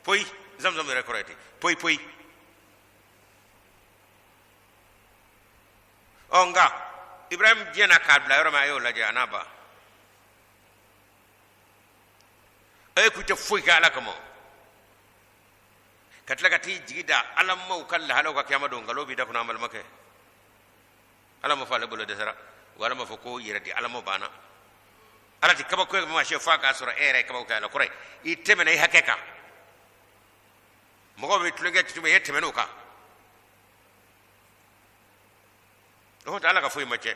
poyi zamzam yɛrɛ kɔrɔ ye ten, poyi poyi. Ɔ nka Ibrahim diɲɛna k'a bila yɔrɔ min, a y'o lajɛ a n'a ba. E k'u tɛ foyi kɛ ala kama, ka tila ka t'i jigi da ala maaw ka lahalaw ka kiyama don, nkalon b'i da kɔnɔ. An balimakɛ, ala ma fɔ ale bolo dɛsɛra, wa ala ma fɔ ko yɛrɛ di ala ma banna. Ala tɛ kabako ye maa si f'a k'a sɔrɔ e yɛrɛ ye kabako kɛ ala kɔrɔ ye, i tɛmɛna i hakɛ kan. Mɔgɔw bɛ tulonkɛ cogo min, e tɛmɛn'o kan. O tɛ ala ka foyi ma cɛ,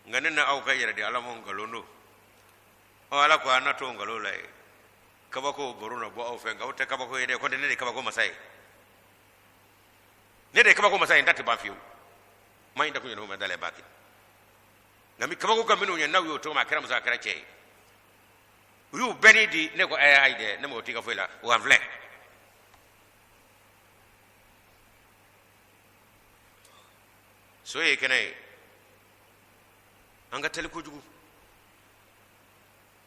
nka ne na aw ka yɛrɛ di ala ma nkalon don. Ɔ ala ko an na to nkalon la ye, kabako baro na bɔ aw fɛ, nka aw tɛ kabako ye dɛ, ko ne de ye kabako masa ye, ne de ye kabako masa ye, n ta tɛ ban fiyewu. Maa in da kun yɛrɛ ma dala b'a kɛ, nka mi kabako ka minnu ye, n'aw y'o cogo min, a kɛra muso a kɛra cɛ ye, u y'u bɛɛ ni di ne ko ɛɛ ayi dɛ, ne mago t'i ka foyi la, wa n filɛ. So ye kɛnɛ ye, an ka teli kojugu,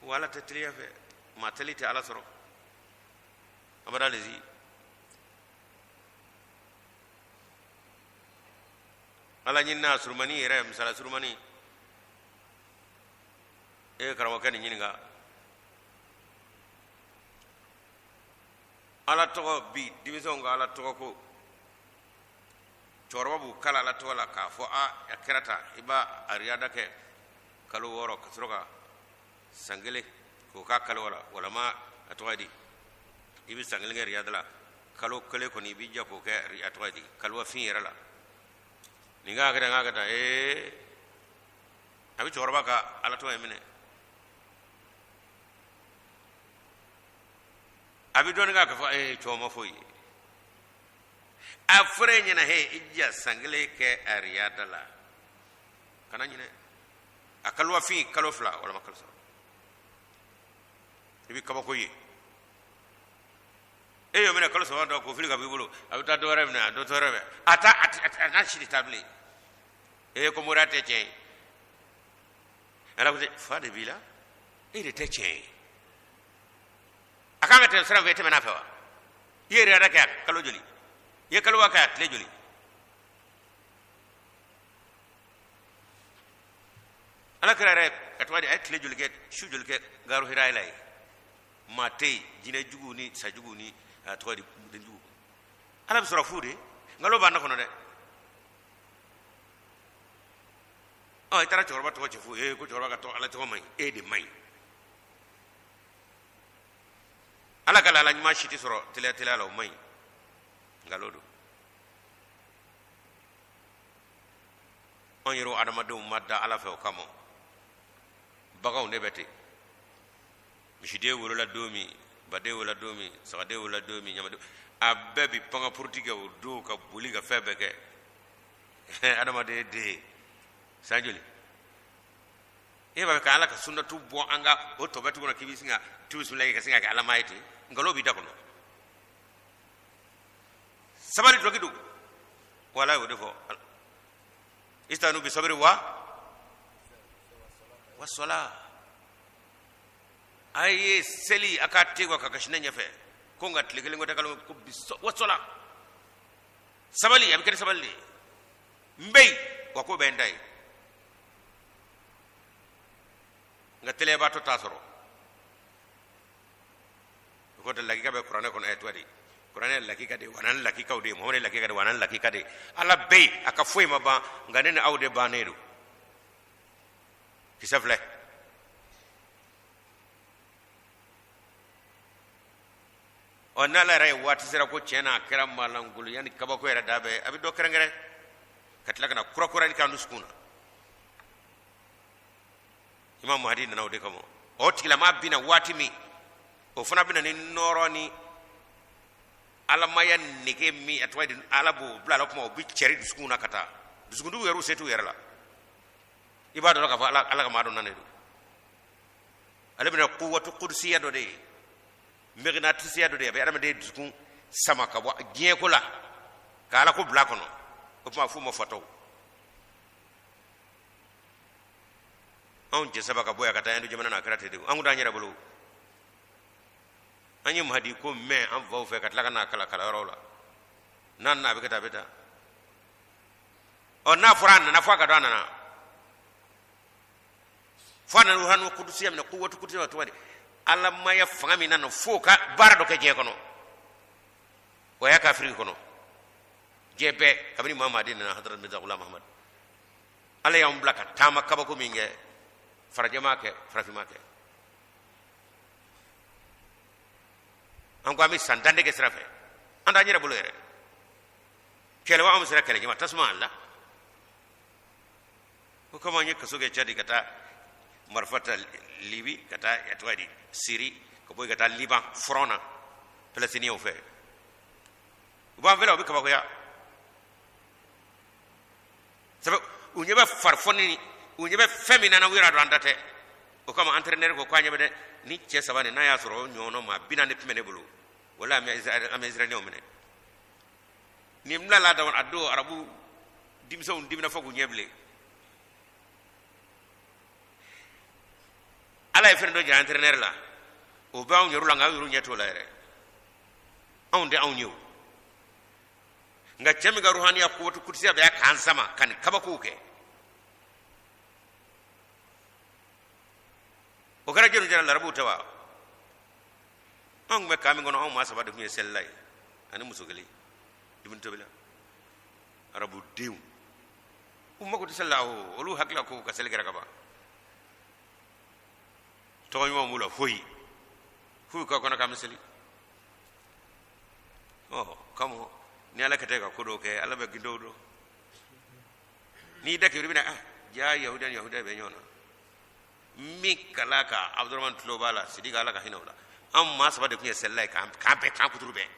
wa ala tɛ teliya fɛ, maa teli tɛ ala sɔrɔ abada. Lezi ala ɲinina surumani yɛrɛ, misala surumani, e ye karamɔgɔkɛ nin ɲininka ala tɔgɔ bi denmisɛnw ka ala tɔgɔ ko cɛkɔrɔba b'u kalan ala tɔgɔ la k'a fɔ a kɛra tan, i b'a a riyada kɛ kalo 6 ka sɔrɔ ka san kelen k'o k'a kalo la, walama a tɔgɔ ye di, i bɛ san kelen kɛ riyada la, kalo kelen kɔni i b'i jɔ k'o kɛ a tɔgɔ ye di kaluwa fin yɛrɛ la. Nin k'a kɛ tan, k'a kɛ tan, ee a bɛ cɛkɔrɔba ka ala tɔgɔ in minɛ, a bɛ dɔɔnin k'a fɔ ee cɛw ma foyi ye. A fɔra e ɲɛna he i jija san kelen kɛ a riyada la, kana ɲinɛ a kaluwafin kalo 2 walama kalo 3, i bɛ kabako ye. E y'o minɛ kalo 3 dɔ k'o fili ka b'i bolo, a bɛ taa dɔ wɛrɛ minɛ, a dɔ wɛrɛ minɛ, a ta a n'a si tɛ taa bilen. E ko moriya tɛ tiɲɛ ye, ala ko fa de b'i la, e de tɛ tiɲɛ ye. A kan ka tɛmɛ sira fɛ, e tɛmɛn'a fɛ wa? I ye riyada kɛ a kalo joli? I ye kalowa kɛ a tile joli? Ala kira yɛrɛ a tɔgɔ di, a ye tile joli kɛ, su joli kɛ garu hira la ye? Maa tɛ yen, jinɛ jugu ni sa jugu ni a tɔgɔ di den jugu, ala bɛ sɔrɔ fu de, nkalon b'an kɔnɔ dɛ. Ɔ i taara cɛkɔrɔba tɔgɔ cɛ fu, ee ko cɛkɔrɔba ka tɔgɔ ala tɔgɔ man ɲi, e de man ɲi. Ala ka lahala ɲuman si tɛ sɔrɔ teliya teliya la, o man ɲi, nkalon don. Anw yɛrɛ adamadenw ma da ala fɛ o kama, baganw de bɛ ten. Misiden wolola don min, baden wolola don min, sagaden wolola don min, ɲamaden A bɛɛ bi panga puruti kɛ o don ka boli ka fɛn bɛɛ kɛ. Adamaden den san joli e b'a fɛ ka Ala ka sunnatu bɔ an ka o tɔbɛti kɔnɔ k'i bɛ sin ka tu bisimila ka sin ka kɛ alama ye ten, nkalon b'i da kɔnɔ. Sabali dɔlɔki don, wala y'o de fɔ, istanu bi sabiri wa wasala. A ye seli a ka te ka kasi ne ɲɛfɛ ko nka tile kelen ko tɛ kalo ko bi wasala. Sabali a bɛ kɛ ni sabali de ye. N bɛ yen wa ko bɛ n da ye, nka teliyabaatɔ t'a sɔrɔ. O kɔrɔ tɛ lakika bɛ kuranɛ kɔnɔ. Ɛ tuwa de kuranɛ lakika de, wa ni lakikaw de ye, Muhamadu ye lakika de, wa ni lakika de. Ala bɛ yen, a ka foyi ma ban, nka ne ni aw de bannen don. Kisɛ filɛ, ɔ n'Ala yɛrɛ ye waati sera ko tiɲɛ na a kɛra maalankolon ni kabako yɛrɛ da bɛɛ, a bɛ dɔ kɛrɛnkɛrɛn ka tila ka na kurakurali k'an dusukun na. Imam Mahdi nana o de kama. O tigilamaa bɛ na waati min, o fana bɛ na ni nɔɔrɔ ni alamaya nege min, a tɔgɔ ye di, Ala b'o bila a la kuma, o bɛ cɛri dusukun na ka taa. Dusukuntigiw yɛrɛ se t'u yɛrɛ la. I b'a dɔn k'a fɔ Ala ka maa dɔ nanen don. Ale bɛna kuwatu kudusiya dɔ de ye, mɛginatisiya dɔ de ye, a bɛ adamaden dusukun sama ka bɔ diɲɛ ko la ka Ala ko bila kɔnɔ. O tuma a f'u ma fatɔw. Anw cɛ saba ka bɔ yan ka taa Ɛndu jamana na, a kɛra ten de. An kun t'an yɛrɛ bolo. An ye Mahadi ko mɛn an faw fɛ ka tila ka n'a kalan kalanyɔrɔw la. N'a nana, a bɛ kɛ tan, a bɛ tan. Ɔ n'a fɔra a nana, fo a ka dɔn a nana, fo a nana ruhanu kudusiya minɛ, kuwatu kudusiya tɔgɔ di, alamaya fanga min nana f'o ka baara dɔ kɛ diɲɛ kɔnɔ. O y'a ka Afiriki kɔnɔ diɲɛ bɛɛ kabini maa Mahadi nana, Hadrat Mirza Ghulam Ahmad. Ala y'anw bila ka taama kabako min kɛ, farajɛ m'a kɛ, farafin m'a kɛ. An ko an bɛ san 10 de kɛ sira fɛ, an t'an yɛrɛ bolo yɛrɛ. Kɛlɛ wa, anw sera kɛlɛ ɲɛma tasuma la. O kama an ye kaso kɛ Cadi, ka taa marifa ta Libi, ka taa a tɔgɔ di Siri, ka bɔ yen ka taa Liban front na Palestiniens fɛ. U b'an fɛlɛ, u bɛ kabakoya, sabu u ɲɛ bɛ farifoni, u ɲɛ bɛ fɛn min na, u yɛrɛ dɔn an ta tɛ. O kama entraîneur ko k'a ɲɛ bɛ dɛ ni cɛ saba nin, n'a y'a sɔrɔ o ɲɔgɔnna maa 40 tun bɛ ne bolo, wala an bɛ Israéliens minɛ. Nin bilala a don, arabu denmisɛnw dimina fo k'u ɲɛ bilen. Ala ye fɛn dɔ jira entraîneur la, o bɛ anw yɛrɛ la, nka anw yɛrɛ ɲɛ t'o la yɛrɛ. Anw tɛ anw ye o, nka cɛ min ka ruhaniya kuwatu kudusiya bɛ k'an sama ka nin kabakow kɛ, o kɛra jɔnni jɛra? Larabuw tɛ wa? Anw tun bɛ camp min kɔnɔ, anw maa saba de tun ye selila ye ani muso kelen dumuni tobila. Arabudenw u mako tɛ seli la, o olu hakili la ko ka seli kɛra ka ban. Tɔgɔ ɲuman b'u la, foyi foyi ka kɔnɔ k'an bɛ seli. Ɔ kama ni Ala ka tɛ ka ko dɔw kɛ, Ala bɛ gindow dɔn. N'i da k'i bɛna ah ja yahudiya ni yahudiya bɛ ɲɔgɔn na min kala ka Abudramani tulo b'a la, Sidiki, Ala ka hinɛ o la. An maa saba de tun ye selila ye k'an bɛɛ k'an kuturu bɛɛ,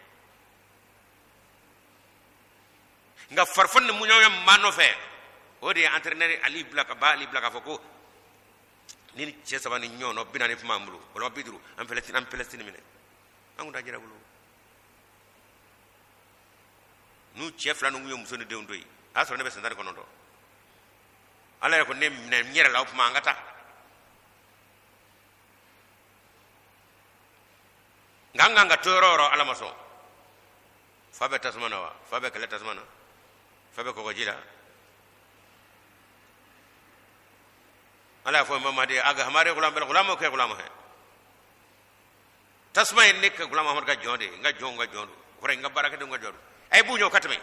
nka farifoni ni muɲɔgɔnya min b'an nɔfɛ, o de ye entraîneur Ali bila ka ba Ali bila k'a fɔ ko ni cɛ saba ni ɲɔgɔn 40 tun b'an bolo, walima 50, an Palestine, an Palestine minɛ. An kun t'an yɛrɛ bolo. N'u cɛ fila ninnu ye muso ni denw to yen, a y'a sɔrɔ ne bɛ san 19. Ala yɛrɛ ko ne minɛ n yɛrɛ la, o tuma an ka taa. Nka an kan ka to yɔrɔ o yɔrɔ, Ala ma sɔn. Fa bɛ tasuma na wa, fa bɛ kɛlɛ tasuma na, fa bɛ kɔgɔji la. Ala y'a fɔ Mamadi aga hamare gulam bel gulamo ke gulamo he. Tasuma ye ne ka Gulam Mahamadu ka jɔn de ye, n ka jɔnw ka jɔn don, o kɔrɔ ye n ka baarakɛdenw ka jɔn don. A ye b'u ɲɛ o ka tɛmɛ.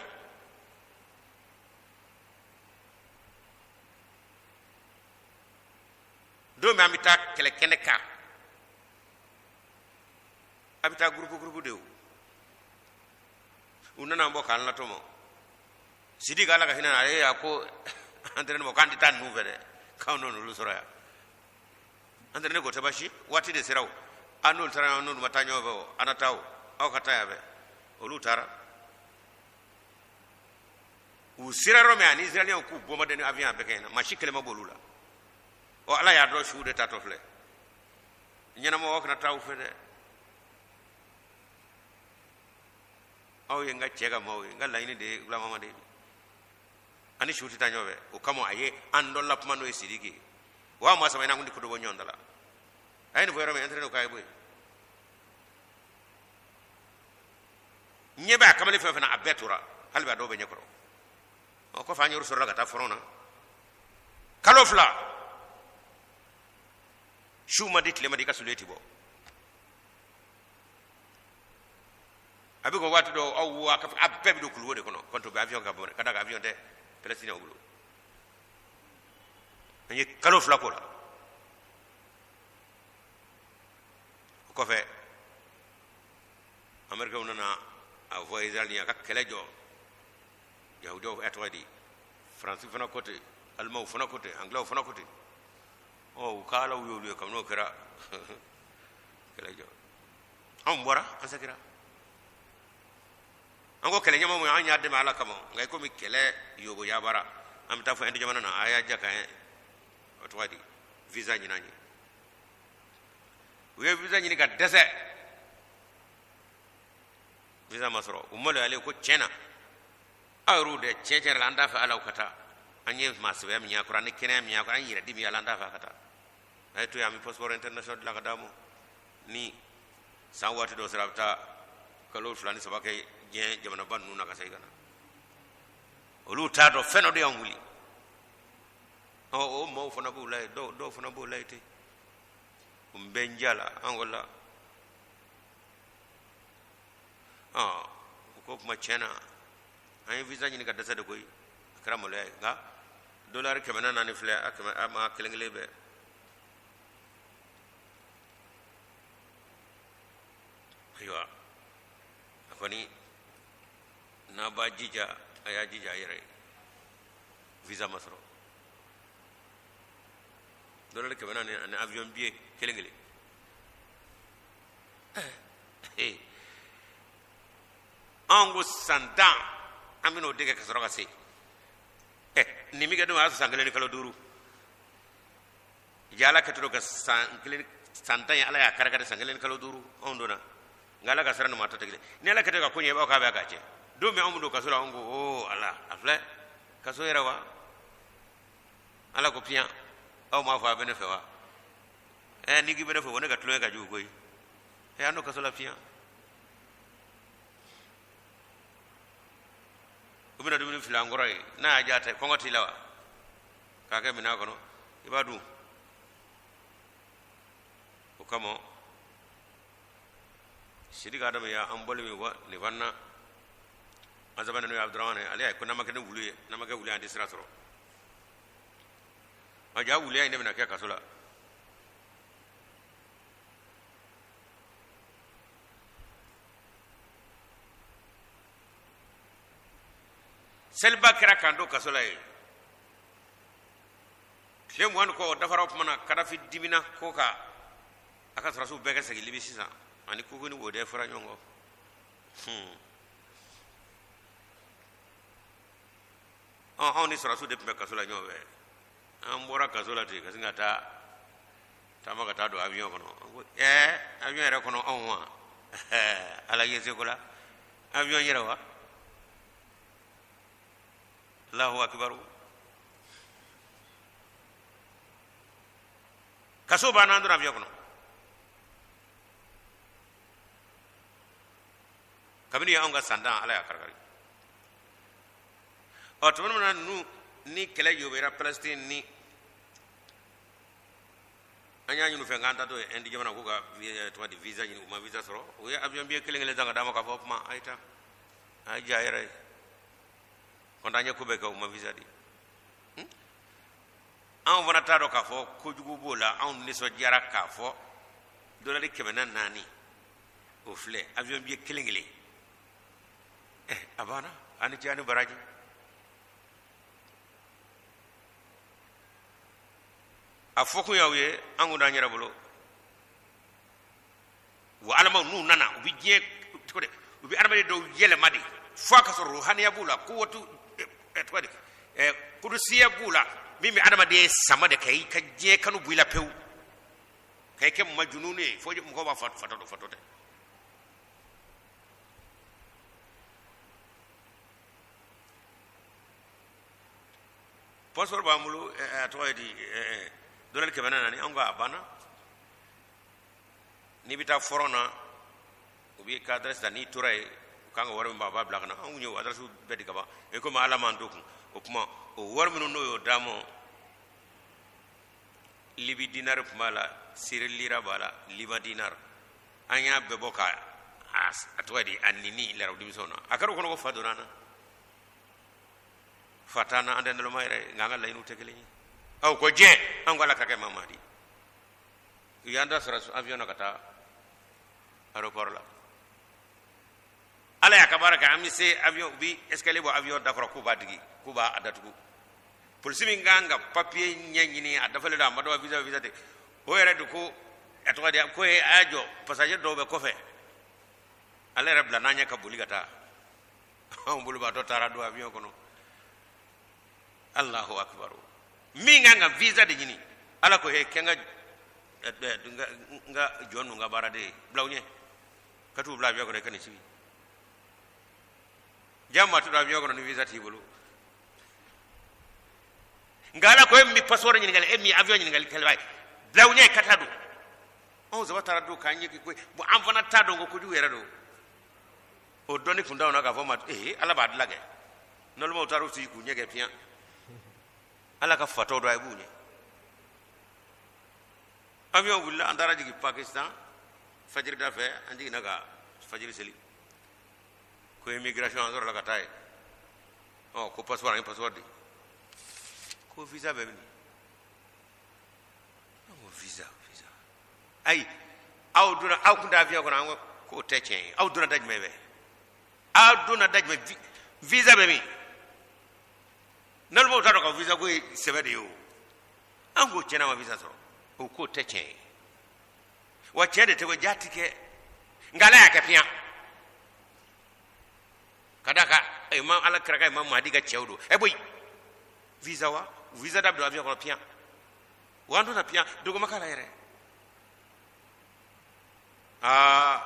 Don min an bɛ taa kɛlɛ kɛnɛ kan, a bɛ taa gurupu gurupu de. O u nana an bɔ k'an latɔmɔ. Sidiki, Ala ka hinɛ na, a ye a ko entraîneur ma k'an tɛ taa ninnu fɛ dɛ, k'anw n'olu sɔrɔ yan. Entraîneur ko tɛ baasi, waati de sera o, an n'olu taara, n'olu ma taa ɲɔgɔn fɛ o, an na taa o, aw ka taa yan fɛ. Olu taara, u sera yɔrɔ min, ani Israɛliyɛnw k'u bombarder ni avion, a bɛɛ kɛ ɲɛna, maa si kelen ma b'olu la. Ɔ, Ala y'a dɔn suw de taatɔ filɛ. Ɲɛnamɔgɔ kana taa u fɛ dɛ. Aw ye n ka cɛ ka maaw ye, n ka laɲini de ye gulamama de ye, ani su tɛ taa ɲɔgɔn fɛ. O kama a ye an dɔ la kuma n'o ye Sidiki ye wa maa saba in, an kun tɛ ko dɔ bɔ ɲɔgɔn da la. A ye nin fɔ yɔrɔ min, entraîneur k'a ye bɔ yen. Ɲɛ bɛ a kamalen fɛn fɛn na, a bɛɛ tora, hali bi a dɔw bɛ ɲɛkɔrɔ. O kɔfɛ, an yɛrɛ sɔrɔla ka taa front na kalo 2, su ma di, tile ma di, i ka soulier ti bɔ. A bɛ ko waati dɔw aw wo a bɛɛ bɛ don kuluwo de kɔnɔ, kɔntɔ bɛ avion ka bɔ ka da kan, avion tɛ Palestinienw bolo. An ye kalo 2 k'o la. O kɔfɛ, Américains nana a fɔ Israël ye a ka kɛlɛ jɔ. Yahudiyaw, a tɔgɔ di, Faransi fana ko ten, Alimanw fana ko ten, Anglais fana ko ten. Ɔ, u ka alaw y'olu ye. Kabini o kɛra, kɛlɛ jɔ. Anw bɔra, an segira, an ko kɛlɛ ɲɛmaa mun, an y'a dɛmɛ Ala kama, nka i komi kɛlɛ yobo yabara, an bɛ taa fɔ Inde jamana na, a y'a ja ka o tɔgɔ di, visa ɲini an ye. U ye visa ɲini ka dɛsɛ, visa ma sɔrɔ. U maloyalen ko tiɲɛ na, aw yɛrɛw dɛ, tiɲɛ tiɲɛ yɛrɛ la, an t'a fɛ ala ka taa. An ye maa sɛbɛya min y'a kɔrɔ, an ni kɛnɛya min y'a kɔrɔ, an yɛrɛ di min y'a la, an t'a fɛ a ka taa. A ye to yen, an bɛ passeport international dilan ka d'a ma. Ni san waati dɔ sera, a bɛ taa kalo 2 ni 3 kɛ diɲɛ jamanaba ninnu na ka segin ka na. Olu t'a dɔn fɛn dɔ de y'an wuli. Ɔ, o maaw fana b'u la yen, dɔw fana b'o la yen ten. U bɛ n ja la, an ko la, ɔ, u ko kuma tiɲɛ na, an ye visa ɲini ka dɛsɛ de koyi. A kɛra maloya ye, nka dolari 404 filɛ, a kɛmɛ a ma kelen kelen bɛɛ. Ayiwa, a kɔni n'a b'a jija, a y'a jija a yɛrɛ ye. Visa ma sɔrɔ, dolari 400 ani avion billet kelen kelen. Anw ko san 10, an bɛn'o de kɛ ka sɔrɔ ka se. Ɛ, nin bɛ kɛ don, o y'a sɔrɔ san 1 ni kalo 5 ja. Ala kɛtɔ ka san 1, san 10 ye, Ala y'a kari kari san 1 ni kalo 5, anw donna. Nka Ala ka sira ni maa tɔ tɛ kelen. Ni Ala kɛtɔ ka ko ɲɛ, i b'a fɔ k'a bɛ k'a cɛ. Don min anw bɛ don kaso la, anw ko o Ala, a filɛ kaso yɛrɛ wa. Ala ko piyan, aw m'a fɔ a bɛ ne fɛ wa? Ɛ, n'i k'i bɛ ne fɛ, o ne ka tulonkɛ ka jugu koyi. Ɛ, an don kaso la piyan. U bɛna dumuni fili an kɔrɔ ye, n'a y'a diya tɛ, kɔngɔ t'i la wa? K'a kɛ minɛn kɔnɔ, i b'a dun. O kama Sidiki Adamu y'an bɔli min fɔ nin fana na, an sabanan n'o ye Abudramani, ale y'a ye ko n'an ma kɛ ni wulu ye, n'an ma kɛ wulu ye, an tɛ sira sɔrɔ. A ja wuluya in de bɛna kɛ kaso la. Seliba kɛra k'an to kaso la yen tile 20 ni kɔ, o dafara. O tuma na, Kadafi dimina ko ka a ka sɔrɔdasiw bɛɛ kɛ segin Libi sisan, ani kuku ni wodɛ fɔra ɲɔgɔn kɔ. Anw ni sɔrɔdasiw de tun bɛ kaso la ɲɔgɔn fɛ. An bɔra kaso la ten ka sin ka taa taama ka taa don avion kɔnɔ. An ko ɛɛ, avion yɛrɛ kɔnɔ anw wa? Ala ye seko la, avion yɛrɛ wa. Allahu akibaru. Kaso banna, an donna avion kɔnɔ. Kabini anw ka san 10, Ala y'a karikari. Ɔ, tuma min na ninnu ni kɛlɛ yobera Palestine, ni an y'a ɲini fɛ k'an taatɔ ye Inde jamana, k'u ka tɔgɔ di, visa ɲini, u ma visa sɔrɔ. U ye avion billet kelen kelen san ka d'a ma k'a fɔ kuma a ye taa, a ye diya a yɛrɛ ye. Kɔnɔ an ye ko bɛɛ kɛ, u ma visa di. Anw fana t'a dɔn k'a fɔ kojugu b'o la. Anw nisɔndiyara k'a fɔ dolari 404, o filɛ, avion billet kelen kelen. Ɛ, a banna, a ni ce, a ni baraji. A fɔ kun y'aw ye, an kun t'an yɛrɛ bolo wa. Alamaw n'u nana, u bɛ diɲɛ cogo di? U bɛ adamaden dɔw yɛlɛma de fo a ka sɔrɔ ruhaniya b'u la, kuwatu, tɔgɔ di, kudusiya b'u la, min bɛ adamaden sama de ka i ka diɲɛ kanu bɔ i la pewu, ka i kɛ majununu ye, fo mɔgɔw b'a fɔ fatɔ don, fatɔ tɛ. Passeport b'an bolo, a tɔgɔ ye di, dolari 404, an ko a banna. N'i bɛ taa front na, u b'i ka adresse ta, n'i tora yen, u kan ka wari min b'a b'a bila ka na. Anw ye o adresse bɛɛ di ka ban. E komi Ala m'an to kun, o tuma o wari minnu n'o y'o d'an ma, Libi dinari tun b'a la, Siri lira b'a la, Liban dinar, an y'a bɛɛ bɔ ka a tɔgɔ di, a nini larabu denmisɛnw na. A kɛra o kɔnɔ ko fa donna an na, fa t'an na, an tɛ naloma yɛrɛ, nka an ka laɲiniw tɛ kelen ye. Aw ko diɲɛ, an ko Ala ka kɛ Mamadi. U y'an da sɔrɔ avion na ka taa aéroport la. Ala y'a ka baara kɛ, an bɛ se avion, u bɛ escalier bɔ avion da kɔrɔ k'u b'a digi, k'u b'a datugu. Polisi min kan ka papier ɲɛɲini, a dafalen don, a ma dɔn visa visa tɛ, o yɛrɛ de ko a tɔgɔ di, ko a y'a jɔ, passager dɔw bɛ kɔfɛ. Ala yɛrɛ bila n'an ɲɛ ka boli ka taa, anw bolibaatɔ taara don avion kɔnɔ. Allahu akbar. Min kan ka visa de ɲini, Ala ko he, kɛ n ka n ka jɔn ninnu ka baaraden ye, bila u ɲɛ ka t'u bila avion kɔnɔ, i ka nin sigi. Ja maa tɛ don avion kɔnɔ ni visa t'i bolo. Nka Ala ko e min bɛ passeport ɲininkali, e min ye avion ɲininkali kɛlɛba ye, bila u ɲɛ ka taa don. Anw saba taara don k'an ɲɛ ko bon, an fana t'a dɔn ko kojugu yɛrɛ don. O dɔnni kun t'anw na k'a fɔ ma ee Ala b'a dilan kɛ. Nalomaw taara u sigi k'u ɲɛ kɛ piyan. Ala ka fatɔ dɔ a b'u ɲɛ. Avion wulila, an taara jigin Pakistan fajiri da fɛ, an jiginna ka fajiri seli. Ko immigration, an sɔrɔla ka taa yen. Ɔ ko passeport, an ye passeport di. Ko visa bɛ min? An ko visa, visa. Ayi, aw donna, aw kun tɛ avion kɔnɔ, an ko k'o tɛ tiɲɛ ye. Aw donna da jumɛn fɛ? Aw donna da jumɛn? Visa bɛ min? Nalomaw t'a dɔn ka visa ko ye sɛbɛ de ye o. An ko tiɲɛna ma visa sɔrɔ. O k'o tɛ tiɲɛ ye. Wa tiɲɛ de tɛ ko ja ti kɛ. Nka Ala y'a kɛ piyan. Ka d'a kan imam Ala kira ka imam Mahdi ka cɛw don. Ɛ boyi. Visa wa? Visa da bɛ don avion kɔnɔ piyan. Wa an donna piyan, dogo ma k'a la yɛrɛ. Aa,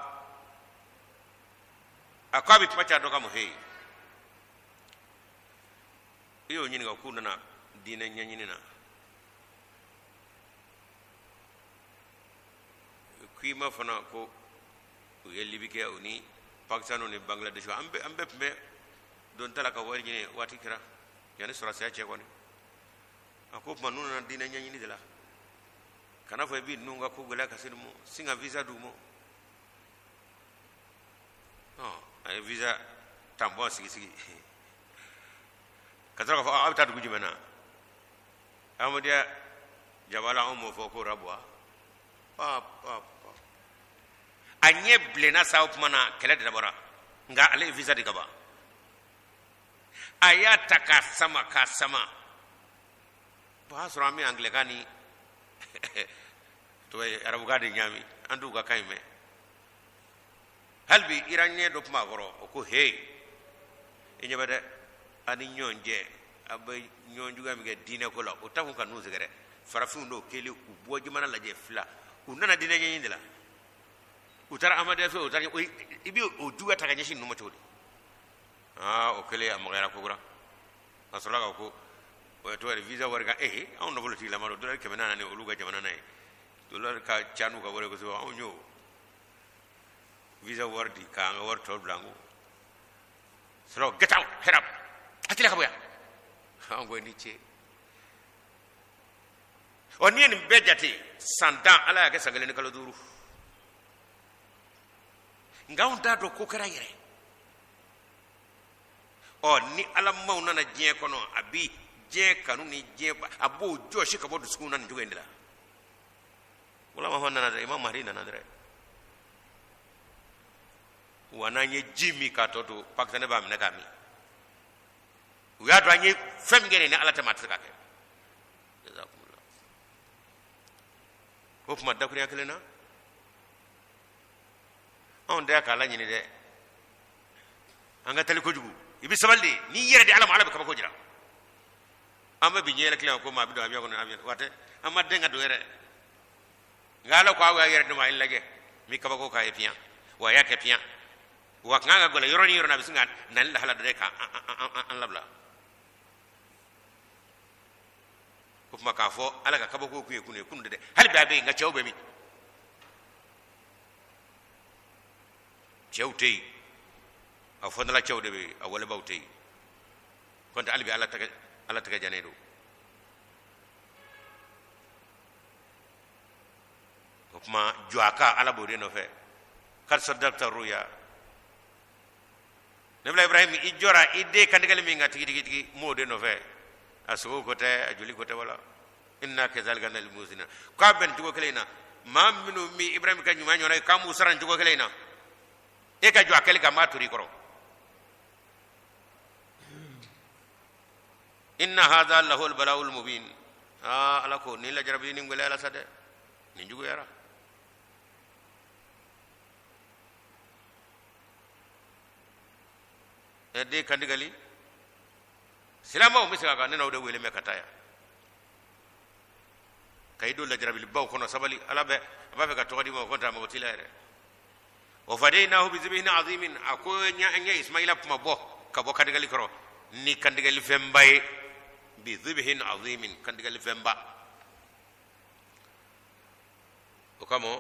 a ko a bɛ kuma caya dɔ ka mɔ he. I y'o ɲininka k'u nana diinɛ ɲɛɲini na. K'i ma fana ko u ye Libi kɛ, u ni Pakistan ni Bangladesh, an bɛɛ tun bɛ don ta la ka wari ɲini waati kɛra yanni sɔrɔsiya cɛ kɔni. A ko tuma n'u nana diinɛ ɲɛɲini de la, kana fɔ i bɛ ninnu ka ko gɛlɛya ka se nin ma, sin ka visa d'u ma. A ye visa tampon sigi sigi ka sɔrɔ k'a fɔ aw bɛ taa dugu jumɛn na? Ahmadiyya jabala, anw m'o fɔ ko rabuwa. Pa pa pa. A ɲɛ bilenna sa, o tuma na kɛlɛ de dabɔra, nka ale ye visa di ka ban. A y'a ta k'a sama k'a sama. O y'a sɔrɔ an bɛ angilɛkan ni tɔgɔ ye arabukan de ɲaami, an t'u ka kan in mɛn. Hali bi iraniyɛn dɔ kuma a kɔrɔ, o ko he, i ɲɛ bɛ dɛ, a ni ɲɔgɔn cɛ, a bɛ ɲɔgɔn juguya min kɛ diinɛ ko la, o ta kun ka n'u sɛgɛrɛ. Farafinw n'o kelen, u bɔ jamana lajɛ fila, u nana diinɛ ɲɛɲini de la. U taara Ahmadiyya fɛ, u taara, i bɛ o juguya ta ka ɲɛsin ninnu ma cogo di? Aa, o kɛlen a magayara kokura. A sɔrɔla ka ko o ye tɔgɔ ye visa wari kan, ee anw nafolotigilama don, dolari 404 olu ka jamana na ye, dolari ka ca n'u ka wari kosɛbɛ. Anw y'o visa wari di k'an ka wari tɔ bila an kun. Sɔrɔ get out, head up, a teliya ka bɔ yan. An ko i ni ce. Ɔ n'i ye nin bɛɛ jate, san 10, Ala y'a kɛ san 1 ni kalo 5. Nka anw t'a dɔn ko kɛra yɛrɛ. Ɔ ni Ala maaw nana diɲɛ kɔnɔ, a bi diɲɛ kanu ni diɲɛ, a b'o jɔsi ka bɔ dusukun na nin cogo in de la. Wala ma nana dɛ, Imam Mahdi nana dɛ. Wa n'an ye ji min k'a tɔ to, Pakistanɛ b'a minɛ k'a min. U y'a dɔn an ye fɛn min kɛ nin ni Ala tɛ, maa tɛ se k'a kɛ. Jazakumullah. O tuma dakurunya kelen na, anw tɛ k'Ala ɲini dɛ. An ka teli kojugu, i bɛ sabali de, n'i yɛrɛ di Ala ma, Ala bɛ kabako jira. An bɛ bi ɲɛ yɛlɛ tile ko maa bɛ don avion kɔnɔ, avion waati an ma den ka don yɛrɛ. Nka Ala ko aw y'a yɛrɛ di ma, a ye lajɛ n bɛ kabako k'a ye piyan, wa a y'a kɛ piyan, wa kan ka gɛlɛn yɔrɔ ni yɔrɔ na, a bɛ sin ka na ni lahala dɔ ye ka an labila. O tuma k'a fɔ Ala ka kabako kun ye kun ye kun tɛ dɛ, hali bi a bɛ yen, nka cɛw bɛ min? Cɛw tɛ yen, a fɔndala cɛw de bɛ yen, a walebaw tɛ yen. Kɔntɛ hali bi Ala tɛgɛ, Ala tɛgɛ jannen don. O tuma jɔ a kan, Ala b'o de nɔfɛ. Kad saddakta ruya, nabila Ibrahim, i jɔra i den kantigɛli min kan tigi tigi tigi, m'o de nɔfɛ. A sogo ko tɛ, a joli ko tɛ, wala inna kazalika najzil muhsinin. K'a bɛn cogo kelen in na, maa minnu mi Ibrahim ka ɲuman ɲɔgɔn ye, k'an b'u sara nin cogo kelen in na. E ka jɔ a kɛli kan, n b'a turu i kɔrɔ. Inna hadha lahu albala'ul mubin. Aa, Ala ko nin lajarabi nin gɛlɛyara sa dɛ, nin juguyara. Ɛ, den kantigali silamɛw bɛ se ka kan ne n'aw de wele mɛ ka taa yan ka i don lajarabilibaw kɔnɔ. Sabali, Ala bɛ a b'a fɛ ka tɔgɔ d'i ma, o kɔni tɛ, a mago t'i la yɛrɛ. Wa fadaynahu bi zibhin azimin, a ko n ye Ismaila kuma bɔ ka bɔ kantigali kɔrɔ ni kantigali fɛnba ye. Bi zibhin azimin, kantigali fɛnba. O kama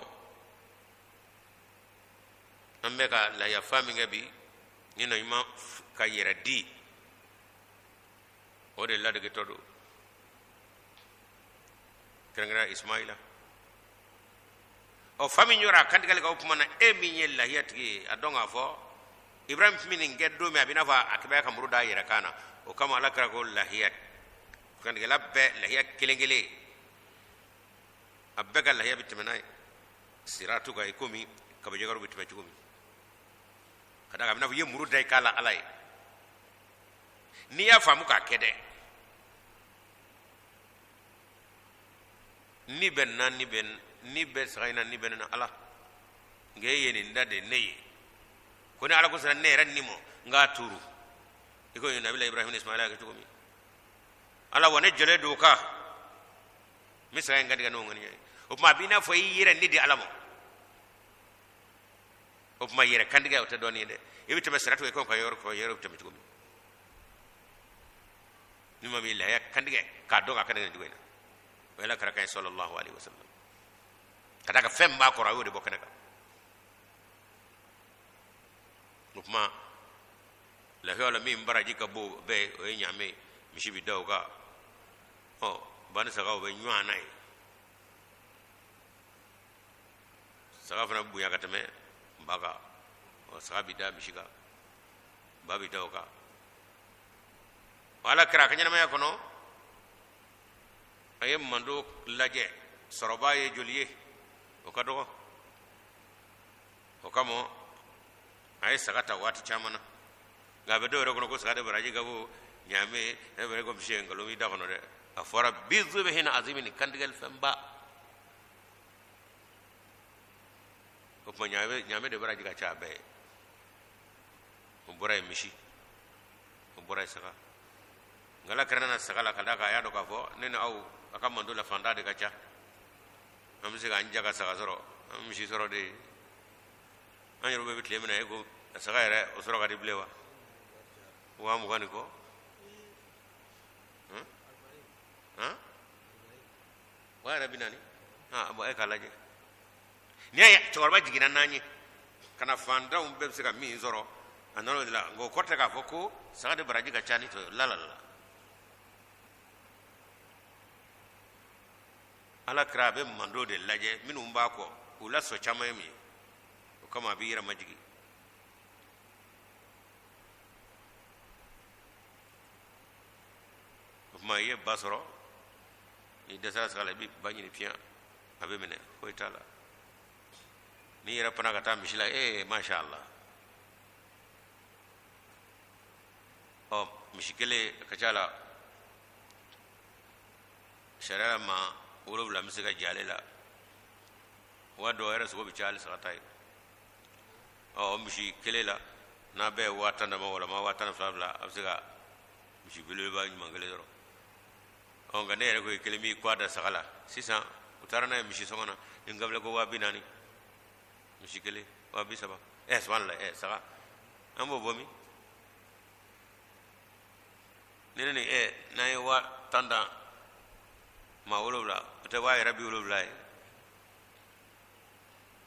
an bɛ ka layafa min kɛ bi ni nɔ ɲuman ka yɛrɛ di, o de ladegetɔ don kɛrɛnkɛrɛn Ismaila. Ɔ, fa min jɔra a kantigali kan o tuma na, e min ye lahiya tigi ye, a dɔn k'a fɔ Ibrahim tun bɛ nin kɛ don min, a bɛ n'a fɔ a kɛbɛ ka muru da a yɛrɛ kan na. O kama Ala kira ko lahiya kantigɛla bɛɛ lahiya kelen kelen, a bɛɛ ka lahiya bɛ tɛmɛ n'a ye siratu kan, i komi kabajɛgɛrɛw bɛ tɛmɛ cogo min. Ka d'a kan a bɛ n'a fɔ i ye muru da i kan la Ala ye. N'i y'a faamu k'a kɛ dɛ, ni bɛ na, ni bɛ ni bɛ saga in na, ni bɛ ne na Ala, nka e ye nin da de ne ye, ko ni Ala ko sera ne yɛrɛ ni ma, n k'a turu i ko nabila Ibrahim ni Ismaila y'a kɛ cogo min. Ala wa ne jɔlen don o kan, n bɛ saga in kantigɛ n'o ŋaniya ye. O tuma a b'i n'a fɔ i yɛrɛ ni di Ala ma. O tuma yɛrɛ kantigɛ o tɛ dɔɔnin ye dɛ, i bɛ tɛmɛ siratu kan ka yɔrɔ ka yɔrɔ bɛ tɛmɛ cogo min. Ni maa min lahiya kantigɛ k'a dɔn k'a kantigɛ nin cogo in na, o ye Ala kira kan ye sallallahu alaihi wasallam. Ka d'a kan fɛn min b'a kɔrɔ, a y'o de bɔ kɛnɛ kan. O tuma lahiya la min baraji ka bon bɛɛ, o ye ɲaamɛ ye, misi bɛ da o kan. Ɔ, ba ni sagaw bɛ ɲɔgɔn na ye, saga fana bɛ bonya ka tɛmɛ ba kan. Ɔ, saga bɛ da misi kan, ba bɛ da o kan. Ala kira ka ɲɛnamaya kɔnɔ, a ye mando lajɛ, sɔrɔba ye joli ye, o ka dɔgɔ. O kama a ye saga ta waati caman na, nka a bɛ dɔw yɛrɛ kɔnɔ ko saga de baraji ka bon ɲaamɛ e bɛ ko misi ye. Nkalon b'i da kɔnɔ dɛ. A fɔra bi zubihin azimin, nin kantigɛli fɛnba. O tuma ɲaamɛ de baraji ka ca a bɛɛ ye. O bɔra yen misi, o bɔra yen saga. Nka Ala kira nana saga la ka d'a kan a y'a dɔn k'a fɔ ne ni aw a ka mando la fantan de ka ca. An bɛ se k'an ja ka saga sɔrɔ, an bɛ misi sɔrɔ de. An yɛrɛ bɛ tile min na e ko saga yɛrɛ o sɔrɔ ka di bilen wa? 20,000 ni kɔ. Waa yɛrɛ bi naani. Bɔn e k'a lajɛ, n'i y'a ye cɛkɔrɔba jiginna n'an ye ka na, fantanw bɛɛ bɛ se ka min sɔrɔ a nana o de la. Nka o kɔrɔ tɛ k'a fɔ ko saga de baraji ka ca ni tɔ ye. La la la, Ala kira a bɛ mando de lajɛ minnu b'a kɔ, u la sɔn caman ye min ye, o kama a b'i yɛrɛ majigin. O tuma i ye ba sɔrɔ, n'i dɛsɛra saga la, i bɛ ba ɲini fiɲɛ, a bɛ minɛ, foyi t'a la. N'i yɛrɛ panna ka taa misi la, ee masha Allah. Ɔ, misi kelen ka ca la, sariya ma 7 bɛ se ka jɛ ale la, wa dɔw yɛrɛ sogo bɛ caya hali saga ta ye. Ɔ, misi kelen la N'a bɛɛ ye 10,000 dama walama 12,000 bila, a bɛ se ka misi belebeleba ɲuman kelen sɔrɔ. Ɔ, nka ne yɛrɛ ko i kelen b'i kɔ da saga la sisan. U taara n'a ye misi sɔngɔ na ni n gafilɛ ko 40,000 misi kelen, 30,000. Subhanallah. Saga an b'o bɔ min? Ni ne ni n'an ye 10,000 dan maa wolonwula, o tɛ waa yɛrɛ 70 ye.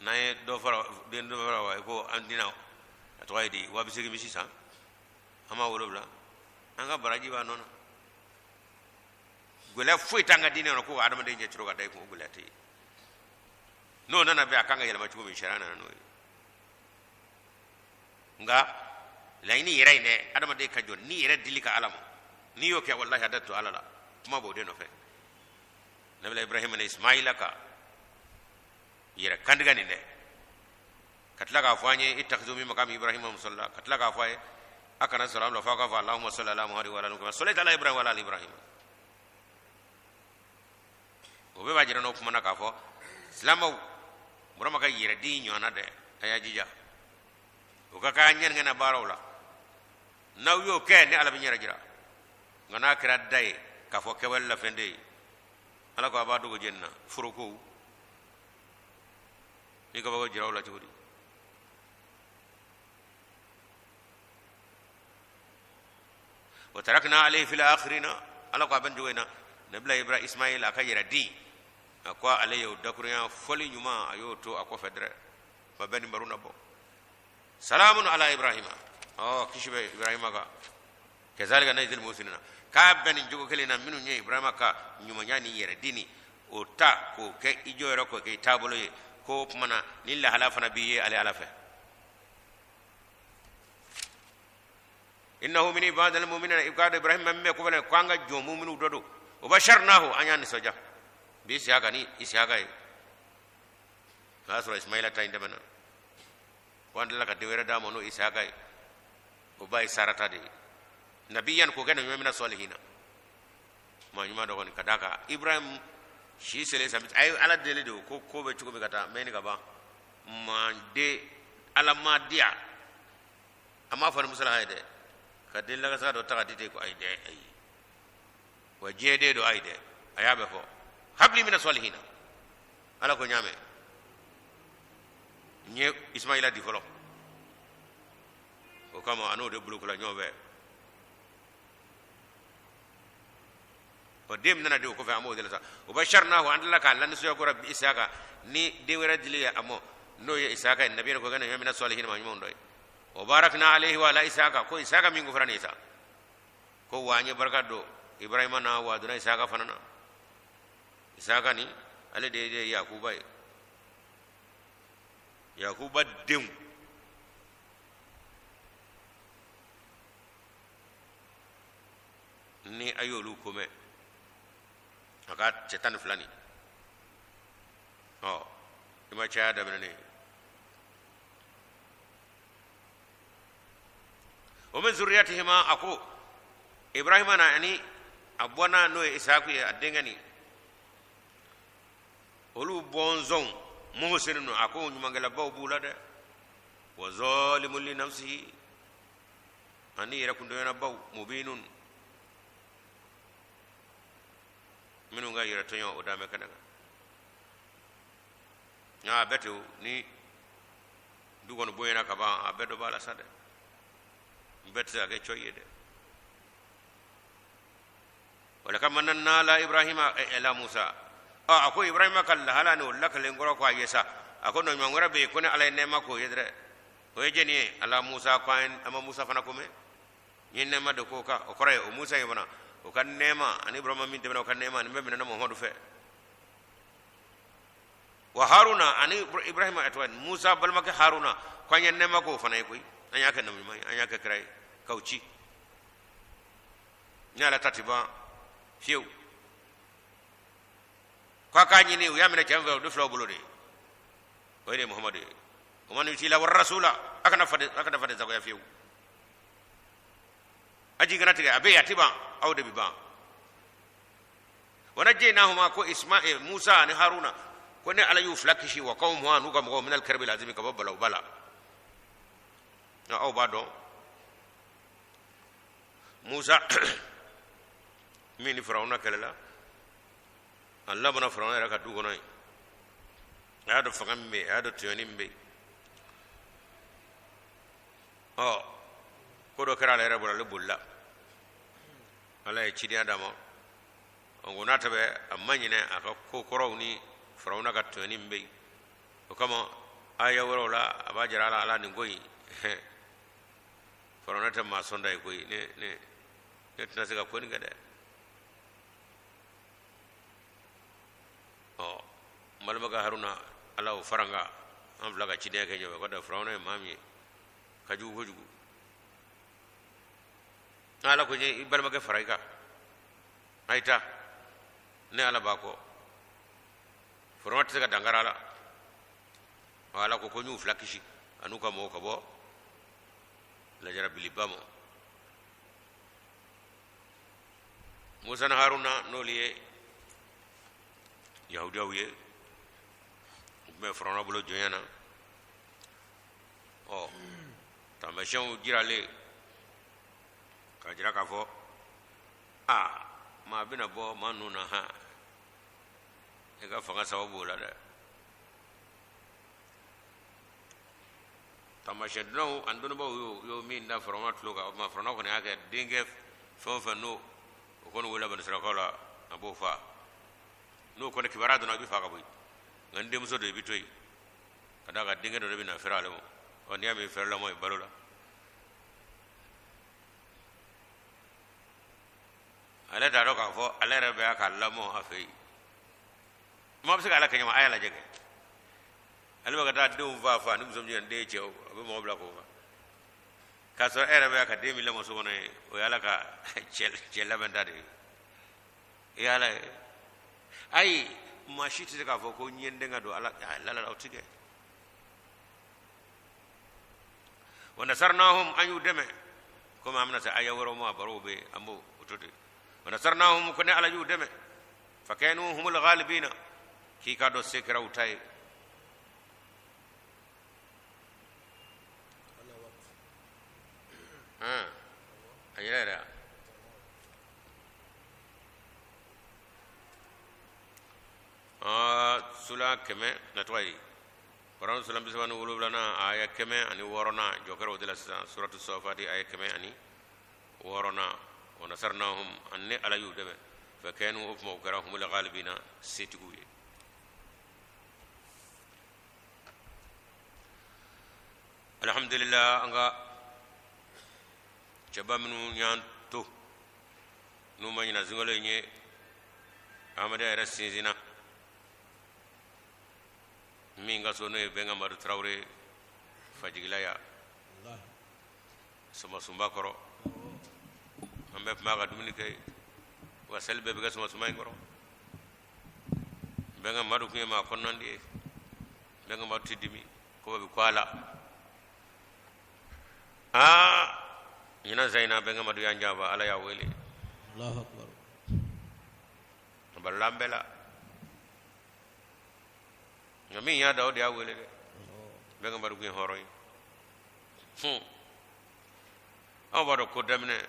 N'an ye dɔ fara den dɔ fara wa, i ko an dina a tɔgɔ ye di, 80,000 misi san, an ma wolonwula, an ka baraji b'a nɔ na. Gɛlɛya foyi t'an ka diinɛ kɔnɔ ko ka adamaden ɲɛ coro ka da i kun, o gɛlɛya tɛ yen. N'o nana bɛn a kan ka yɛlɛma cogo min, sariya nana n'o ye. Nka laɲini yɛrɛ in dɛ, adamaden ka jɔ n'i yɛrɛ dili ka ala ma, n'i y'o kɛ, walahi a da to ala la, kuma b'o de nɔfɛ. Nabila Ibrahima ni Ismaila ka yɛrɛ kantigɛ nin dɛ, ka tila k'a fɔ an ye ittakhidhu min maqami Ibrahima musalla, ka tila k'a fɔ a ye a kana salamu la f'a k'a fɔ Allahumma salli ala Muhammad wa ala ali kama sallaita ala Ibrahima wa ala ali Ibrahima. O bɛɛ b'a jira n'o kumana k'a fɔ silamɛw Burama ka yɛrɛ di ɲɔgɔn na dɛ, a y'a jija o ka k'a ɲɛnigɛ na baaraw la. N'aw y'o kɛ, ni ala bɛ ɲɛrɛ jira. Nka n'a kɛra da ye k'a fɔ kɛwale la fɛn tɛ yen, ala ko a b'a dogo jeni na forokow ni kabako jira aw la cogo di? Wa tarakna alayhi fil akhirina, ala ko a bɛ nin cogo in na. Nabila Ibrahim Ismail a ka yɛrɛ di, a ko ale y'o dakurunya fɔli ɲuman, a y'o to a kɔfɛ dɛrɛ, fa bɛɛ ni baro na bɔ. Salamun ala Ibrahima, ɔ kisi bɛ Ibrahima kan. Kazalika najzil muhsinina, k'a bɛ nin cogo kelen na minnu ye Ibrahima ka ɲumanya ni yɛrɛ di ni o ta k'o kɛ i jɔyɔrɔ, k'o kɛ i taabolo ye, k'o tuma na ni lahala fana b'i ye ale ala fɛ. Innahu min ibadil mu'minina, i k'a dɔn Ibrahima min bɛ ko fana ko an ka jɔn muminiw dɔ don. Wa basharnahu, an y'a nisɔndiya bi Isiyaka ni Isiyaka ye, o y'a sɔrɔ Ismaila ta in tɛmɛna, ko an tilala ka den wɛrɛ d'a ma n'o Isiyaka ye, o ba ye Sarata de ye. Nabiyan, k'o kɛ na ɲuman mina sɔlihina, maa ɲuman dɔ kɔni. Ka d'a kan Ibrahim si selen san a ye ala deli de ko ko bɛ cogo min ka taa mɛ ni ka ban manden ala ma diya, a m'a fɔ ni musalaha ye dɛ, ka den lagasaga dɔ ta ka di ten ko ayi dɛ, ayi wa diɲɛ den don, ayi dɛ, a y'a bɛɛ fɔ habli mina sɔlihina. Ala ko n y'a mɛn, n ye Ismaila di fɔlɔ, o kama a n'o de bolokola ɲɔgɔn fɛ. Ɔ, den min nana di o kɔfɛ, an b'o de la sa. Wa basharnahu, an tilala k'a lanisɔndiya kora bi Isaka ni den wɛrɛ dili ye a ma, n'o ye Isaka ye. Nabiyan, ko kɛ na mina sɔlihin, maa ɲumanw dɔ ye. Wa barakna alayhi wa ala Isaka, ko Isaka min ko fara ni Isa ko wa an ye barika don Ibrahima na, wa donna Isaka fana na. Isaka ni ale de ye Yakuba ye, Yakuba denw ni a y'olu ko mɛn, a ka cɛ 12 nin, ɔ i ma caya daminɛ ne ye. Wa min zurriyatihima, a ko Ibrahima na ani a bɔnna n'o ye Isaku ye, a denkɛ nin, olu bɔnsɔnw muhsinun, a ko ɲumankɛlabaw b'u la dɛ, wa zalimun li nafsihi, ani yɛrɛ kuntɔɲɔnabaw, mubinun, minnu ka yɛrɛ tɔɲɔ o danbɛ kɛnɛ kan. Nka a bɛɛ ten, ni du kɔni bonyana ka ban, a bɛɛ dɔ b'a la sa dɛ, bɛɛ tɛ se ka kɛ cɔyi ye dɛ. Walakad mananna ala Ibrahima ala Musa, ɔ a ko Ibrahima ka lahala ni o lakalen kɔrɔ ko a ye sa, a ko nɔ ɲuman wɛrɛ bɛ yen ko ni ala ye nɛɛma k'o ye dɛ, o ye jɛni ye ala Musa, ko an ma Musa fana ko mɛn, n ye nɛɛma de k'o kan. O kɔrɔ ye o Musa in fana o ka nɛɛma ani Ibrahima min tɛmɛna o ka nɛɛma nin bɛɛ minɛna Muhamadu fɛ. Wa Haruna, ani Ibrahima tɔgɔ Musa balimakɛ Haruna, ko an ye nɛɛma k'o fana ye koyi, an y'a kɛ nabi ɲuman ye, an y'a kɛ kira ye k'aw ci. Ni ala ta ti ban fiyewu, k'a k'a ɲini u y'a minɛ cɛ fɛ, o de filaw bolo de, o ye de Muhamadu ye. Wa man yuti'i laha wa rasula, a kana faden, a kana faden sagoya fiyewu, a jigi kana tigɛ, a bɛ yen a ti ban, aw de bɛ ban. Wa najjaynahuma, ko Ismail Musa ani Haruna, ko ne ala y'u fila kisi, wa qawmuhuma, n'u ka mɔgɔw, minal karbil azimi, ka bɔ balawuba la. Aw b'a dɔn Musa min ni Firawuna kɛlɛla, a lamɔna Firawuna yɛrɛ ka du kɔnɔ yen. A y'a dɔn fanga min bɛ yen, a y'a dɔn tɔɲɔni min bɛ yen. Ɔ, ko dɔ kɛra ale yɛrɛ bolo, ale bolila. Ala ye cidenya d'a ma. O n'a ta bɛɛ, a ma ɲinɛ a ka ko kɔrɔw ni Firawuna ka tɔɲɔni min bɛ yen. O kama aya wɛrɛw la, a b'a jira ala ala nin ko in, Firawuna tɛ maa sɔnta ye koyi. Ne tɛna se ka ko nin kɛ dɛ. Ɔ, n balimakɛ Haruna, ala o fara n kan, an fila ka cidenya kɛ ɲɔgɔn fɛ. Ko da Firawuna ye maa min ye, ka jugu kojugu. Ala ko i balimakɛ fara i kan, a ye taa, ne ala b'a kɔ. Firawuna tɛ se ka dankari a la. Ala ko n y'u fila kisi an'u ka mɔgɔw ka bɔ lajarabiliba ma. Musa ni Haruna, n'olu ye yahudiyaw ye, u tun bɛ Firawuna bolo jɔnya na. Ɔ, taamasiyɛnw jiralen k'a jira k'a fɔ a maa bɛna bɔ maa ninnu na, han, e ka fanga sababu b'o la dɛ. Taamasiyɛn dunanw ani dɔnnibaaw y'o min da Firawuna tulo kan, o tuma Firawuna kɔni y'a kɛ denkɛ fɛn o fɛn n'o o kɔni wolola banisirakaw la, a b'o faa. N'o kɔni kibaruya donna, i bɛ faa ka bɔ yen. Nka n denmuso don, i bɛ to yen, ka d'a kan denkɛ dɔ de bɛ na fɛrɛ ale ma. Ɔ, n'i y'a mɛn fɛrɛ lamɔ ye balo la, ale t'a dɔn k'a fɔ ale yɛrɛ bɛ a ka lamɔ a fɛ yen. Maa bɛ se k'ala kɛ ɲɔgɔn, a y'a lajɛ kɛ. Ale bɛ ka taa denw fa fa ni muso min den ye cɛ, a bɛ mɔgɔ bila k'o fa, k'a sɔrɔ e yɛrɛ bɛ ka den min lamɔ so kɔnɔ yen, o ye ala ka cɛ labɛnta de ye. I y'ala ye, ayi, maa si tɛ se k'a fɔ ko n ye n den ka don ala la la, o tɛ kɛ. Wa nasarnahum, an y'u dɛmɛ. Komi an bɛna se aya wɛrɛw ma, a barow bɛ yen, an b'o to ten. Wa nasarnahum, ko ne ala y'u dɛmɛ. Fakanu humul ghalibina, k'i k'a dɔn se kɛra u ta ye. A yɛrɛ yɛrɛ sura kɛmɛ na tɔgɔ ye kuran sura 37nan, aya 106nan, jɔ kɛra o de la sisan. Suratu sɔfati, aya 106nan. Wa nasarnahum, an ne ala y'u dɛmɛ. Fakanu, o tuma u kɛra humul ghalibina, setigiw ye. Alhamdulillah, an ka cɛba minnu y'an to, n'u ma ɲina sunkalo in ye, ahmadenya yɛrɛ sinsinna min ka so, n'o ye Bɛnka Madu Tarawele fajigila ya Samasunba kɔrɔ. An bɛɛ tun b'a ka dumuni kɛ, wa seli bɛɛ bɛ kɛ Samasunba in kɔrɔ. Bɛnka Madu tun ye maa kɔnɔnandi ye. Bɛnka Madu tɛ dimi, ko bɛɛ bɛ ko a la. Aa, ɲinan san in na, Bɛnka Madu y'an janfa, ala y'a wele.
Allahu akbar.
A balila an bɛɛ la, nka min y'a da, o de y'a wele dɛ. Bɛnka Madu tun ye hɔrɔn ye. Aw b'a dɔn ko daminɛ,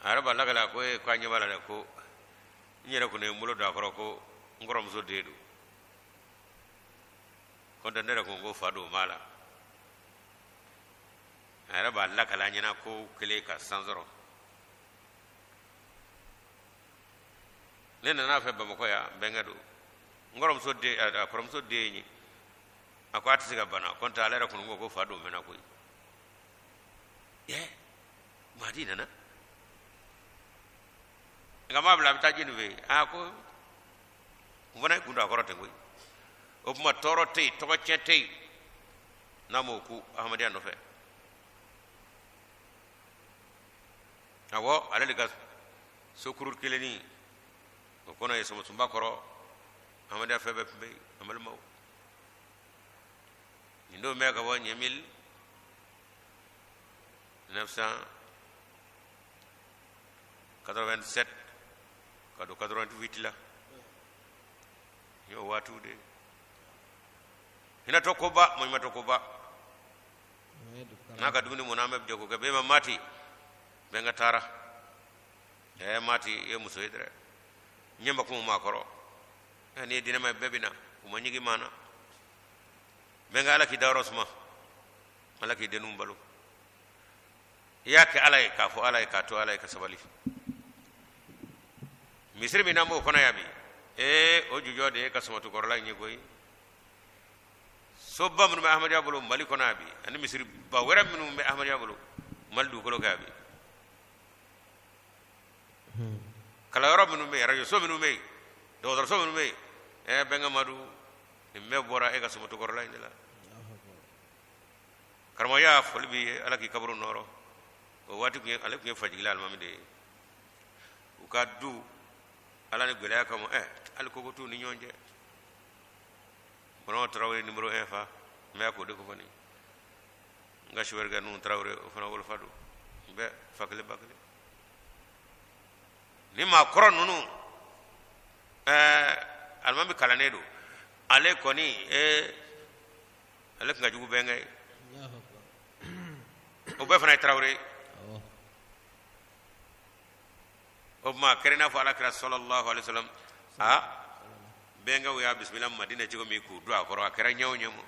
a yɛrɛ b'a lakale, a ko e k'a ɲɛ b'a la dɛ, ko n yɛrɛ kɔni ye n bolo don a kɔrɔ ko n kɔrɔmuso den don, ko ne yɛrɛ ko fa don b'a la. A yɛrɛ b'a lakale an ɲɛna ko kelen ka san sɔrɔ. Ne nana a fɛ Bamakɔ yan, n bɛnkɛ don, n kɔrɔmuso den, a kɔrɔmuso den ye. A ko a tɛ se ka bana, ko n tɛ ale yɛrɛ kɔni ko fa don mɛnna koyi. Ɛ, Madi nana, nka m'a bila a bɛ taa jeni fɛ yen. A ko n fana ye kun don a kɔrɔ ten koyi. O tuma tɔɔrɔ tɛ yen, tɔgɔ tiɲɛ tɛ yen n'a m'o ku adamadenya nɔfɛ. Awɔ, ale de ka sokuru kelennin o kɔnɔ ye Sɔmɔsunba kɔrɔ, adamadenya fɛn bɛɛ tun bɛ yen. An balimaw, nin don bɛ ka bɔ ɲɛ 1987 ka don 88 la, n y'o waatiw de. Hinɛtɔ koba, maɲumatɔ koba. N'a ka dumuni mɔna, an bɛ jɛ k'o kɛ. Bɛnba Mati, bɛnkɛ taara. Ɛɛ Mati, i ye muso ye dɛrɛ, ɲɛ ma kuma maa kɔrɔ. Ɛ n'i ye diinɛma ye, bɛɛ bɛ na, u ma ɲigin maa na. Bɛnkɛ, Ala k'i dayɔrɔ suma, Ala k'i denninw balo. I y'a kɛ Ala ye, k'a fɔ Ala ye, k'a to Ala ye, ka sabali. Misiri min n'an b'o kɔnɔ yan bi, ee o jujɔ de ye ka samatukɔrɔla in ye koyi. Soba minnu bɛ Ahmadiyya bolo Mali kɔnɔ yan bi, ani misiriba wɛrɛ minnu bɛ Ahmadiyya bolo Mali dugukolo kan yan bi, kalanyɔrɔ minnu bɛ yen, arajoso minnu bɛ yen, dɔgɔtɔrɔso minnu bɛ yen, ɛɛ bɛnkɛ Madu, nin bɛɛ bɔra e ka samatukɔrɔla in de la. Karamɔgɔya foli b'i ye, Ala k'i kaburu nɔɔrɔ. O waati tun ye, ale tun ye Fajigila alimami de ye. U ka du, Ala ni gɛlɛya kama, ɛ hali koko t'u ni ɲɔgɔn cɛ. Burama Tarawele numéro 1 fa n bɛ k'o de ko fɔ nin. N ka sofɛrikɛ Nuhu Tarawele, o fana wolofa don, n bɛ fa kelen ba kelen. Ni maa kɔrɔ ninnu, ɛɛ alimami kalannen don, ale kɔni, ee ale tun ka jugu bɛnkɛ ye. O bɛɛ fana ye Tarawele ye. O tuma a kɛra i n'a fɔ Ala kira sallallahu alaihi wasallam a bɛnkɛw y'a bisimila Madina cogo min k'u don a kɔrɔ, a kɛra ɲɛ o ɲɛ ma,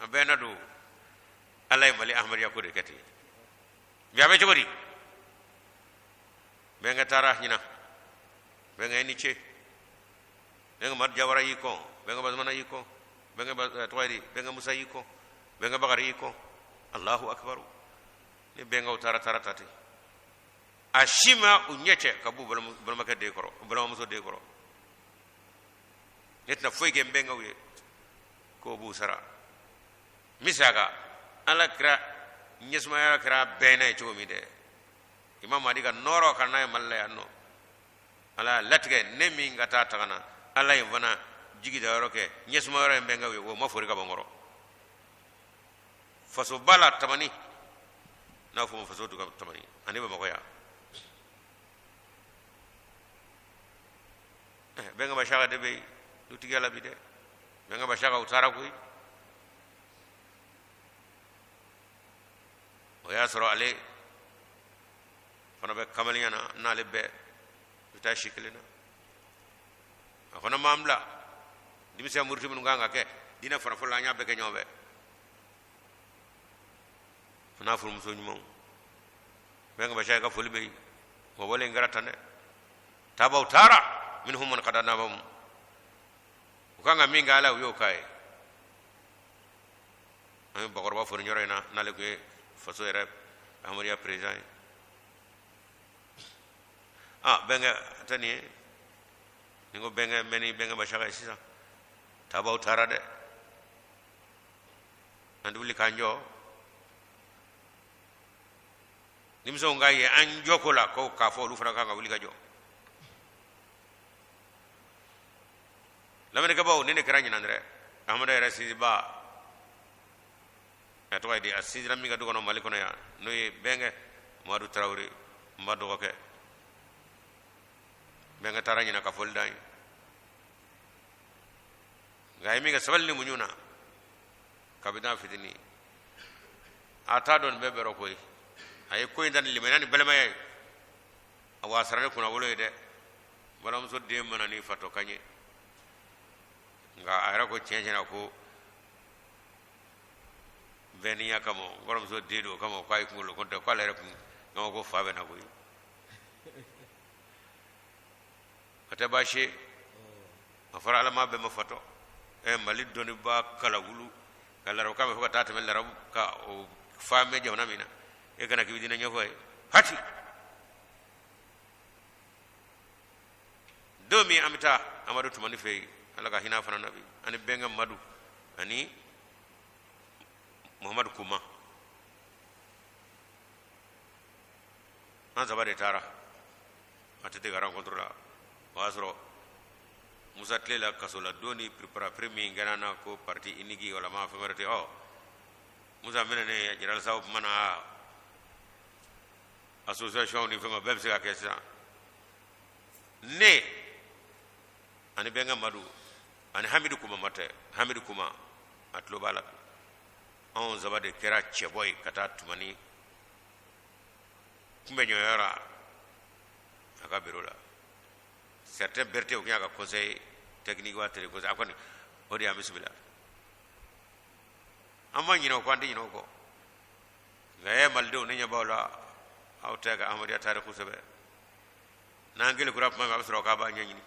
a bɛɛ na don. Ala ye Mali Ahmadiyya ko de kɛ ten. Bi a bɛ cogo di? Bɛnkɛ taara ɲinan, bɛnkɛ i ni ce. Bɛnkɛ Madu Jawara y'i kɔn, bɛnkɛ Bazumana y'i kɔn, bɛnkɛ tɔgɔ ye di, bɛnkɛ Musa y'i kɔn, bɛnkɛ Bakari y'i kɔn. Allahu akbar. Ni bɛnkɛw taara taara ta ten, a si ma u ɲɛ cɛ ka b'u balimakɛ den kɔrɔ, u balimamuso den kɔrɔ. Ne tɛna foyi kɛ n bɛnkɛw ye k'o b'u sara. Misaka Ala kira ɲɛsumaya kɛra bɛɛ n'a ye cogo min dɛ, Imam Mahdi ka nɔɔrɔ ka n'a ye Mali la yan nɔ, Ala y'a latigɛ ne min ka taa taga na, Ala ye fana jigi da yɔrɔ kɛ ɲɛsuma yɔrɔ ye n bɛnkɛw ye, o ma fori ka bɔ n kɔrɔ. Fasoba la Tamani, n'a fɔ faso dugu Tamani ani Bamakɔ yan, bɛnkɛ Basiaka de bɛ yen dutigiya la bi dɛ. Bɛnkɛ Basiaka, u taara koyi. O y'a sɔrɔ ale fana bɛ kamalenya na, n'ale bɛɛ bɛ taa si kelen na. A fana m'an bila denmisɛn muruti minnu kan ka kɛ diinɛ farafɔlɔ la, an y'a bɛɛ kɛ ɲɔgɔn fɛ. A n'a furumuso ɲumanw, bɛnkɛ Basiaka ka foli bɛ yen. O wale in kɛra tan dɛ. Taabaw taara, minhum man qada nahbahum, u kan ka min kɛ Ala, u y'o k'a ye. An ye bakɔrɔba fo nin yɔrɔ in na, n'ale tun ye faso yɛrɛ Ahmadiyya président ye. Ah bɛnkɛ tɛ nin ye, ni ko bɛnkɛ n bɛ ni bɛnkɛ Basiaka ye sisan. Taabaw taara dɛ, an tɛ wuli k'an jɔ denmisɛnw k'a ye an jɔ ko la, ko k'a fɔ olu fana kan ka wuli ka jɔ. Lamɛnnikɛbaw, ni ne kɛra ɲinan dɛrɛ, Ahmadu yɛrɛ sinsinba, a tɔgɔ ye di, a sinsinna min ka du kɔnɔ Mali kɔnɔ yan, n'o ye bɛnkɛ Madu Tarawele, n ba dɔgɔkɛ. Bɛnkɛ taara ɲinan ka foli d'an ye, nka a ye min kɛ sabali ni muɲu na kabini a fitinin, a t'a dɔn nin bɛɛ bɛrɛ ko ye. A ye ko in ta ni limaniya ni balimaya ye. A sara ne kunna wolo ye dɛ, balimamuso den mana ni fatɔ kan ye. Nka a yɛrɛ ko tiɲɛ tiɲɛ na ko bɛnniya kama, n kɔrɔmuso den don o kama, k'a ye kunkolo ko tɛ, k'ale yɛrɛ kun kama ko fa bɛ na koyi. A tɛ baasi ye, a fɔra Ala ma bɛɛ ma fatɔ. Ɛ Mali dɔnnibaa kalawulu ka larabukan mɛn fo ka taa tɛmɛ larabu ka o fa mɛn jamana min na, e kana k'i bɛ diinɛ ɲɛfɔ ye hati. Don min an bɛ taa Amadu Tumani fɛ yen, Ala ka hinɛ fana na bi, ani bɛnkɛ Madu ani Muhamadu Kuma, an saba de taara ATT ka rencontre la. O y'a sɔrɔ Musa tile la, kaso la don ni préparé min kɛra na ko parti unique wala ma fɛn wɛrɛ tɛ. Ɔ Musa minɛ ne jirala sa, o tuma na association ni fɛn bɛɛ bɛ se ka kɛ sisan. Ne ani bɛnkɛ Madu ani Hamidu Kuma, ma tɛ Hamidu Kuma, a tulo b'a la bi. Anw saba de kɛra cɛbɔ ye ka taa Tumani kunbɛn ɲɔgɔnyara a ka biro la. Certain Berthe, o tun y'a ka conseil technique wa télé conseil, a kɔni o de y'an bisimila. An ma ɲinɛ o kɔ, an tɛ ɲinɛ o kɔ. Nka ɛ malidenw, ne ɲɛ b'aw la, aw tɛ ka Ahmadiyya tariku sɛbɛn. N'an kelekura tuma min, a bɛ sɔrɔ k'a b'a ɲɛɲini.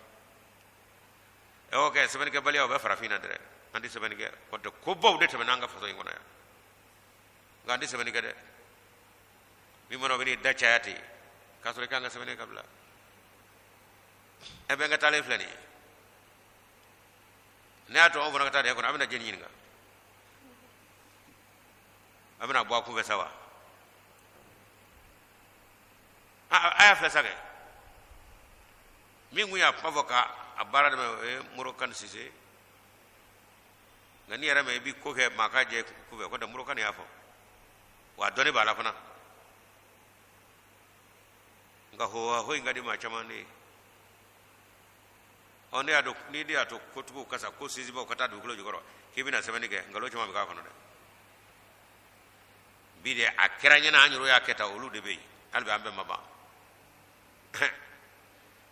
Ɛ o kɛ sɛbɛnnikɛbaliya, o bɛ farafin na dɛrɛ. An tɛ sɛbɛnni kɛ, kɔntɛ kobaw de tɛmɛna an ka faso in kɔnɔ yan, nka an tɛ sɛbɛnni kɛ dɛ. Min mana o bɛ n'i da caya ten k'a sɔrɔ i kan ka sɛbɛnni ka bila. Ɛ bɛn ka taalen filɛ nin ye, ne y'a to anw fana ka taa dingɛ kɔnɔ, a bɛna jɛni ɲininka, a bɛna bɔ a kunfɛ sa wa? A y'a filɛ sa kɛ, min kun y'a kuma fɔ ka a baara daminɛ, o ye Moro Kani Sise. Nka n'i yɛrɛ ma i bɛ ko kɛ maa ka jɛ kunfɛ, ko tɛ Moro Kani y'a fɔ, wa a dɔnni b'a la fana. Nka ho ho in ka di maa caman de ye. Ɔ ne y'a dɔn, n'i de y'a to kotigiw ka sa, ko sinsinbaw ka taa dugukolo jukɔrɔ, k'i bɛna sɛbɛnni kɛ, nkalon caman bɛ k'a kɔnɔ dɛ. Bi de a kɛra ɲɛna, an yɛrɛ y'a kɛ tan, olu de bɛ yen hali bi, an bɛɛ ma ban.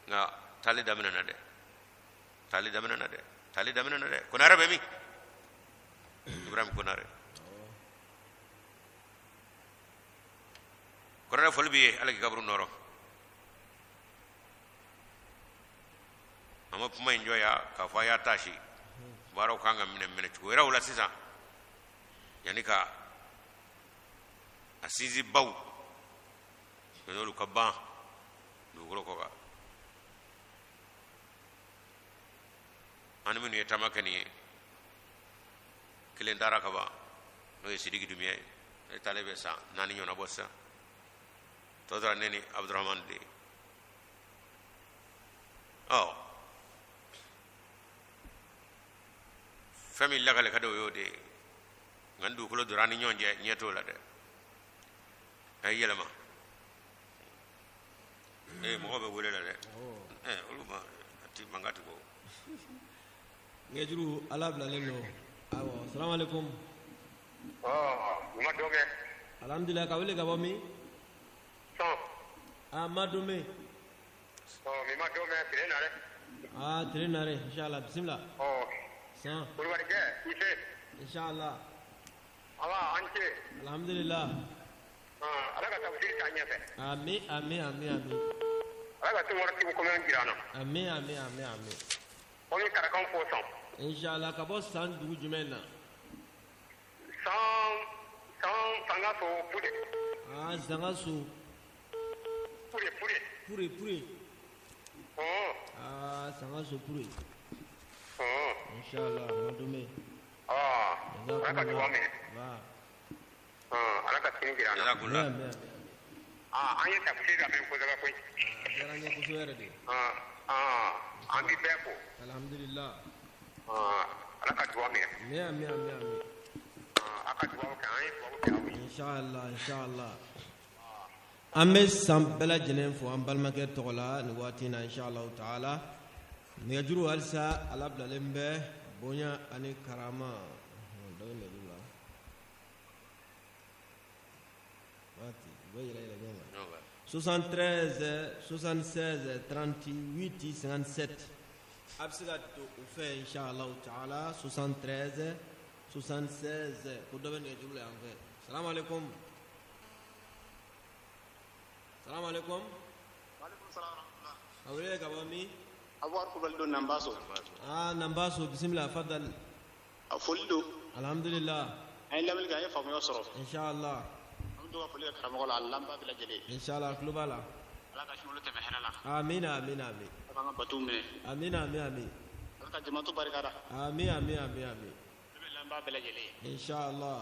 Nka taali daminɛna dɛ, taali daminɛna dɛ, taali daminɛna dɛ. Konare bɛ min? Ibrahim Konare, Konare, foli b'i ye, Ala k'i kaburu nɔɔrɔ. An ma kuma in jɔ yan k'a fɔ a y'a taasi, baaraw kan ka minɛ minɛ cogo wɛrɛw la sisan, yanni ka a sinsinbaw n'olu ka ban dugukolo kɔ kan. An ni minnu ye taama kɛ nin ye, kelen taara ka ban, n'o ye Sidiki Dunbiya ye, ne taalen bɛ san 4 ɲɔgɔnna bɔ sisan. Tɔ tora ne ni Abudurahamani de ye. Ɔ fɛn min lakale ka di o y'o de ye, nka ni dugukolo donna an ni ɲɔgɔn cɛ, ɲɛ t'o la dɛ. A ye yɛlɛma ee, mɔgɔw bɛ wele la dɛ. Ɛ olu ma a ti mankan ti bɔ.
Nɛgɛjuru ala bilalen don. Awɔ, salamaleykum.
Ɔ u ma dɔ kɛ.
Alhamdulilah, ka wele ka bɔ min?
Sɔn.
A ma don min.
Ɔ min ma dɔ mɛn tile na dɛ.
Aa tile na dɛ, inshallah, bisimila.
Ɔ
san.
Kulubalikɛ, i se.
Inshallah.
Awa, an ce.
Alhamdulilah.
Ala ka tafsiri taa ɲɛfɛ.
Ami ami ami ami.
Ala ka tun kɔmɛ jira an na.
Ami ami ami ami.
Komi karakan fo sɔn.
Inshallah, ka bɔ san dugu jumɛn na?
San san Sangaso Pure.
Aa Sangaso.
Pure Pure.
Pure Pure. Aa Sangaso Pure. Inshallah, madome.
Aa Ala ka dugawu minɛ. Ala ka sini jira an na.
Jazakumullah.
Amin amin.
Aa an ye tafsiri lamɛn kosɛbɛ koyi.
A diyara n ye kosɛbɛ yɛrɛ de.
An bɛ bɛɛ fo.
Alhamdulillah.
Ala ka dugawu minɛ.
Amin amin amin amin.
A ka dugawu kɛ, an ye dugawu kɛ aw ye.
Inshallah inshallah. An bɛ san bɛɛ lajɛlen fo an balimakɛ tɔgɔ la nin waati in na, inshallah taala. Nɛgɛjuru halisa ala bilalen bɛ, bonya ani karama. Dɔ bɛ nɛgɛjuru la waati u bɛ yɛlɛ yɛlɛ ɲɔgɔn kan. 73 76 38 57, a bɛ se ka don o fɛ, inshallah taala. 73 76. Ko dɔ bɛ nɛgɛjuru la yan fɛ. Salamu aleykum, salamu aleykum.
Maaleykum salaam wa rahmatulah.
A wele ka bɔ min?
Abuwari Kulubali don Nanbaso.
Aa Nanbaso, bisimila, fadal.
A foli don.
Alhamdulillah.
An ye lamɛnni kɛ, an ye faamuya sɔrɔ.
Inshallah.
An bɛ to ka foli kɛ karamɔgɔ la, a lamɛnbaa bɛɛ lajɛlen.
Inshallah, tulo b'a la.
Ala ka sunkalo tɛmɛ hɛrɛ la.
Amina amin amin.
Ala k'an ka batow minɛ.
Amina amin amin.
Ala ka jamatu barika da.
Amin amin amin amin.
Ne bɛ lamɛnbaa bɛɛ lajɛlen ye.
Inshallah,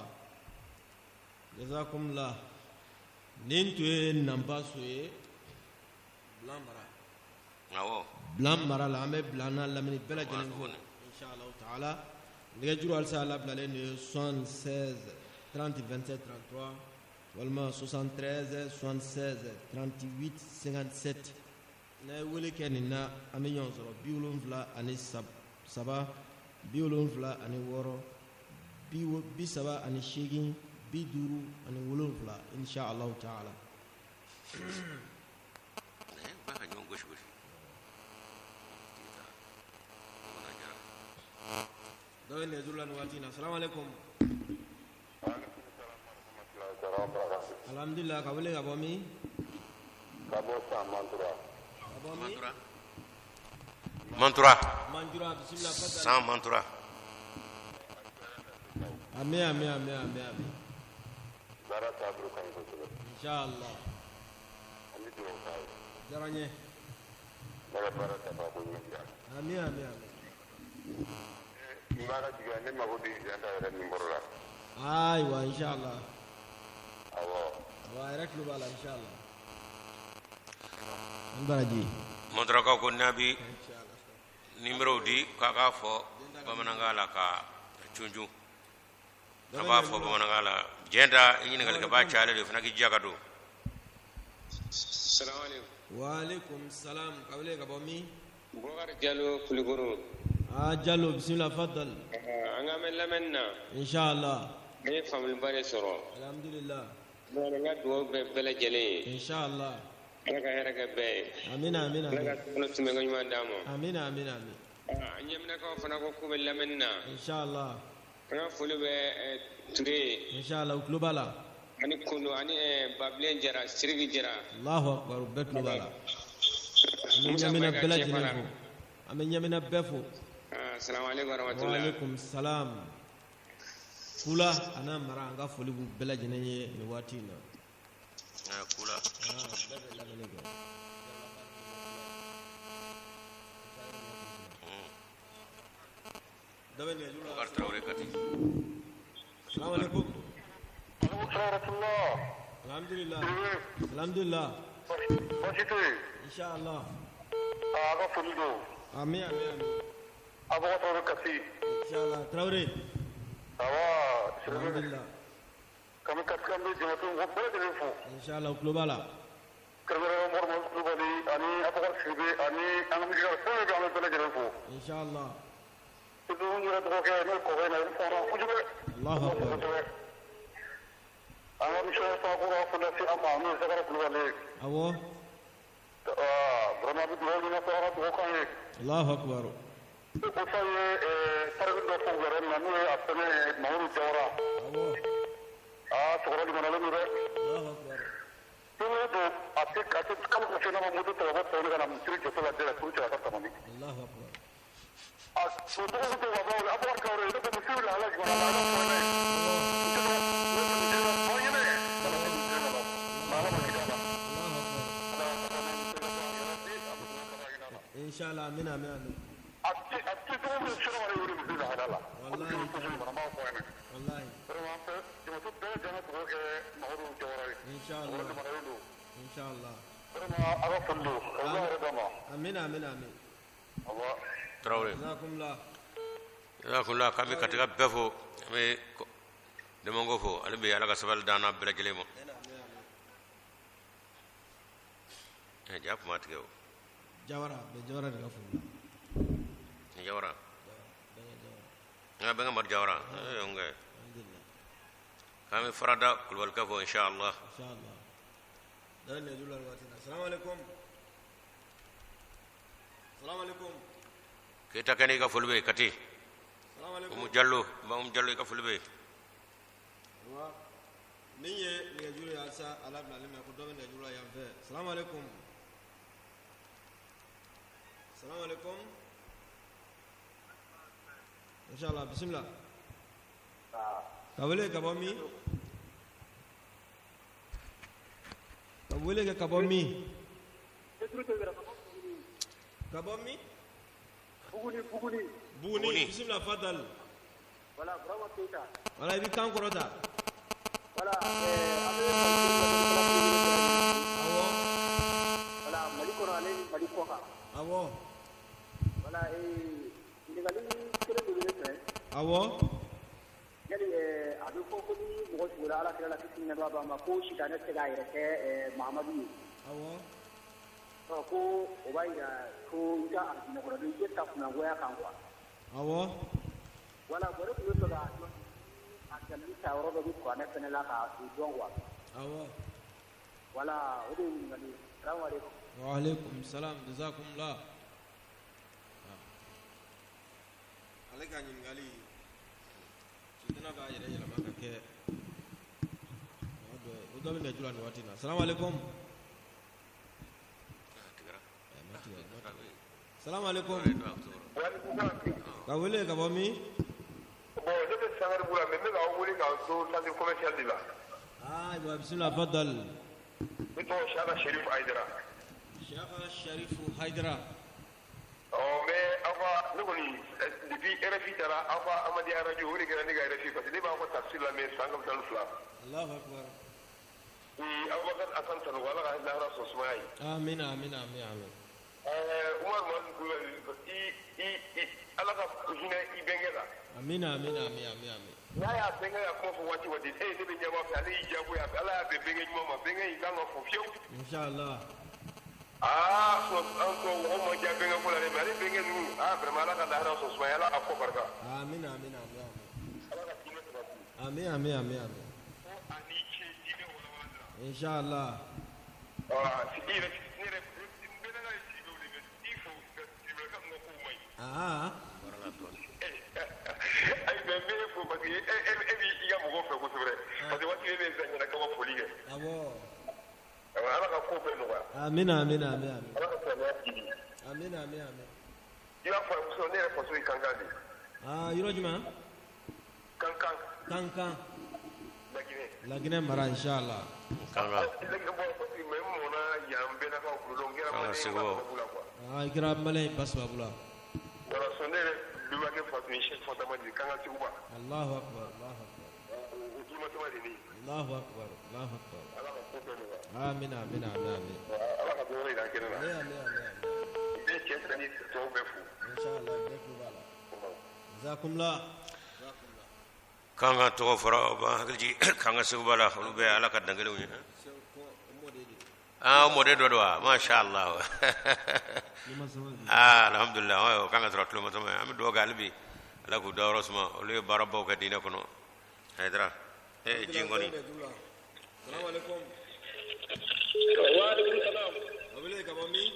jazakumullah. Nin tun ye Nanbaso ye, Bilan mara.
Awɔ.
Bilan mara la, an bɛ Bilan n'a lamini bɛɛ lajɛlen fo, inshallah taala. Nɛgɛjuru halisa labilalen de ye 76 30 27 33 walima 73 76 38 57. N'a ye wele kɛ nin na, an bɛ ɲɔgɔn sɔrɔ. 73, 76. 38 57 insha Allah ta'ala.
Ba ka ɲɔgɔn gosi gosi.
Dɔ bɛ nɛgɛjuru la nin waati in na. Salamu aleykum. Alhamdulilah, ka wele ka bɔ min?
Ka bɔ San Mantura.
Ka bɔ min?
Mantura.
Mantura, bisimila fadal.
San Mantura.
Ami ami ami ami ami.
Baara taabolo ka ɲi kosɛbɛ.
Inshallah.
An bɛ dugawu k'a ye.
Diyara n ye.
Ala ka baara ta ko ɲuman jira.
Ami ami ami.
N b'a ka jigiya ne mago bɛ Janta yɛrɛ nimɔrɔ la.
Ayiwa inshallah.
Awɔ.
Awɔ, a yɛrɛ tulo b'a la inshallah. An baraji.
Manturakaw ko n'a bi
Inshallah.
nimero di k'a k'a fɔ bamanankan la ka cunjun. A b'a fɔ bamanankan la. Jɛnta i ɲininkalikɛbaa cayalen don, i fana k'i jija ka don.
Salaamaaleykum.
Wa aleykum salam, ka wele ka bɔ min?
Bubakari Jalo Kulikoro.
Ah Jalo, bisimila fadal.
An ka mɛn lamɛnni na.
Inshallah.
An ye faamuliba de sɔrɔ.
Alhamdulillah.
N ka dugawu bɛ bɛɛ lajɛlen ye.
Inshallah.
Ala ka hɛrɛ kɛ bɛɛ ye.
Amina amina.
Ala ka sokɔnɔ tɛmɛko ɲuman d'an ma.
Amina amina amin.
An ɲɛminɛkaw fana ko k'u bɛ lamɛnni na.
Inshallah.
An ka foli bɛ Ture ye.
Inshallah, u tulo b'a la.
Ani Kondo ani Babilen Jara Siriki Jara.
Allahu akbar, u bɛɛ tulo b'a la. An bɛ ɲamina bɛɛ lajɛlen fo. An bɛ ɲamina bɛɛ fo.
Salaamaaleykum wa rahmatulah.
Wa aleykum salam. Kula a n'a mara, an ka foli b'u bɛɛ lajɛlen ye nin waati in na.
Kula.
Bɛɛ bɛ lamɛnni kɛ. Dɔ bɛ nɛgɛjuru la.
Bubakari Tarawele Kati.
Salaamaaleykum.
Aleykum salaam wa rahmatulah.
Alhamdulillah. Alhamdulillah.
Baasi tɛ yen.
Inshallah.
A ka foli don.
Ami ami ami.
Abubakar Tarawele Kati.
Inshallah. Tarawele.
Awa. Sidibe.
Alhamdulillah.
Kami Kati an bɛ jamadenw ko bɛɛ lajɛlen fo.
Inshallah, u tulo b'a la.
Kɛrɛnkɛrɛnnenya Mɔri Kulubali ani Abubakar Sidibe ani an ka misikala fɛn fɛn bɛ an bɛ bɛɛ lajɛlen fo.
Inshallah.
Surtout n yɛrɛ dɔgɔkɛ n'o ye kɔkɛ in na, i bɛ fɔra kosɛbɛ.
Allahu akbar.
Kosɛbɛ. An ka misikala fana ko ka foli lase an ma n'o ye Zakari Kulubali ye.
Awɔ.
Vraiment an bɛ dugawu ɲini aw fɛ, aw ka dugawu k'an ye.
Allahu akbar.
O sa ye tariku dɔ fɔ wɛrɛ min na n'o ye a fɛnɛ ye Mamadu Jawara.
Awɔ.
Aa cɛkɔrɔba limaniyalen don dɛ.
Allahu akbar.
Don o don a tɛ kalo kɔfɛ n'a ma moto ta ka bɔ Tɔni ka na misiri jɔtɔ la jɛ la turu cɛ ka taa Tamani.
Allahu akbar.
A o tɔgɔ bɛ to ka bɔ Abubakar Tarawele ne ko misiri lahala jumɛn na ala fɔ ne ye. Ne ko misiri la fɔ n ye dɛ. Ala ko misiri la ala ma kida la.
Allahu akbar.
Ala ka taa misiri la yɛrɛ bi a bɛ dugawu k'a ɲin'a la.
Inshallah, amina amina amin.
A tɛ cogo min sira ma ne wele misiri lahala la.
Wallahi.
Misiri la n b'a fɔ n ye.
Wallahi.
Vraiment an bɛ jamato bɛɛ lajɛlen ka dugawu kɛ Mamadu Jawara ye.
Inshallah.
Mɔgɔ limaniyalen don.
Inshallah.
Vraiment a ka foli don. Ala yɛrɛ d'a ma.
Amina amina amin.
Awa.
Tarawele.
Jazakumullah.
Jazakumullah, k'an bɛ Katika bɛɛ fo, an bɛ Demonko fo, ale bɛ Ala ka sabali d'an n'a bɛɛ lajɛlen ma. Ja kuma tigɛ o.
Jawara, bɛ Jawara de ka foli la.
Ni Jawara.
Bɛnkɛ Jawara.
N ka bɛnkɛ Madu Jawara. N kɛ.
Alhamdulillah.
K'an bɛ farada Kulubalikɛ fo inshallah.
Inshallah. Dɔ bɛ nɛgɛjuru la nin waati in na. Salamu aleykum. Salamu aleykum.
Keyita Kɛnɛ i ka foli bɛ yen Kati.
Salamu aleykum.
Umu Jalo, Umu Jalo i ka foli bɛ yen.
Wa min ye nɛgɛjuru ye halisa a labilalen bɛ ko dɔ bɛ nɛgɛjuru la yan fɛ. Salamu aleykum. Salamu aleykum. Inshallah, bisimila. Ka wele ka bɔ min? Ka wele kɛ ka bɔ min? Ka bɔ min?
Buguni Buguni.
Buguni, bisimila fadal.
Voilà, Burama Keita.
Voilà, i bɛ kan kɔrɔta.
Voilà, an bɛ
Awɔ.
Voilà, Mali kɔnɔ ale ni Mali kɔ kan.
Awɔ.
Voilà, ɲininkali kelen de bɛ ne fɛ.
Awɔ.
Yali a bɛ fɔ ko ni mɔgɔ sugora Ala kira la kisi ni nɛɛma b'a ma ko sitanɛ tɛ se k'a yɛrɛ kɛ Mahamadu ye.
Awɔ.
Ɔ ko o b'a jira ko i ka alijinɛ kɔnɔ i tɛ ta kunnagoya kan quoi.
Awɔ.
Voilà, bon ne tun bɛ fɛ k'a dɔn.
A dalilu ta yɔrɔ dɔ bɛ kuranɛ fɛnɛ la k'a dɔn quoi.
Awɔ.
Voilà, o de ye ɲininkali ye. Salamu aleykum.
Wa aleykum salam, jazakumullah. Ale ka ɲininkali sitana b'a yɛrɛ yɛlɛma ka kɛ mɔgɔ dɔ ye. O dɔ bɛ nɛgɛjuru la nin waati in na. Salamu aleykum. Salamu aleykum. Ka wele ka bɔ min?
Bon, ne bɛ Sangaribu la, mais n bɛ k'aw wele k'aw to centre commercial de la.
Ah, bisimila, fadal.
Ne tɔgɔ Saka Sherif Hayidara.
Saka Sherif Hayidara.
Ɔ, mais aw ka ne kɔni depuis RFI taara aw ka Amadiya radio o de kɛra ne ka RFI parce que ne b'aw ka tafsir lamɛn san 12.
Allahu akbar.
Abubakar Asan Sanogo, Ala ka lahara sɔn sumaya ye.
Amina, amina, amina, amina.
Umar Muhammad Kulubali, i Ala ka hinɛ i bɛnkɛ la.
Amina, amina, amina, amina.
N'a y'a bɛnkɛ ka kuma fɔ waati waati, e ne bɛ ɲɛbɔ fɛ, ale y'i diyagoya, Ala y'a bɛn bɛnkɛ ɲuman ma, bɛnkɛ in kan ka fo fiyewu.
Inshallah.
Aa, an tɔ mɔgɔ man diya bɛnkɛ ko la dɛ, mais ale bɛnkɛ ninnu, aa vraiment Ala ka lahara sɔn sumaya, Ala ka kɔ barika.
Amina, amina, amina.
Ala ka diinɛ sabati.
Amin, amin, amin, amin.
Ko a ni ce diinɛ walawalali la.
Inshallah.
Aa, i yɛrɛ ne yɛrɛ n bɛ ne ka Sidibew de bɛ i fo Sibelaka ninnu ka kow man ɲi.
Aa.
Ayi, mais n bɛ e fo parce que e b'i ka mɔgɔw fɛ kosɛbɛ parce que waati bɛ bɛ ɲɛna kaba foli kɛ.
Awɔ.
Ala ka ko bɛɛ nɔgɔya.
Amina, amina, amina.
Ala ka silamɛya jigi.
Amina, amina, amina.
I b'a fɔ a muso, ne yɛrɛ faso ye Kankan de ye.
Aa, yɔrɔ jumɛn?
Kankan.
Kankan.
Laginɛ.
Laginɛ mara, inshallah.
Kankan.
Bon, parce que mais n mɔnna yan bɛnnakaw bolo, donc n kɛra malien ba sababu la quoi.
Aa, i kɛra malien ba sababu la.
Voilà, so ne yɛrɛ bɛnbakɛ fa tun ye Cheikh Fantama de ye, Kankan Seguba.
Allahu akbar, Allahu akbar.
O tulomasama de ye ne ye.
Allahu akbar, Allahu akbar.
Ala ka ko bɛɛ nɔgɔya.
Amina, amina, amina, amina.
Ala ka dɔ wɛrɛ yira an kɛnɛ la.
Amin, amin, amin.
Bɛɛ cɛ sira ni tɔw bɛɛ fo.
Inshallah, bɛɛ tulo b'a la. Jazakumullah.
K'an ka tɔgɔ fɔra o b'an hakili jigin k'an ka Seguba la, olu bɛɛ Ala ka dankelenw ye. Ah, o mɔden dɔ don wa? Masha Allah. Ah, alhamdulillah, o kan ka sɔrɔ tulomasama ye. An bɛ dugawu kɛ hali bi Ala k'u dayɔrɔ suma, olu ye baarabaw kɛ diinɛ kɔnɔ. Hayidara, jinkɔni.
Salamu aleykum.
Wa aleykum salam.
A wele ka bɔ min?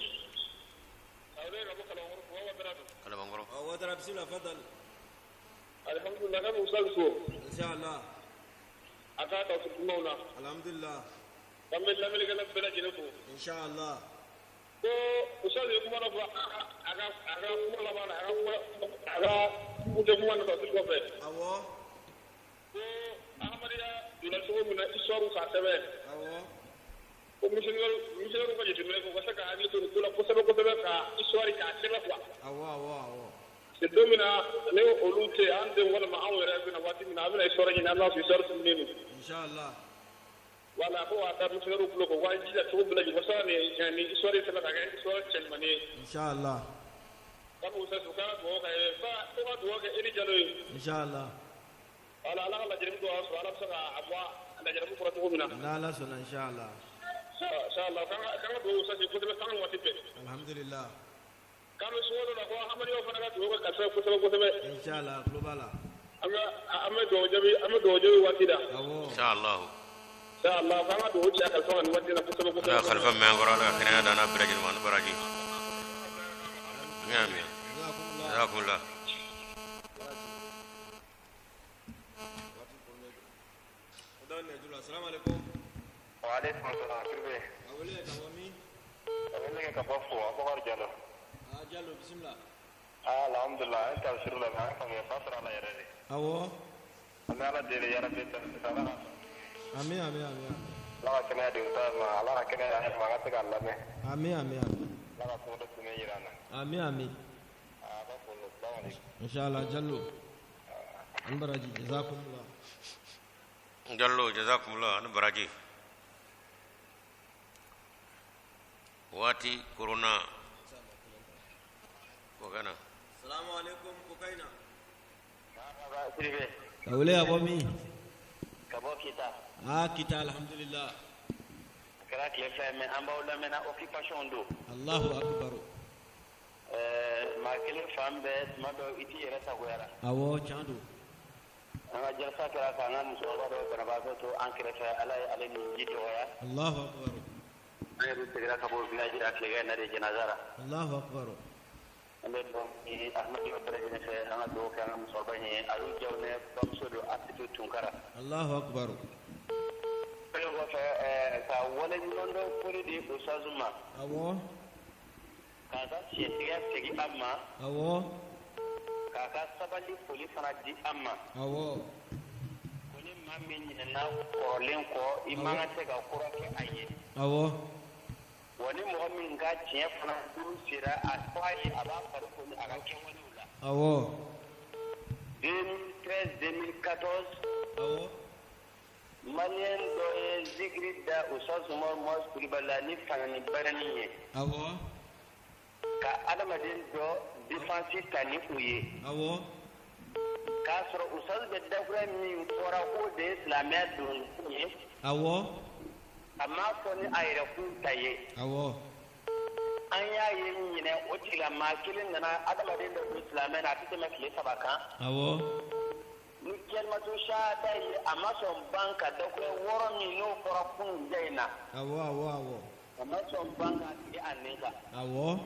A wele ka bɔ Kalabankɔrɔ, Ouattara don.
Kalabankɔrɔ.
Ouattara, bisimila, fadal.
Alhamdulillah, ka Musa fo.
Inshallah.
A k'a ta kumaw na.
Alhamdulillah.
An bɛ lamɛnnikɛla bɛɛ lajɛlen fo.
Inshallah.
Ko Musa ye kuma dɔ fɔ a ka kuma laban na, a ka kuncɛ kuma na tafsir kɔfɛ.
Awɔ.
Ko adamadenya donna cogo min na histoire k'a sɛbɛn.
Awɔ.
Ko missionnaire ka jateminɛ kɛ, u ka se ka hakili to nin ko la kosɛbɛ kosɛbɛ ka histoire k'a sɛbɛn quoi.
Awɔ, awɔ, awɔ.
C'est don min na ne olu tɛ an denw walima anw yɛrɛ bɛna waati min na an bɛna histoire ɲini, an b'a sɔrɔ histoire tununnen don.
Inshallah.
Voilà, ko a taa missionnaire tulo kɔ, u k'an jija cogo bɛɛ lajɛlen walasa nin histoire in sɛbɛn ka kɛ histoire cɛɲumanni ye.
Inshallah.
K'an b'u sɛsɛ, u ka dugawu kɛ ko ka dugawu kɛ e ni Jalo ye.
Inshallah.
Voilà, Ala ka lajarabi dɔ y'a sɔrɔ, Ala bɛ se k'a bɔ a lajarabi kɔrɔ cogo min na.
N'Ala sɔnna, inshallah.
Inshallah, k'an ka dugawu sɛsɛ kosɛbɛ sanga ni waati bɛɛ.
Alhamdulillah.
K'an bɛ sunkalo la ko Amadiyaw fana ka dugawu kɛ kalifa kosɛbɛ kosɛbɛ.
Inshallah, tulo b'a la.
An bɛ dugawu jaabi waati la.
Awɔ.
Inshallah.
Inshallah, k'an ka dugawu caya kalifa kan nin waati la kosɛbɛ kosɛbɛ.
Ala kalifa mɛn kɔrɔ, Ala ka kɛnɛya d'an n'a bɛɛ lajɛlen ma, ani baraji. Amin. Jazakumullah.
Assalamu alaikum.
Wa alaikum salam. Kirbe.
A wele ka bɔ min?
A wele ka bɔ fo, Abubakar Jalo.
Ah, Jalo, bisimila.
Ah, alhamdulillah, an tafsir la an faamuya ba sɔrɔ a la yɛrɛ de.
Awɔ.
An bɛ Ala deli yarabi ala ka.
Amin, amin, amin.
Ala ka kɛnɛya di u ta ma, Ala ka kɛnɛya di an ma, an ka se k'a lamɛn.
Amin, amin, amin.
Ala ka kunkolo tɛmɛ yira an na.
Amin, amin.
Ah, b'a fɔ, salamu alaikum.
Inshallah, Jalo. An baraji, jazakumullah.
Jallo, jazakumullah, ani baraji. Waati corona ko kana.
Salamu alaikum, Kokaina.
Sidibe.
Ka wele ka bɔ min?
Ka bɔ Kita.
Ah, Kita, alhamdulillah.
A kɛra tile fila ye mais an b'aw lamɛnna occupation don.
Allahu akbar.
Maa kelen fan bɛɛ tuma dɔ i t'i yɛrɛ sagoya la.
Awɔ, tiɲɛ don.
An ka jalsa kɛra k'an ka musokɔrɔba dɔ banabaatɔ to an kɛrɛfɛ, Ala ye ale ni ji dɔgɔya.
Allahu akbar.
An yɛrɛ seginna ka bɔ village la tilegan in na de janaza la.
Allahu akbar.
An bɛ dugawu ɲini Ahmadu bɛɛ lajɛlen fɛ, an ka dugawu kɛ an ka musokɔrɔba in ye, Alu Jawunɛ bamuso don, Asitu Tunkara.
Allahu akbar.
Kɛlen kɔfɛ, ka waleɲumandɔn foli di Ustazu ma.
Awɔ.
K'a ka tiɲɛtigiya segin an ma.
Awɔ.
K'a ka sabali foli fana di an ma.
Awɔ.
Ko ni maa min ɲinɛna kɔrɔlen kɔ, i man kan tɛ ka kura kɛ a ye.
Awɔ.
Wa ni mɔgɔ min ka tiɲɛ fana duuru sera, a fɔ a ye, a b'a fari foni a ka kɛwalew la.
Awɔ.
2013 2014.
Awɔ.
Malien dɔ ye zikiri da Ustaz Umaru Muazu Kulubali la ni fangani barani ye.
Awɔ.
Ka adamaden dɔ défense ta ni o ye.
Awɔ.
K'a sɔrɔ Ustaz bɛ dakura min fɔra k'o de ye silamɛya don kun ye.
Awɔ.
A m'a fɔ ni a yɛrɛ kun ta ye.
Awɔ.
An y'a ye ɲinɛ, o tigilamaa kelen nana adamaden dɔ don silamɛ na, a tɛ tɛmɛ tile 3 kan.
Awɔ.
Ni kalimatu shahada ye, a ma sɔn ban ka dakura 6 min n'o fɔra kunun ja in na.
Awɔ, awɔ, awɔ.
A ma sɔn ban k'a sigi a nɛn kan.
Awɔ.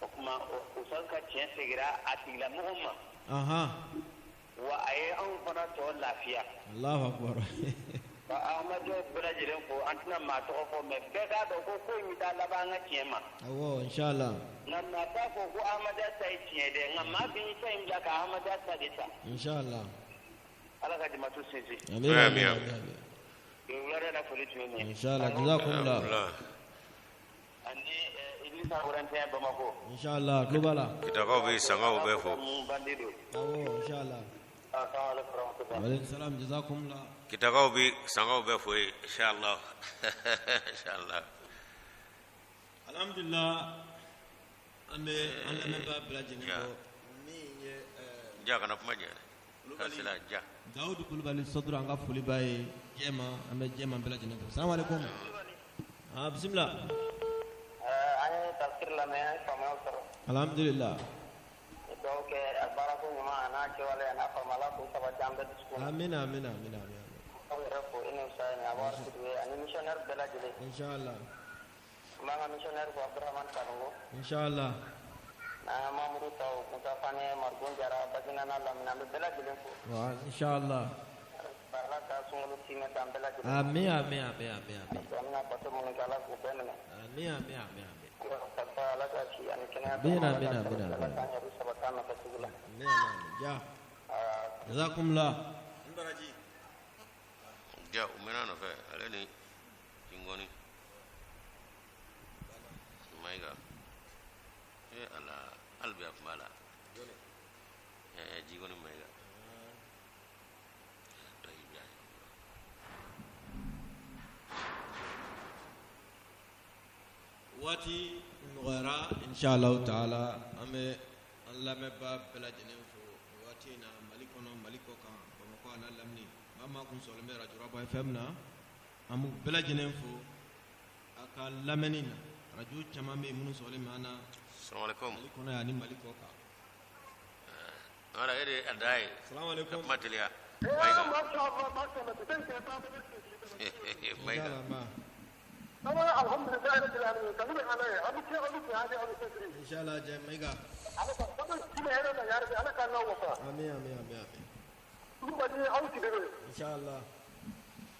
O tuma, Ustaz ka tiɲɛ seginna a tigilamɔgɔ ma.
Ahan.
Wa a ye anw fana tɔ lafiya.
Allahu akbar.
Ka Ahmadiyyaw bɛɛ lajɛlen fo, an tɛna maa tɔgɔ fɔ, mais bɛɛ k'a dɔn ko in bɛ taa laban an ka tiɲɛ ma.
Awɔ, inshallah.
Nka maa t'a fɔ ko Ahmadiyya ta ye tiɲɛ dɛ, nka maa b'i ta in bila ka Ahmadiyya ta de ta.
Inshallah.
Ala ka jamatu sinsin.
Amin, amin, amin.
Wulada la foli tun ye nin ye.
Inshallah, jazakumullah.
Ani Idrissa Orantiya Bamako.
Inshallah, tulo b'a la.
Kitakaw bɛ sangaw bɛɛ fo.
Bandi don.
Awɔ, inshallah.
Assalamu alaikum warahmatullahi.
Wa alaikum salam, jazakumullah.
Kitakaw bɛ sangaw bɛɛ fo yen, inshallah. Inshallah.
Alhamdulillah, an bɛ an lamɛnbaa bɛɛ lajɛlen fo. Min ye
Ja kana kuma jɛ. Kasila ja.
Dawudu Kulubali Sɔduru, an ka foli b'a ye jɛma, an bɛ jɛma bɛɛ lajɛlen fo. Salamu alaikum. Ah, bisimila.
An ye tafsir lamɛn, an ye faamuya sɔrɔ.
Alhamdulillah.
Dugawu kɛ a baarako ɲuman a n'a kɛwale a n'a faamu, Ala k'o sabati an bɛɛ dusukun na.
Amina, amina, amina, amina.
Aw yɛrɛ fo, i ni Usa ni Abubakar Sidibe ani missionnaire bɛɛ lajɛlen.
Inshallah.
N b'an ka missionnaire fo, Abdurahmane Sanogo.
Inshallah.
N'an ka membre tɔw, Musa Fane, Marigon Jara, Bagina n'a lamini, an bɛ bɛɛ lajɛlen fo.
Wa inshallah.
Ala ka sunkalo timɛ d'an bɛɛ lajɛlen.
Amin, amin, amin, amin, amin.
An bɛna bato minnu kɛ, Ala k'u bɛɛ minɛ.
Amin, amin, amin, amin.
Ala ka si ani kɛnɛya.
Amina, amina, amina.
Ala k'an yɛrɛ sabati an nɔfɛ sugu la.
Amin, amin. Ja. Jazakumullah.
Ja, u mɛnna nɔfɛ, ale ni Jingɔni. Mayiga. Ala, hali bi a tun b'a la. Jingɔni Mayiga.
Waati nɔgɔyara, inshallah taala, an bɛ an lamɛnbaa bɛɛ lajɛlen fo nin waati in na, Mali kɔnɔ, Mali kɔ kan, Bamakɔ a n'a lamini, maa maa kun sɔgɔlen bɛ radio Raba FM na, an b'u bɛɛ lajɛlen fo a ka lamɛnni na. Radio caman bɛ yen minnu sɔgɔlen bɛ an na.
Salamu alaikum.
Mali kɔnɔ yan ani Mali kɔ kan.
Wala, e de a da ye.
Salamu alaikum.
Ka kuma teliya. Mayiga. Mayiga.
Inshallah, jɛ Mayiga. Amin, amin, amin, amin. Inshallah.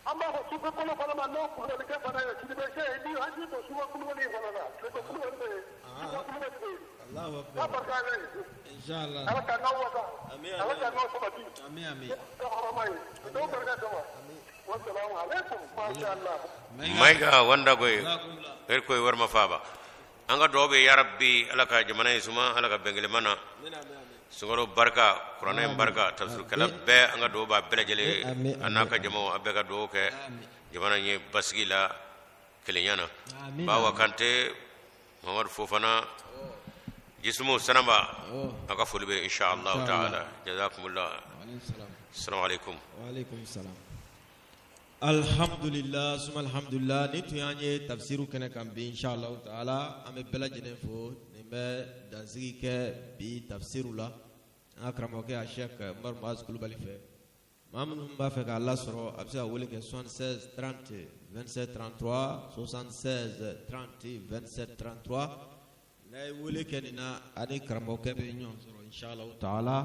An b'a fɔ sufɛ kolo fana ma, n'o kulubalikɛ fana ye Sidibe se ni hakili to suba kulubali fana na, Sidibe kulubali bɛ yen, suba kulubali bɛ yen.
Allahu
N'a
akbar.
barika Ala ye.
Inshallah.
Ala ka n'aw wasa.
Amin,
Ala ka
amin.
n'aw sabati.
Amin, amin.
Ka hɔrɔma ye. Dɔw barika kama. Wasalamu alaikum. Masha Allah.
Mayiga wanda koyi.
Jazakumullah.
Eri koyi warima faaba. An ka dugawu bɛ ya rabbi, Ala ka jamana in suma, Ala ka bɛnkelema na.
Amin, amin, amin.
Sunkalo barika, kuranɛ in barika, tafsirikɛla bɛɛ, an ka dugawu b'a bɛɛ lajɛlen
Amin,
a n'a ka jamaw, a bɛɛ ka dugawu kɛ
Amin.
jamana in ye basigi la, kelenya na.
Amin.
Bawa Kante, Mamadu Fofana, Jisumu Sanaba,
Awɔ.
a ka foli bɛ inshallah
Inshallah.
taala. Jazakumullah.
Wa alaikum salam.
Assalamu alaikum.
Wa alaikum salam. Alhamdulillah, suma alhamdulillah, ni tun y'an ye tafsiru kɛnɛ kan bi, inshallah taala, an bɛ bɛɛ lajɛlen fo. Nin bɛ dansigi kɛ bi tafsiru la an ka karamɔgɔkɛ a Sheikh Umaru Muazu Kulubali fɛ. Maa minnu b'a fɛ k'a lasɔrɔ, a bɛ se ka wele kɛ 76 30 27 33, 76 30 27 33. N'a ye wele kɛ nin na, ani karamɔgɔkɛ bɛ ɲɔgɔn sɔrɔ, inshallah taala.